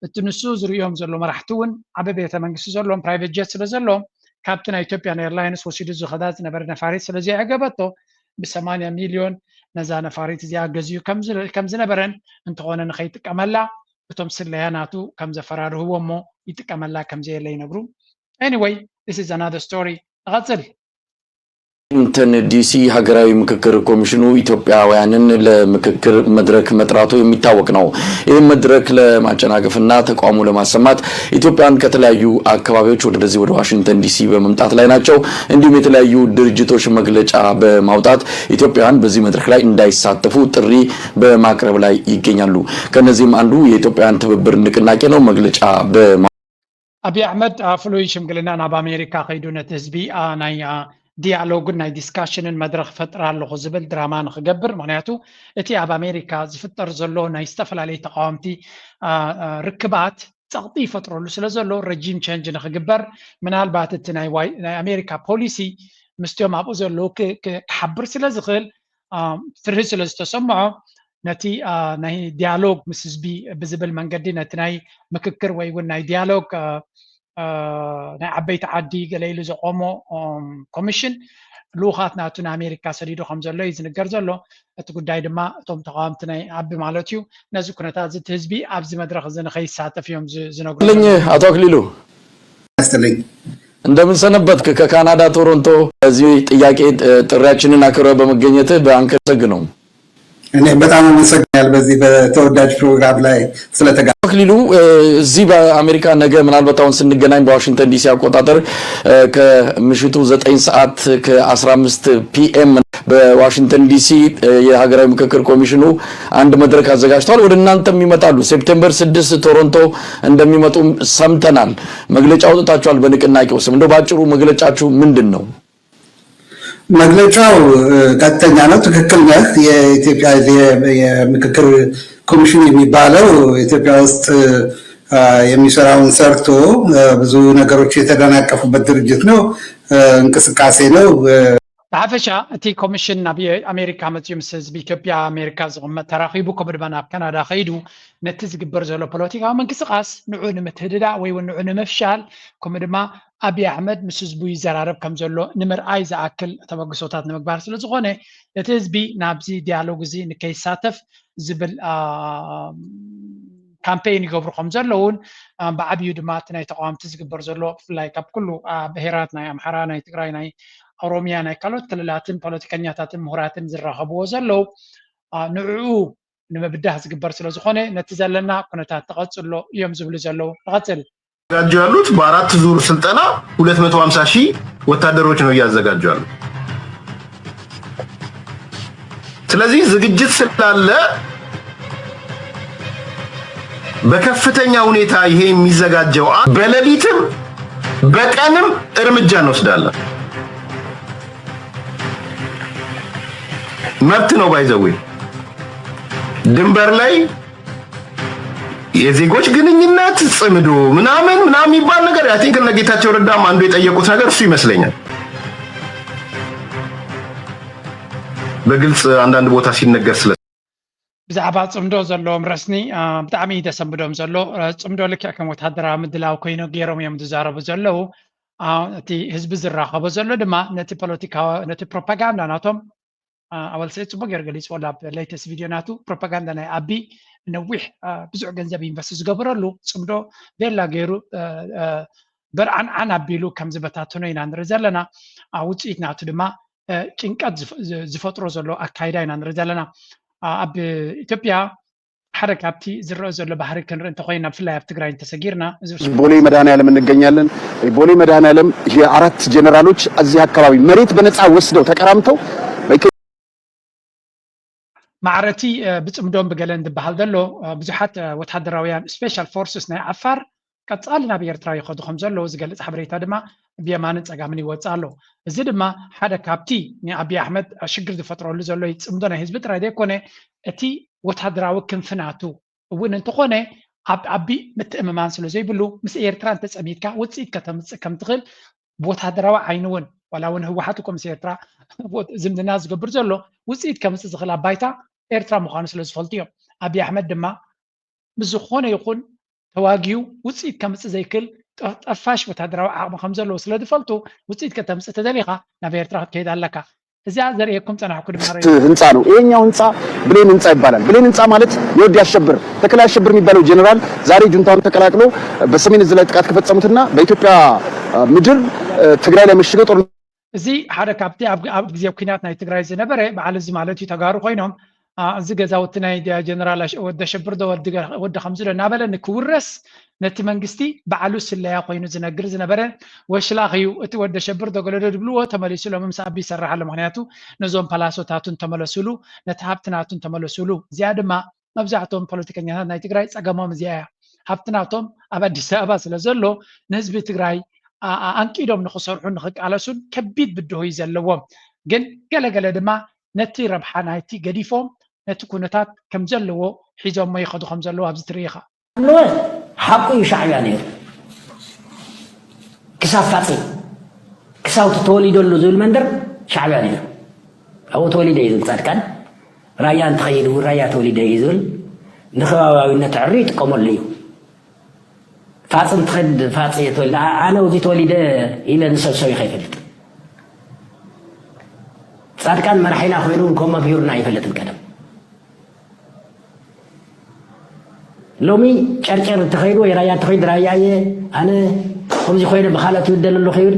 እቲ ንሱ ዝርእዮም ዘሎ መራሕቲ እውን ዓበ ቤተ መንግስቲ ዘለዎም ፕራይቨት ጀት ስለ ዘለዎም ካብቲ ናይ ኢትዮጵያን ኤርላይንስ ወሲዱ ዝኸዳ ዝነበረ ነፋሪት ስለ ዘየዕገበቶ ብሰማንያ ሚልዮን ነዛ ነፋሪት እዚኣ ገዚኡ ከም ዝነበረን እንተኾነ ንኸይጥቀመላ እቶም ስለያ ናቱ ከም ዘፈራርህዎ እሞ ይጥቀመላ ከም ዘየለ ይነግሩ። Anyway, this is another story. ንቐጽል። ዋሽንግተን ዲሲ ሀገራዊ ምክክር ኮሚሽኑ ኢትዮጵያውያንን ለምክክር መድረክ መጥራቱ የሚታወቅ ነው። ይህም መድረክ ለማጨናገፍና ተቃውሞ ለማሰማት ኢትዮጵያውያን ከተለያዩ አካባቢዎች ወደዚህ ወደ ዋሽንግተን ዲሲ በመምጣት ላይ ናቸው። እንዲሁም የተለያዩ ድርጅቶች መግለጫ በማውጣት ኢትዮጵያውያን በዚህ መድረክ ላይ እንዳይሳተፉ ጥሪ በማቅረብ ላይ ይገኛሉ። ከነዚህም አንዱ የኢትዮጵያውያን ትብብር ንቅናቄ ነው። መግለጫ በማ ኣብዪ ኣሕመድ ኣብ ፍሉይ ሽምግልና ናብ ኣሜሪካ ከይዱ ነቲ ህዝቢ ናይ ዲያሎግን ናይ ዲስካሽንን መድረኽ ፈጥር ኣለኹ ዝብል ድራማ ንክገብር። ምክንያቱ እቲ ኣብ ኣሜሪካ ዝፍጠር ዘሎ ናይ ዝተፈላለዩ ተቃወምቲ ርክባት ጸቕጢ ይፈጥረሉ ስለ ዘሎ ረጂም ቸንጅ ንክግበር ምናልባት እቲ ናይ ኣሜሪካ ፖሊሲ ምስቲኦም ኣብኡ ዘለዉ ክሓብር ስለ ዝኽእል ፍርሂ ስለ ዝተሰምዖ ነቲ ናይ ዲያሎግ ምስ ህዝቢ ብዝብል መንገዲ ነቲ ናይ ምክክር ወይ እውን ናይ ዲያሎግ ናይ ዓበይቲ ዓዲ ገለ ኢሉ ዘቆሞ ኮሚሽን ልኡኻት ናቱ ንኣሜሪካ ሰዲዱ ከም ዘሎ እዩ ዝንገር ዘሎ። እቲ ጉዳይ ድማ እቶም ተቃወምቲ ናይ ኣቢ ማለት እዩ ነዚ ኩነታት እዚ እቲ ህዝቢ ኣብዚ መድረክ እዚ ንከይሳተፍ እዮም ዝነግሩ። አቶ አክሊሉ ያስጥልኝ። እንደምን ሰነበትክ? ከካናዳ ቶሮንቶ እዚህ ጥያቄ ጥሪያችንን አክብረ በመገኘትህ በአንከር ሰግ ነው። እኔ በጣም አመሰግናል በዚህ በተወዳጅ ፕሮግራም ላይ ስለተጋ አክሊሉ እዚህ በአሜሪካ ነገ ምናልባት አሁን ስንገናኝ በዋሽንግተን ዲሲ አቆጣጠር ከምሽቱ ዘጠኝ ሰዓት ከአስራ አምስት ፒ ኤም በዋሽንግተን ዲሲ የሀገራዊ ምክክር ኮሚሽኑ አንድ መድረክ አዘጋጅተዋል። ወደ እናንተም ይመጣሉ። ሴፕቴምበር ስድስት ቶሮንቶ እንደሚመጡም ሰምተናል። መግለጫ አውጥታችኋል በንቅናቄው ስም። እንደው ባጭሩ መግለጫችሁ ምንድን ነው? መግለጫው ቀጥተኛ ነው። ትክክል ነህ። የኢትዮጵያ የምክክር ኮሚሽን የሚባለው ኢትዮጵያ ውስጥ የሚሰራውን ሰርቶ ብዙ ነገሮች የተደናቀፉበት ድርጅት ነው፣ እንቅስቃሴ ነው። ብሓፈሻ እቲ ኮሚሽን ናብ ኣሜሪካ መፅኡ ምስ ህዝቢ ኢትዮጵያ ኣሜሪካ ዝቕመጥ ተራኺቡ ከምኡ ድማ ናብ ካናዳ ከይዱ ነቲ ዝግበር ዘሎ ፖለቲካዊ ምንቅስቃስ ንዑ ንምትህድዳእ ወይ እውን ንዑ ንምፍሻል ከምኡ ድማ ኣብይ ኣሕመድ ምስ ህዝቡ ይዘራረብ ከም ዘሎ ንምርኣይ ዝኣክል ተበግሶታት ንምግባር ስለ ዝኾነ እቲ ህዝቢ ናብዚ ዲያሎግ እዚ ንከይሳተፍ ዝብል ካምፔይን ይገብሩ ከም ዘለውን ብዓብዩ ድማ እቲ ናይ ተቃዋምቲ ዝግበር ዘሎ ብፍላይ ካብ ኩሉ ብሄራት ናይ ኣምሓራ ናይ ትግራይ ናይ ኦሮሚያ ናይ ካልኦት ክልላትን ፖለቲከኛታትን ምሁራትን ዝራኸብዎ ዘለዉ ንዕኡ ንምብዳህ ዝግበር ስለ ዝኾነ ነቲ ዘለና ኩነታት ተቐጽሎ እዮም ዝብሉ ዘለዉ። ንቐጽል። ያሉት በአራት ዙር ስልጠና ሁለት መቶ ሀምሳ ሺህ ወታደሮች ነው እያዘጋጁ ያሉት። ስለዚህ ዝግጅት ስላለ በከፍተኛ ሁኔታ ይሄ የሚዘጋጀው በሌሊትም በቀንም እርምጃ እንወስዳለን። መብት ነው። ባይዘዌ ድንበር ላይ የዜጎች ግንኙነት ጽምዶ ምናምን ምናምን የሚባል ነገር አይ ቲንክ እነ ጌታቸው ረዳም አንዱ የጠየቁት ነገር እሱ ይመስለኛል። በግልጽ አንዳንድ ቦታ ሲነገር ስለ ብዛዕባ ፅምዶ ዘለዎም ረስኒ ብጣዕሚ ደሰንብዶም ዘሎ። ፅምዶ ልክዕ ከም ወታደራዊ ምድላው ኮይኑ ገይሮም እዮም ዝዛረቡ ዘለዉ። እቲ ህዝቢ ዝራኸቦ ዘሎ ድማ ነቲ ፖለቲካዊ ነቲ ፕሮፓጋንዳ ናቶም ኣወል ሰዒድ ፅቡቅ ገይሩ ገሊፅዎ ኣብ ሌተስት ቪድዮ ናቱ ፕሮፓጋንዳ ናይ ኣቢ ነዊሕ ብዙሕ ገንዘብ ኢንቨስት ዝገበረሉ ፅምዶ ቤላ ገይሩ በርዓንዓን ኣቢሉ ከም ዝበታተኖ ኢና ንርኢ ዘለና። ውፅኢት ናቱ ድማ ጭንቀት ዝፈጥሮ ዘሎ ኣካይዳ ኢና ንርኢ ዘለና። ኣብ ኢትዮጵያ ሓደ ካብቲ ዝረአ ዘሎ ባህሪ ክንርኢ እንተኮይና ብፍላይ ኣብ ትግራይ እንተሰጊርና ቦሌ መድኃኔዓለም እንገኛለን። ቦሌ መድኃኔዓለም የአራት ጀነራሎች እዚህ አካባቢ መሬት በነፃ ወስደው ተቀራምተው ማዕረቲ ብፅምዶም ብገለን ዝበሃል ዘሎ ብዙሓት ወታደራውያን ስፔሻል ፎርስስ ናይ ዓፋር ቀጻሊ ናብ ኤርትራ ይኸዱ ከም ዘለዉ ዝገልጽ ሓበሬታ ድማ ብየማንን ጸጋምን ይወጽእ ኣሎ። እዚ ድማ ሓደ ካብቲ ንኣብይ ኣሕመድ ሽግር ዝፈጥረሉ ዘሎ ጽምዶ ናይ ህዝቢ ጥራይ ዘይኮነ እቲ ወታደራዊ ክንፊ ናቱ እውን እንተኾነ ኣብ ኣቢ ምትእምማን ስለ ዘይብሉ ምስ ኤርትራ እንተጸሚድካ ውጽኢት ከተምጽእ ከም ትኽእል ብወታደራዊ ዓይኒ እውን ዋላ እውን ህወሓት እኮ ምስ ኤርትራ ዝምድና ዝገብር ዘሎ ውፅኢት ከምፅእ ዝኽእል ኣብ ባይታ ኤርትራ ምዃኑ ስለ ዝፈልጡ እዮም። ኣብይ ኣሕመድ ድማ ብዝኾነ ይኹን ተዋጊኡ ውፅኢት ከምፅእ ዘይክእል ጠፋሽ ወታደራዊ ዓቕሚ ከም ዘለዎ ስለ ዝፈልጡ ውፅኢት ከተምፅእ ተደሊኻ ናብ ኤርትራ ክትከይድ ኣለካ። እዚኣ ዘርእየኩም ጸናሕኩ ድማ ህንፃ ነው። ይሄኛው ህንፃ ብሌን ህንፃ ይባላል። ብሌን ህንፃ ማለት የወዲ አሸብር ተክለ አሸብር የሚባለው ጀነራል ዛሬ ጁንታውን ተቀላቅሎ በሰሜን እዝ ላይ ጥቃት ከፈጸሙትና በኢትዮጵያ ምድር ትግራይ ላይ መሽገው ጦር እዚ ሓደ ካብቲ ኣብ ኣብ ግዜ ኲናት ናይ ትግራይ ዝነበረ በዓል እዚ ማለት እዩ። ተጋሩ ኮይኖም፣ ኣ፣ እዚ ገዛውቲ ናይ ጀ-፣ ጀነራል ኣሽ-፣ ወዲ ኣሸብር ዶ ወዲ ገ-፣ ወዲ ከምዚ ዶ እናበለ ንክውረስ ነቲ መንግስቲ ባዕሉ ስለያ ኮይኑ ዝነግር ዝነበረ ወሽላኽ እዩ። እቲ ወዲ ኣሸብር ዶ ገለ ዶ ድብልዎ ተመሊሱ ሎሚ ምስ ኣቢ ይሰርሕ ኣሎ። ምኽንያቱ ነዞም ፓላሶታቱን ተመለሱሉ፣ ነቲ ሃብቲ ናቱን ተመለሱሉ። እዚኣ ድማ መብዛሕትኦም ፖለቲከኛታት ናይ ትግራይ ጸገሞም እዚኣ እያ። ሃብቲ ናቶም ኣብ ኣዲስ ኣበባ ስለ ዘሎ ንህዝቢ ትግራይ ኣ-፣ ኣ-፣ ኣንቂዶም ንኽሰርሑ ንኽቃለሱን ከቢድ ብድሆ እዩ ዘለዎም። ግን ገለገለ ድማ ነቲ ረብሓ ናይቲ ገዲፎም ነቲ ኩነታት ከም ዘለዎ ሒዞሞ ይኸዱ ከም ዘለዉ ኣብዚ ትርኢ ኢኻ። ኣለወ ሓቁ እዩ ሻዕብያ ነይሩ ክሳብ ፋፂ ክሳብ እቲ ተወሊደሉ ዝብል መንደር ሻዕብያ ነይሩ ኣብኡ ተወሊደ እዩ ዝብል ፃድቃን ራያ እንትኸይድ እውን ራያ ተወሊደ እዩ ዝብል ንከባቢያዊነት ዕሪ ይጥቀመሉ እዩ ፋፂ እንትኸድ ፋፂ እየ ተወሊደ ኣነ ኣብዚ ተወሊደ ኢለ ንሰብሰብ ይኸይፈልጥ ፃድቃን መራሒና ኮይኑ ከመ ቢሩና ኣይፈልጥን ቀደም ሎሚ ጨርጨር እንተኸይዱ ወይ ራያ እንተኸይዱ ራያ እየ ኣነ ከምዚ ኮይነ ብካልኦት ይብደል ኣለኹ ይብል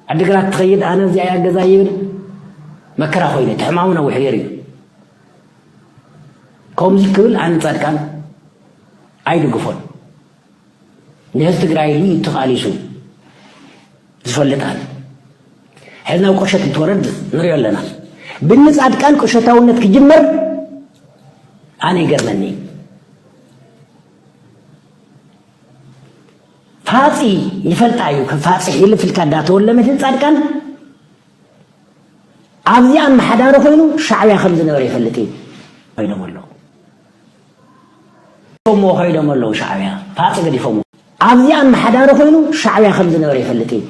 ዓድግራት ትኸይድ ኣነ እዚኣ እያ ገዛ ይብል መከራ ኮይኑ እቲ ሕማሙ ነዊሕ ገይሩ እዩ ከምዚ ክብል ኣነ ፃድቃን ኣይድግፎን ንህዝቢ ትግራይ እዩ ተቓሊሱ ዝፈልጥ ኣነ ሕዚ ናብ ቁሸት እንትወረድ ንሪኦ ኣለና ብኒ ፃድቃን ቁሸታውነት ክጅመር ኣነ ይገርመኒ ፋፂ ይፈልጣ እዩ ከም ፋፂ ሕልፍ ኢልካ እንዳተወለመትን ፃድቃን ኣብዚኣ ኣመሓዳሪ ኮይኑ ሻዕብያ ከም ዝነበረ ይፈልጥ እዩ ኮይኖም ኣለዉ ገዲፎምዎ ኮይዶም ኣለዉ ሻዕብያ ፋፂ ገዲፎምዎ ኣብዚኣ ኣመሓዳሪ ኮይኑ ሻዕብያ ከም ዝነበረ ይፈልጥ እዩ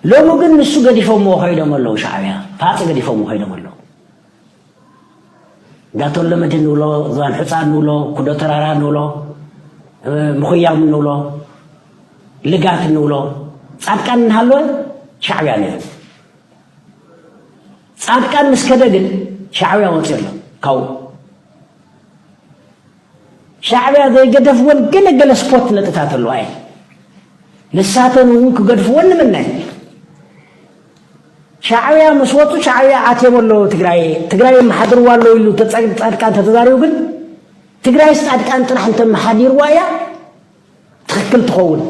ሎሚ ግን ንሱ ገዲፎምዎ ኮይዶም ኣለዉ ሻዕብያ ፋፂ ገዲፎምዎ ኮይዶም ኣለዉ ጋቶን ለመድህን ንብሎ፣ ዝባን ሑፃ ንብሎ፣ ኩዶ ተራራ ንብሎ፣ ምኹያም ንብሎ፣ ልጋት ንብሎ፣ ፃድቃን እናሃለወ ሻዕብያ ነይሩ። ፃድቃን ምስ ከደ ግን ሻዕብያ ወፂኡ ኣሎ ካብኡ። ሻዕብያ ዘይገደፍወን ገለ ገለ ስፖርት ነጥብታት ኣለዋ እየን። ንሳተን እውን ክገድፍወን ንምነ። ሻዕብያ ምስ ወፁ ሻዕብያ ኣትዮም ኣለዉ ትግራይ ትግራይ የመሓድርዋ ኣለዉ ኢሉ ተፃ- ፃድቃን ተተዛሪቡ ግን ትግራይስ ፃድቃን ጥራሕ እንተመሓዲርዋ እያ ትኽክል ትኸውን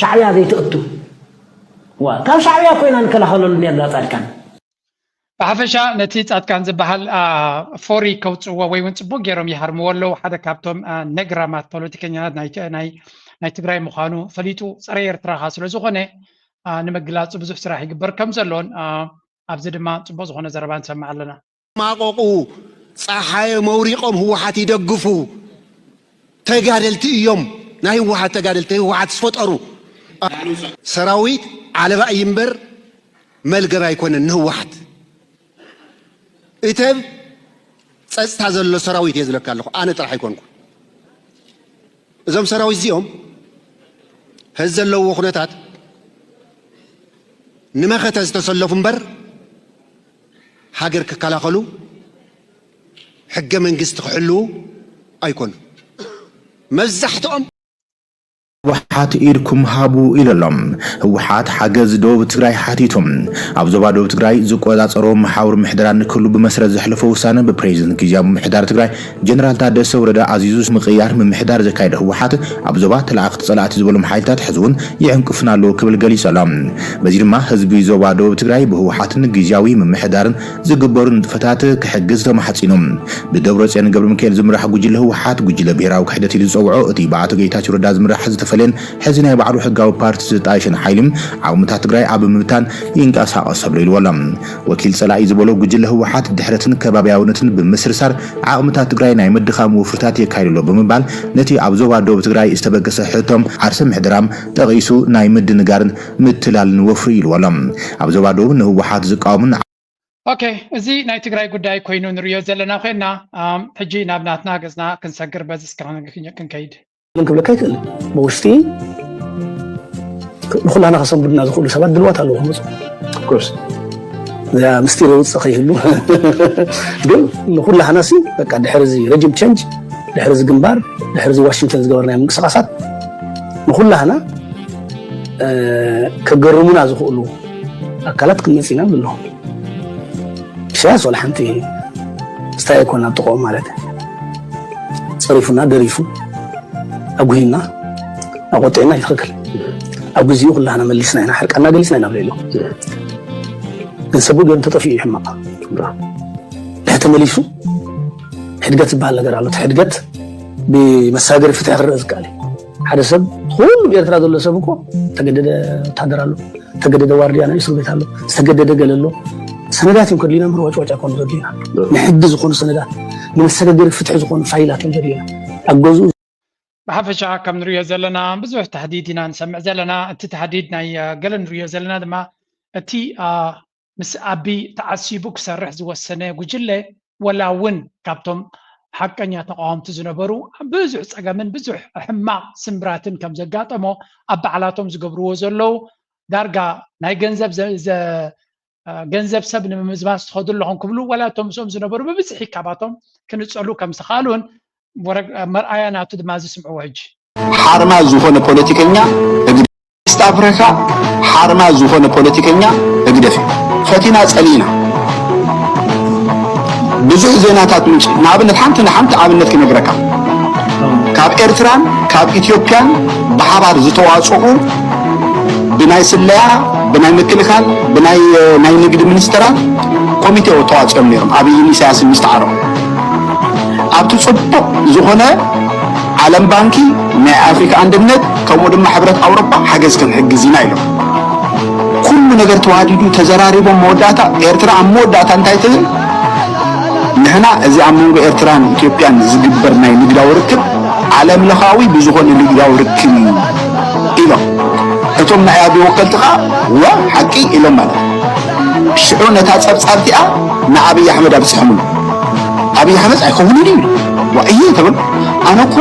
ሻዕብያ ዘይትእቱ ዋ ካብ ሻዕብያ ኮይና ንከላኸለሉ ነርና ፃድቃን ብሓፈሻ ነቲ ፃድቃን ዝበሃል ፎሪ ከውፅዎ ወይ እውን ፅቡቅ ገይሮም ይሃርምዎ ኣለዉ ሓደ ካብቶም ነግራማት ፖለቲከኛታት ናይ ትግራይ ምዃኑ ፈሊጡ ፀረ ኤርትራ ከዓ ስለዝኾነ ንምግላፁ ብዙሕ ስራሕ ይግበር ከም ዘሎን ኣብዚ ድማ ፅቡቅ ዝኾነ ዘረባ ንሰምዕ ኣለና ማቆቁ ፀሓየ መውሪቆም ህወሓት ይደግፉ ተጋደልቲ እዮም ናይ ህወሓት ተጋደልቲ ህወሓት ዝፈጠሩ ሰራዊት ዓለባ እዩ እምበር መልገብ ኣይኮነን ንህወሓት እተብ ፀፅታ ዘሎ ሰራዊት እየ ዝለካ ኣለኹ ኣነ ጥራሕ ኣይኮንኩ እዞም ሰራዊት እዚኦም ሀዚ ዘለዎ ኩነታት ንመኸተ ዝተሰለፉ እምበር ሃገር ክከላኸሉ ሕገ መንግስቲ ክሕልዉ ኣይኮኑ መብዛሕትኦም ህወሓት ኢድኩም ሃቡ ኢሉ ኣሎ። ህወሓት ሓገዝ ደቡብ ትግራይ ሓቲቱ። ኣብ ዞባ ደቡብ ትግራይ ዝቆፃፀሮ መሓውር ምሕደራ ንክህሉ ብመሰረት ዘሕለፎ ውሳነ ብፕሬዚደንት ግዝያዊ ምምሕዳር ትግራይ ጀነራል ታደሰ ወረደ ኣዚዙ ምቕያር ምምሕዳር ዘካየደ ህወሓት ኣብ ዞባ ተለኣኽቲ ፀላእቲ ዝበሎም ሓይልታት ሕዚ እውን ይዕንቅፉና ኣለዉ ክብል ገሊፁ ኣሎ። በዚ ድማ ህዝቢ ዞባ ደቡብ ትግራይ ብህወሓትን ግዝያዊ ምምሕዳርን ዝግበሩ ንጥፈታት ክሕግዝ ተማሕፂኑ። ብደብረፅዮን ገብረሚካኤል ዝምራሕ ጉጅለ ህወሓት ጉጅለ ብሄራዊ ክሕደት ኢሉ ዝፀውዖ እቲ ብኣቶ ጌታቸው ረዳ ዝምራሕ ዝተፈለየን ሕዚ ናይ ባዕሉ ሕጋዊ ፓርቲ ዝጣየሸን ሓይሊ ዓቕምታት ትግራይ ኣብ ምብታን ይንቀሳቐስ ኣሎ ኢልዎ ኣሎ። ወኪል ፀላኢ ዝበሎ ጉጅለ ህወሓት ድሕረትን ከባብያውነትን ብምስርሳር ዓቕምታት ትግራይ ናይ ምድኻም ወፍርታት የካይድ ኣሎ ብምባል ነቲ ኣብ ዞባ ደቡብ ትግራይ ዝተበገሰ ሕቶ ዓርሰ ምሕደራ ጠቒሱ ናይ ምድንጋርን ምትላልን ወፍሪ ኢልዎ ኣሎ። ኣብ ዞባ ደቡብ ንህወሓት ዝቃወሙን ኦኬ፣ እዚ ናይ ትግራይ ጉዳይ ኮይኑ ንሪኦ ዘለና ኮይና ሕጂ ናብ ናትና ገፅና ክንሰግር በዚ እስክራን ክንከይድ። ክብለካ ይክእል ብውሽጢ ንኩላና ከሰንብዱና ዝኽእሉ ሰባት ድልዋት ኣለዉ ክመፁ። Of course. እዚኣ ምስጢር የውፅእ ከይህሉ ግን ንኩላህና ሲ በቃ ድሕሪ እዚ ረጅም ቸንጅ ድሕሪ እዚ ግንባር ድሕሪ እዚ ዋሽንግተን ዝገበርናዮ ምንቅስቃሳት ንኩላህና ከገርሙና ዝኽእሉ ኣካላት ክንመፅ ኢና ንብሎ። ኢሳያስ ወላ ሓንቲ ስታይ ኣይኮን ኣብ ጥቕኦም ማለት ጸሪፉና ደሪፉ ኣጉሂና ኣቆጢዕና ይትኽክል ኣብ ግዚኡ ኩላህና መሊስና ኢና ሓርቃና ገሊስና ኢና ብለሎ ግን ሰቡ ገይሩ ተጠፊኡ ይሕማቕ ድሕ ተመሊሱ ሕድገት ዝበሃል ነገር ኣሎ ሕድገት ብመሳገሪ ፍትሒ ክረእ ዝከኣል ሓደ ሰብ ኩሉ ኤርትራ ዘሎ ሰብ እኮ ተገደደ ወታደር ኣሎ ተገደደ ዋርድያ ናይ እስር ቤት ኣሎ ዝተገደደ ገለ ኣሎ ሰነዳት እዮም ከድልዩና ምር ዋጭዋጫ ኮኑ ዘድልዩና ንሕጊ ዝኾኑ ሰነዳት ንመሰጋገሪ ፍትሒ ዝኾኑ ፋይላት እዮም ዘድልዩና ኣብ ገዝኡ ብሓፈሻ ከም ንሪኦ ዘለና ብዙሕ ታህዲድ ኢና ንሰምዕ ዘለና እቲ ታህዲድ ናይ ገለ ንሪኦ ዘለና ድማ እቲ ምስ ኣቢ ተዓሲቡ ክሰርሕ ዝወሰነ ጉጅለ ወላ እውን ካብቶም ሓቀኛ ተቃወምቲ ዝነበሩ ብዙሕ ፀገምን ብዙሕ ሕማቕ ስምብራትን ከም ዘጋጠሞ ኣብ ባዕላቶም ዝገብርዎ ዘለዉ ዳርጋ ናይ ገንዘብ ገንዘብ ሰብ ንምምዝማዝ ትኸዱ ኣለኹም ክብሉ ወላ እቶም ምስኦም ዝነበሩ ብብዝሒ ካባቶም ክንፀሉ ከም ዝተኻእሉን መርኣያ ናቱ ድማ ዝስምዕዎ ሕጂ ሓርማዝ ዝኾነ ፖለቲከኛ ኢስት ኣፍሪካ ሓርማዝ ዝኾነ ፖለቲከኛ ህግደፍ እዩ። ፈቲና ጸሊእና ብዙሕ ዜናታት ምንጭ ንኣብነት ሓንቲ ንሓንቲ ኣብነት ክነግረካ ካብ ኤርትራን ካብ ኢትዮጵያን ብሓባር ዝተዋፅኡ ብናይ ስለያ ብናይ ምክልኻል ብናይ ናይ ንግዲ ሚኒስተራት ኮሚቴ ተዋፂኦም ነይሮም ኣብይን ኢሳያስን ምስ ተዓረቑ ኣብቲ ፅቡቕ ዝኾነ ዓለም ባንኪ ናይ ኣፍሪካ ኣንድነት ከምኡ ድማ ሕብረት ኣውሮፓ ሓገዝ ክንሕግዝ ኢና ኢሎም ኩሉ ነገር ተዋዲዱ ተዘራሪቦም መወዳእታ ኤርትራ ኣብ መወዳእታ እንታይ ትብል ንሕና እዚ ኣብ መንጎ ኤርትራን ኢትዮጵያን ዝግበር ናይ ንግዳዊ ርክብ ዓለም ለኻዊ ብዝኾነ ንግዳዊ ርክብ እዩ ኢሎም እቶም ናይ ኣቢ ወከልቲ ከዓ ወ ሓቂ ኢሎም ማለት ሽዑ ነታ ፀብፃብ እቲኣ ንኣብይ ኣሕመድ ኣብፅሐምሉ ኣብይ ኣሕመድ ኣይከውንን እዩ ዋ እየ ተብል ኣነ እኮ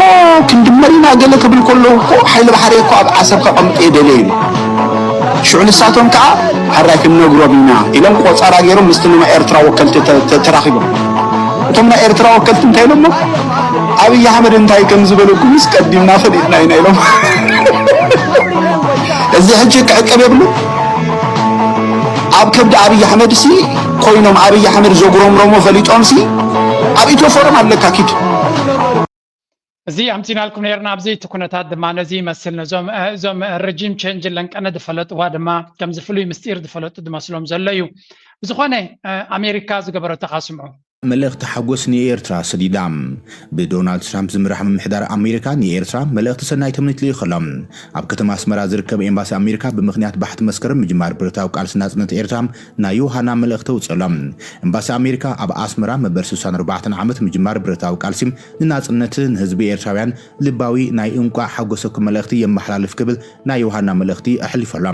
ክንድመር ኢና ገለ ክብል ከሎ እኮ ሓይሊ ባሕሪ እኮ ኣብ ዓሰብ ከቐምጥ እየ ደልየ ኢሉ ሽዑ ንሳቶም ከዓ ሕራይ ክንነግሮም ኢና ኢሎም ቆፀራ ገይሮም ምስቲ ንማ ኤርትራ ወከልቲ ተራኺቦም እቶም ናይ ኤርትራ ወከልቲ እንታይ ኢሎሞ ኣብይ ኣሕመድ እንታይ ከም ዝበለኩምስ ቀዲምና ፈሊጥና ኢና ኢሎም እዚ ሕጂ ክዕቀብ የብሉ ኣብ ከብዲ ኣብይ ኣሕመድ ሲ ኮይኖም ኣብይ ኣሕመድ ዘጉረምረሞ ፈሊጦም ሲ ኣብ ኢትዮ ፎረም ኣለካ ኪድ እዚ ኣምፂናልኩም ነርና ኣብዚ እቲ ኩነታት ድማ ነዚ ይመስል ነዞም እዞም ረጂም ቸንጅ ለንቀነ ዝፈለጥዋ ድማ ከምዚ ፍሉይ ምስጢር ዝፈለጡ ዝመስሎም ዘሎ እዩ ብዝኾነ ኣሜሪካ ዝገበረቶ ካስምዑ መልእኽቲ ሓጎስ ንኤርትራ ሰዲዳ። ብዶናልድ ትራምፕ ዝምራሕ ምምሕዳር ኣሜሪካ ንኤርትራ መልእኽቲ ሰናይ ተምኒት ልኢኹ ኣሎ። ኣብ ከተማ ኣስመራ ዝርከብ ኤምባሲ ኣሜሪካ ብምኽንያት ባሕቲ መስከረም ምጅማር ብረታዊ ቃልሲ ናጽነት ኤርትራ ናይ ዮሃና መልእኽቲ ኣውጺኡ ኣሎ። ኤምባሲ ኣሜሪካ ኣብ ኣስመራ መበል ስሳን ኣርባዕተን ዓመት ምጅማር ብረታዊ ቃልሲ ንናጽነት ንህዝቢ ኤርትራውያን ልባዊ ናይ እንቋዕ ሓጎሰኩም መልእኽቲ የመሓላልፍ ክብል ናይ ዮሃና መልእኽቲ ኣሕሊፉ ኣሎ።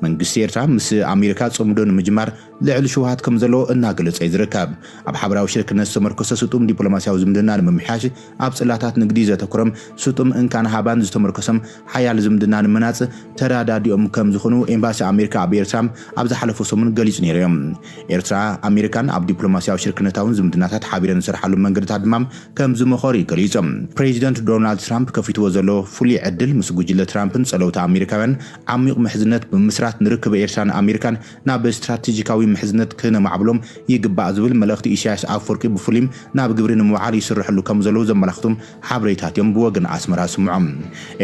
መንግስቲ ኤርትራ ምስ ኣሜሪካ ጽምዶ ንምጅማር ልዕሊ ሽውሃት ከም ዘለዎ እናገለጸ እዩ ዝርከብ። ኣብ ሓበራዊ ሽርክነት ዝተመርኮሰ ስጡም ዲፕሎማስያዊ ዝምድና ንምምሕያሽ ኣብ ጽላታት ንግዲ ዘተኩሮም ስጡም እንካን ሃባን ዝተመርኮሰም ሓያል ዝምድና ንምህናጽ ተራዳዲኦም ከም ዝኾኑ ኤምባሲ ኣሜሪካ ኣብ ኤርትራ ኣብ ዝሓለፈ ሰሙን ገሊጹ ነይሩ እዮም። ኤርትራ ኣሜሪካን ኣብ ዲፕሎማስያዊ ሽርክነታውን ዝምድናታት ሓቢረን ዝሰርሓሉ መንገድታት ድማ ከም ዝመኸሩ እዩ ገሊጹ። ፕሬዚደንት ዶናልድ ትራምፕ ከፊትዎ ዘሎ ፍሉይ ዕድል ምስ ጉጅለ ትራምፕን ጸለውቲ ኣሜሪካውያን ዓሚቕ ምሕዝነት ብምምስራት ንርክብ ኤርትራን ኣሜሪካን ናብ ስትራቴጂካዊ ምሕዝነት ክነማዕብሎም ይግባእ ዝብል መልእኽቲ ኢሳያስ ኣፈወርቂ ብፍሉይም ናብ ግብሪ ንምውዓል ይስርሐሉ ከም ዘለዉ ዘመላኽቱ ሓበሬታት እዮም ብወገን ኣስመራ ዝስምዖም።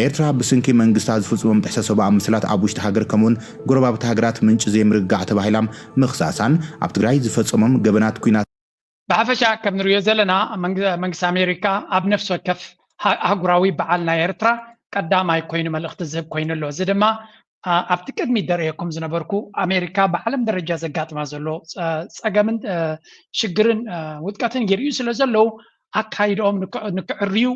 ኤርትራ ብስንኪ መንግስታ ዝፍጽሞም ጥሕሰ ሰብኣዊ መሰላት ኣብ ውሽጢ ሃገር ከምኡውን ጎረባብቲ ሃገራት ምንጪ ዘይምርግጋዕ ተባሂላ ምኽሳሳን ኣብ ትግራይ ዝፈጸሞም ገበናት ኲናት ብሓፈሻ ከም ንሪኦ ዘለና መንግስቲ ኣሜሪካ ኣብ ነፍሲ ወከፍ ኣህጉራዊ በዓል ናይ ኤርትራ ቀዳማይ ኮይኑ መልእኽቲ ዝህብ ኮይኑ ኣሎ። እዚ ድማ ኣብቲ ቅድሚት ደርእየኩም ዝነበርኩ ኣሜሪካ ብዓለም ደረጃ ዘጋጥማ ዘሎ ፀገምን ሽግርን ውድቀትን ይርእዩ ስለ ዘለዉ ኣካይድኦም ንክዕርዩ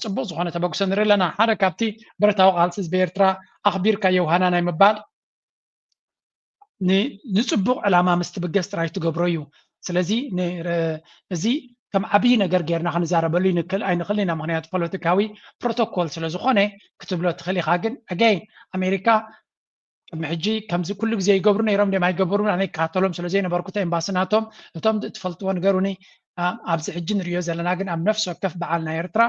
ፅቡቅ ዝኾነ ተበግሶ ንርኢ ኣለና። ሓደ ካብቲ ብረታዊ ቃልሲ ህዝቢ ኤርትራ ኣኽቢርካ ዮሃና ናይ ምባል ንፅቡቅ ዕላማ ምስ ትብገስ ጥራይ ትገብሮ እዩ። ስለዚ እዚ ከም ዓብዪ ነገር ጌርና ክንዛረበሉ ኣይንኽእል ኢና፣ ምክንያቱ ፖለቲካዊ ፕሮቶኮል ስለ ዝኾነ ክትብሎ ትኽእል ኢኻ። ግን ኣገይን ኣሜሪካ ሕጂ ከምዚ ኩሉ ግዜ ይገብሩ ነይሮም ድዮም ኣይገብሩን ኣነ ይከታተሎም ስለ ዘይነበርኩ እቲ ኤምባሲ ናቶም እቶም ትፈልጥዎ ንገሩኒ። ኣብዚ ሕጂ ንሪኦ ዘለና ግን ኣብ ነፍሲ ወከፍ በዓል ናይ ኤርትራ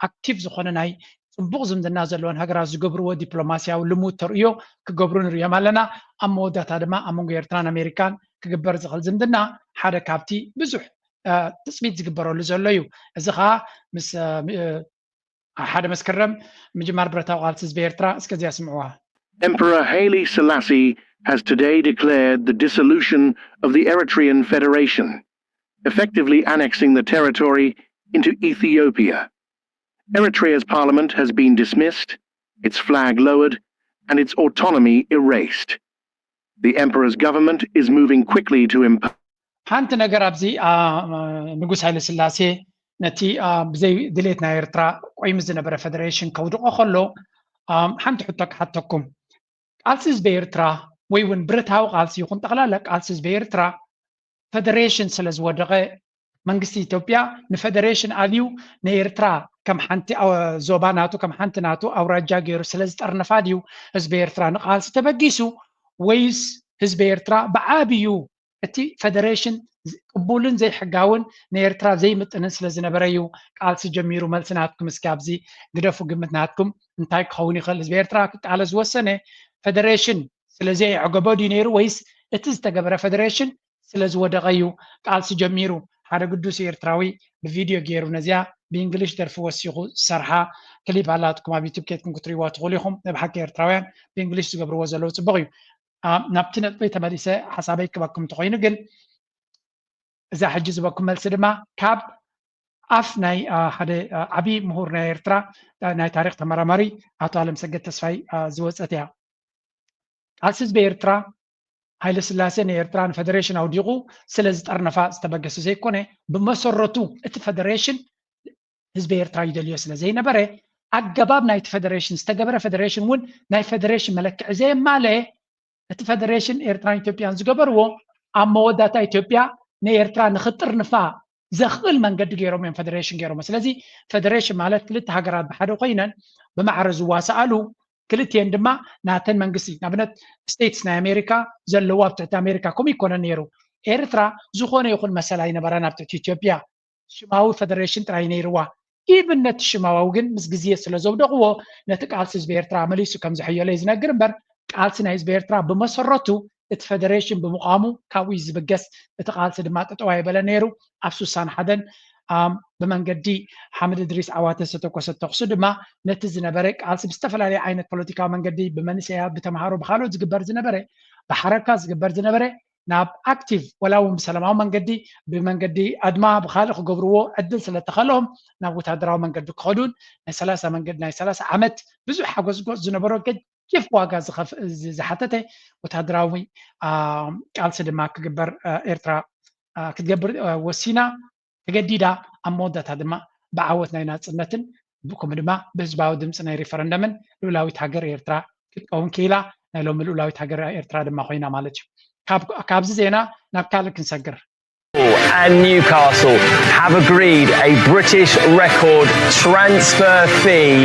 ኣክቲቭ ዝኾነ ናይ ፅቡቕ ዝምድና ዘለወን ሃገራት ዝገብርዎ ዲፕሎማስያዊ ልሙድ ተርእዮ ክገብሩ ንሪኦም ኣለና። ኣብ መወዳእታ ድማ ኣብ መንጎ ኤርትራን ኣሜሪካን ክግበር ዝኽእል ዝምድና ሓደ ካብቲ ብዙሕ ትፅቢት ዝግበረሉ ዘሎ እዩ። እዚ ከዓ ምስ ሓደ መስከረም ምጅማር ብረታዊ ቃልሲ ህዝቢ ኤርትራ እስከዚኣ ስምዕዋ። Emperor Haile Selassie has today declared the dissolution of the Eritrean Federation, effectively annexing the territory into Ethiopia. Eritrea's parliament has been dismissed, its flag lowered, and its autonomy erased. The emperor's government is moving quickly to impose ሓንቲ ነገር ኣብዚ ንጉስ ሃይለ ስላሴ ነቲ ብዘይ ድሌት ናይ ኤርትራ ቆይሙ ዝነበረ ፈደሬሽን ከውድቆ ከሎ ሓንቲ ሕቶ ክሓተኩም። ቃልሲ ህዝቢ ኤርትራ ወይ እውን ብረታዊ ቃልሲ ይኹን ጠቕላላ ቃልሲ ህዝቢ ኤርትራ ፈደሬሽን ስለ ዝወደቐ መንግስቲ ኢትዮጵያ ንፈደሬሽን ኣልዩ ንኤርትራ ከም ሓንቲ ዞባ ናቱ ከም ሓንቲ ናቱ ኣውራጃ ገይሩ ስለ ዝጠርነፋ ድዩ ህዝቢ ኤርትራ ንቃልሲ ተበጊሱ ወይስ ህዝቢ ኤርትራ ብዓብዩ እቲ ፈደሬሽን ቅቡልን ዘይሕጋውን ንኤርትራ ዘይምጥንን ስለ ዝነበረ እዩ ቃልሲ ጀሚሩ? መልሲ ናትኩም እስኪ ኣብዚ ግደፉ፣ ግምት ናትኩም እንታይ ክኸውን ይኽእል? ህዝቢ ኤርትራ ክቃለስ ዝወሰነ ፈደሬሽን ስለ ዘየዕገቦ ድዩ ነይሩ ወይስ እቲ ዝተገበረ ፈደሬሽን ስለ ዝወደቐ እዩ ቃልሲ ጀሚሩ? ሓደ ግዱስ ኤርትራዊ ብቪድዮ ገይሩ ነዚኣ ብእንግሊሽ ደርፊ ወሲኹ ዝሰርሓ ክሊፕ ኣላትኩም ኣብ ዩቱብ ኬድኩም ክትሪእዋ ትኽእሉ ኢኹም። ናይ ብሓቂ ኤርትራውያን ብእንግሊሽ ዝገብርዎ ዘለዉ ጽቡቕ እዩ። ናብቲ ነጥበይ ተመሊሰ ሓሳበይ ክበኩም እንተኮይኑ ግን እዛ ሕጂ ዝበኩም መልሲ ድማ ካብ ኣፍ ናይ ሓደ ዓብዪ ምሁር ናይ ኤርትራ ናይ ታሪክ ተመራማሪ ኣቶ ኣለምሰገድ ተስፋይ ዝወፀት እያ። ቃልሲ ህዝቢ ኤርትራ ሃይለ ስላሴ ንኤርትራ ንፈደሬሽን ኣውዲቑ ስለ ዝጠርነፋ ዝተበገሰ ዘይኮነ ብመሰረቱ እቲ ፈደሬሽን ህዝቢ ኤርትራ ይደልዮ ስለ ዘይነበረ ኣገባብ ናይቲ ፈደሬሽን ዝተገበረ ፈደሬሽን እውን ናይ ፈደሬሽን መለክዒ ዘየማለየ እቲ ፈደሬሽን ኤርትራን ኢትዮጵያን ዝገበርዎ ኣብ መወዳእታ ኢትዮጵያ ንኤርትራ ንክጥርንፋ ዘኽእል መንገዲ ገይሮም እዮም ፈደሬሽን ገይሮሞ። ስለዚ ፈደሬሽን ማለት ክልተ ሃገራት ብሓደ ኮይነን ብማዕረ ዝዋሳኣሉ ክልቲኤን ድማ ናተን መንግስቲ ንኣብነት ስቴትስ ናይ ኣሜሪካ ዘለዎ ኣብ ትሕቲ ኣሜሪካ ከምኡ ይኮነን ነይሩ። ኤርትራ ዝኾነ ይኹን መሰል ኣይነበራን ኣብ ትሕቲ ኢትዮጵያ። ሽማዊ ፈደሬሽን ጥራይ ነይርዋ። ኢቭን ነቲ ሽማዊ ግን ምስ ግዜ ስለ ዘውደቕዎ ነቲ ቃልሲ ህዝቢ ኤርትራ መሊሱ ከም ዘሐየሎ እዩ ዝነግር እምበር ቃልሲ ናይ ህዝቢ ኤርትራ ብመሰረቱ እቲ ፈደሬሽን ብምቋሙ ካብኡ እዩ ዝብገስ። እቲ ቃልሲ ድማ ጠጠው ኣይበለ ነይሩ። ኣብ ሱሳን ሓደን ብመንገዲ ሓምድ እድሪስ ዓዋተ ዝተተኮሰ ተኹሲ ድማ ነቲ ዝነበረ ቃልሲ ብዝተፈላለየ ዓይነት ፖለቲካዊ መንገዲ ብመንእሰያት ብተምሃሮ ብካልኦት ዝግበር ዝነበረ ብሓረካ ዝግበር ዝነበረ ናብ ኣክቲቭ ወላ እውን ብሰላማዊ መንገዲ ብመንገዲ ኣድማ ብካልእ ክገብርዎ ዕድል ስለተኸሎም ናብ ወታደራዊ መንገዲ ክኸዱን ናይ ሰላሳ መንገዲ ናይ ሰላሳ ዓመት ብዙሕ ሓጎስጎስ ዝነበሮ ገጅፍ ዋጋ ዝሓተተ ወታደራዊ ቃልሲ ድማ ክግበር ኤርትራ ክትገብር ወሲና ተገዲዳ ኣብ መወዳእታ ድማ ብዓወት ናይ ናፅነትን ከምኡ ድማ ብህዝባዊ ድምፂ ናይ ሪፈረንደምን ልኡላዊት ሃገር ኤርትራ ክትከውን ክኢላ ናይ ሎሚ ልኡላዊት ሃገር ኤርትራ ድማ ኮይና ማለት እዩ። ካብዚ ዜና ናብ ካልእ ክንሰግር። And Newcastle have agreed a British record transfer fee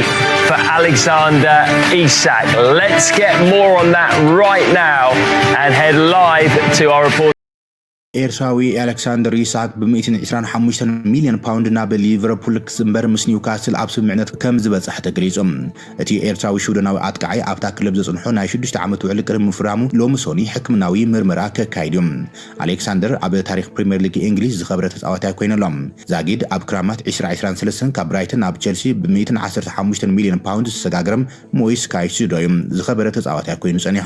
for Alexander Isak. Let's get more on that right now and head live to our reporter. ኤርትራዊ ኣሌክሳንደር ይስሃቅ ብ ሚእትን ዕስራን ሓሙሽተን ሚልዮን ፓውንድ ናብ ሊቨርፑል ክስምበር ምስ ኒውካስል ኣብ ስምምዕነት ከም ዝበጽሐ ተገሊጹ። እቲ ኤርትራዊ ሽወደናዊ ኣጥቃዓይ ኣብታ ክለብ ዘጽንሖ ናይ ሽዱሽተ ዓመት ውዕል ቅድሚ ምፍራሙ ሎሚ ሶኒ ሕክምናዊ ምርመራ ከካይድ እዩ። ኣሌክሳንደር ኣብ ታሪኽ ፕሪምየር ሊግ እንግሊዝ ዝኸበረ ተጻዋታይ ኮይኑ ኣሎ። ዛጊድ ኣብ ክራማት ዕስራ ዕስራን ሰለስተን ካብ ብራይተን ናብ ቸልሲ ብ ሚእትን ዓሰርተ ሓሙሽተን ሚልዮን ፓውንድ ዝተሰጋገረ ሞይስ ካይሲዶ እዩ ዝኸበረ ተጻዋታይ ኮይኑ ጸኒሑ።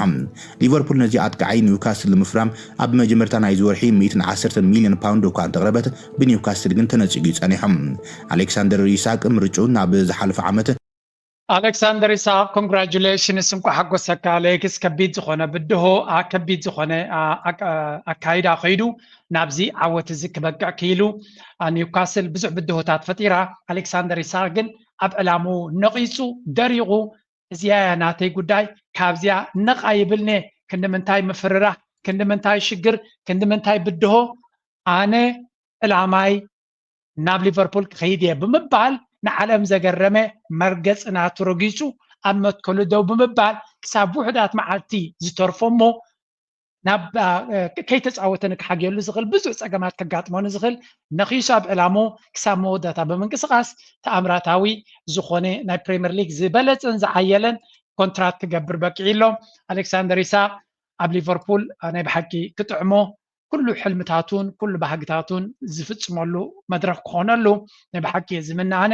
ሊቨርፑል ነዚ ኣጥቃዓይ ኒውካስል ንምፍራም ኣብ መጀመርታ ናይዚ ወርሒ ሚእትን ዓሰርተ ሚልዮን ፓውንድ እኳ እንተቕረበት ብኒውካስል ግን ተነጺጉ እዩ ጸኒሑ። ኣሌክሳንደር ይስሃቅ ምርጭኡ ናብ ዝሓለፈ ዓመት ኣሌክሳንደር ይስሃቅ congratulations እንኳዕ ሓጎሰካ ኣሌክስ ከቢድ ዝኾነ ብድሆ ከቢድ ዝኾነ ኣካይዳ ከይዱ ናብዚ ዓወት እዚ ክበቅዕ ክኢሉ ኒውካስል ብዙሕ ብድሆታት ፈጢራ ኣሌክሳንደር ይስሃቅ ግን ኣብ ዕላምኡ ነቒጹ ደሪቑ እዚኣ እያ ናተይ ጉዳይ ካብዚኣ ነቕ ኣይብልን'የ ክንዲ ምንታይ ምፍርራህ ክንዲ ምንታይ ሽግር ክንዲ ምንታይ ብድሆ ኣነ ዕላማይ ናብ ሊቨርፑል ክኸይድ እየ ብምባል ንዓለም ዘገረመ መርገፂ ናቱ ረጊፁ ኣብ መትከሉ ደው ብምባል ክሳብ ውሕዳት መዓልቲ ዝተርፎ እሞ ናብ ከይተፃወተ ንክሓግየሉ ዝኽእል ብዙሕ ፀገማት ከጋጥሞ ንዝኽእል ነኺሱ ኣብ ዕላሙ ክሳብ መወዳእታ ብምንቅስቃስ ተኣምራታዊ ዝኾነ ናይ ፕሪምየር ሊግ ዝበለፀን ዝዓየለን ኮንትራት ክገብር በቂዑ ኣሎ። ኣሌክሳንደር ኢሳቅ ኣብ ሊቨርፑል ናይ ብሓቂ ክጥዕሞ ኩሉ ሕልምታቱን ኩሉ ባህግታቱን ዝፍፅመሉ መድረክ ክኾነሉ ናይ ብሓቂ ዝምነ ኣነ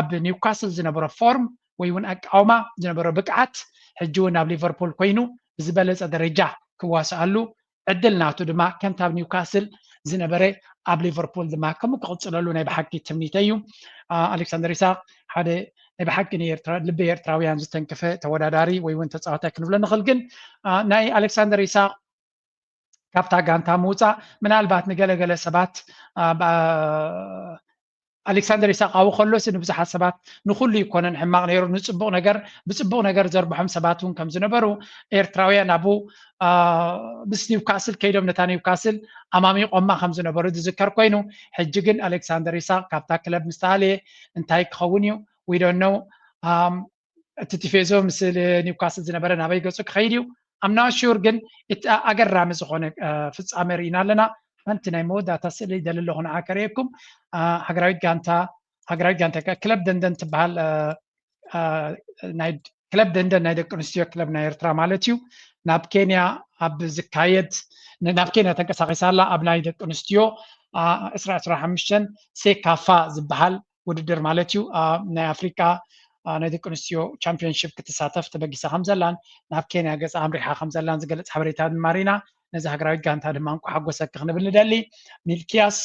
ኣብ ኒውካስል ዝነበሮ ፎርም ወይ እውን ኣቃውማ ዝነበሮ ብቅዓት ሕጂ እውን ኣብ ሊቨርፑል ኮይኑ ብዝበለፀ ደረጃ ክዋስኣሉ ዕድል ናቱ ድማ ከምቲ ኣብ ኒውካስል ዝነበረ ኣብ ሊቨርፑል ድማ ከምኡ ክቕፅለሉ ናይ ብሓቂ ትምኒተይ እዩ። ኣሌክሳንደር ኢሳቅ ሓደ ናይ ብሓቂ ልቢ ኤርትራውያን ዝተንከፈ ተወዳዳሪ ወይ እውን ተፃዋታይ ክንብሎ ንኽእል። ግን ናይ ኣሌክሳንደር ኢሳቅ ካብታ ጋንታ ምውፃእ ምናልባት ንገለገለ ሰባት ኣሌክሳንደር ኢሳቅ ኣብኡ ከሎሲ ንብዙሓት ሰባት ንኩሉ ይኮነን ሕማቅ ነይሩ፣ ንፅቡቅ ነገር ብፅቡቅ ነገር ዘርብሖም ሰባት እውን ከም ዝነበሩ ኤርትራውያን ኣብኡ ምስ ኒውካስል ከይዶም ነታ ኒውካስል ኣማሚቆማ ከም ዝነበሩ ዝዝከር ኮይኑ፣ ሕጂ ግን ኣሌክሳንደር ኢሳቅ ካብታ ክለብ ምስ ተኣለየ እንታይ ክኸውን እዩ? We don't know። እቲ ቲፌዞ ምስ ኒውካስል ዝነበረ ናበይ ገፁ ክኸይድ እዩ? I'm not sure። ግን እቲ ኣገራሚ ዝኾነ ፍፃመ ርኢና ኣለና። ሓንቲ ናይ መወዳእታ ስእሊ ይደሊ ኣለኹ ንዓ ከርእየኩም። ሃገራዊት ጋንታ ሃገራዊት ጋንታ ክለብ ደንደን ትበሃል ክለብ ደንደን ናይ ደቂ ኣንስትዮ ክለብ ናይ ኤርትራ ማለት እዩ። ናብ ኬንያ ኣብ ዝካየድ ናብ ኬንያ ተንቀሳቂሳ ኣላ። ኣብ ናይ ደቂ ኣንስትዮ ዕስራ ዕስራ ሓሙሽተ ሴካፋ ዝበሃል ውድድር ማለት እዩ። ኣብ ናይ ኣፍሪካ ናይ ደቂ ኣንስትዮ ቻምፒዮንሽፕ ክትሳተፍ ተበጊሳ ከም ዘላን ናብ ኬንያ ገፃ ኣምሪሓ ከም ዘላን ዝገልፅ ሓበሬታ ድማ ርኢና። ነዚ ሃገራዊት ጋንታ ድማ እንቋ ሓጎሰኪ ክንብል ንደሊ። ሚልኪያስ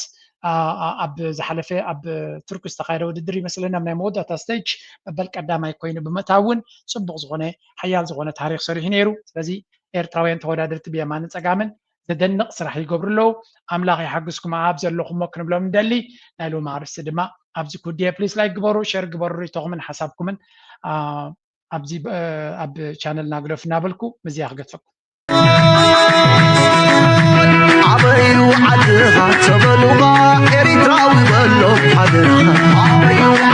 ኣብ ዝሓለፈ ኣብ ቱርኪ ዝተኻየደ ውድድር ይመስለኒ ኣብ ናይ መወዳእታ ስቴጅ መበል ቀዳማይ ኮይኑ ብምእታው እውን ፅቡቅ ዝኾነ ሓያል ዝኾነ ታሪክ ሰሪሑ ነይሩ። ስለዚ ኤርትራውያን ተወዳደርቲ ብየማንን ፀጋምን ዘደንቕ ስራሕ ይገብሩ ኣለዉ። ኣምላኽ ይሓግዝኩም ኣብ ዘለኹሞ ክንብሎም ንደሊ። ናይ ሎሚ ኣርእስቲ ድማ ኣብዚ ኩድየ። ፕሊስ ላይክ ግበሩ፣ ሸር ግበሩ፣ ርእይቶኹምን ሓሳብኩምን ኣብዚ ኣብ ቻነልና ግደፉ እናበልኩ ምዝያ ክገድፈኩም። ኣበዩ ዓድኻ ተበሉኻ ኤሪትራዊ በሎ ሓደኻ ኣበዩ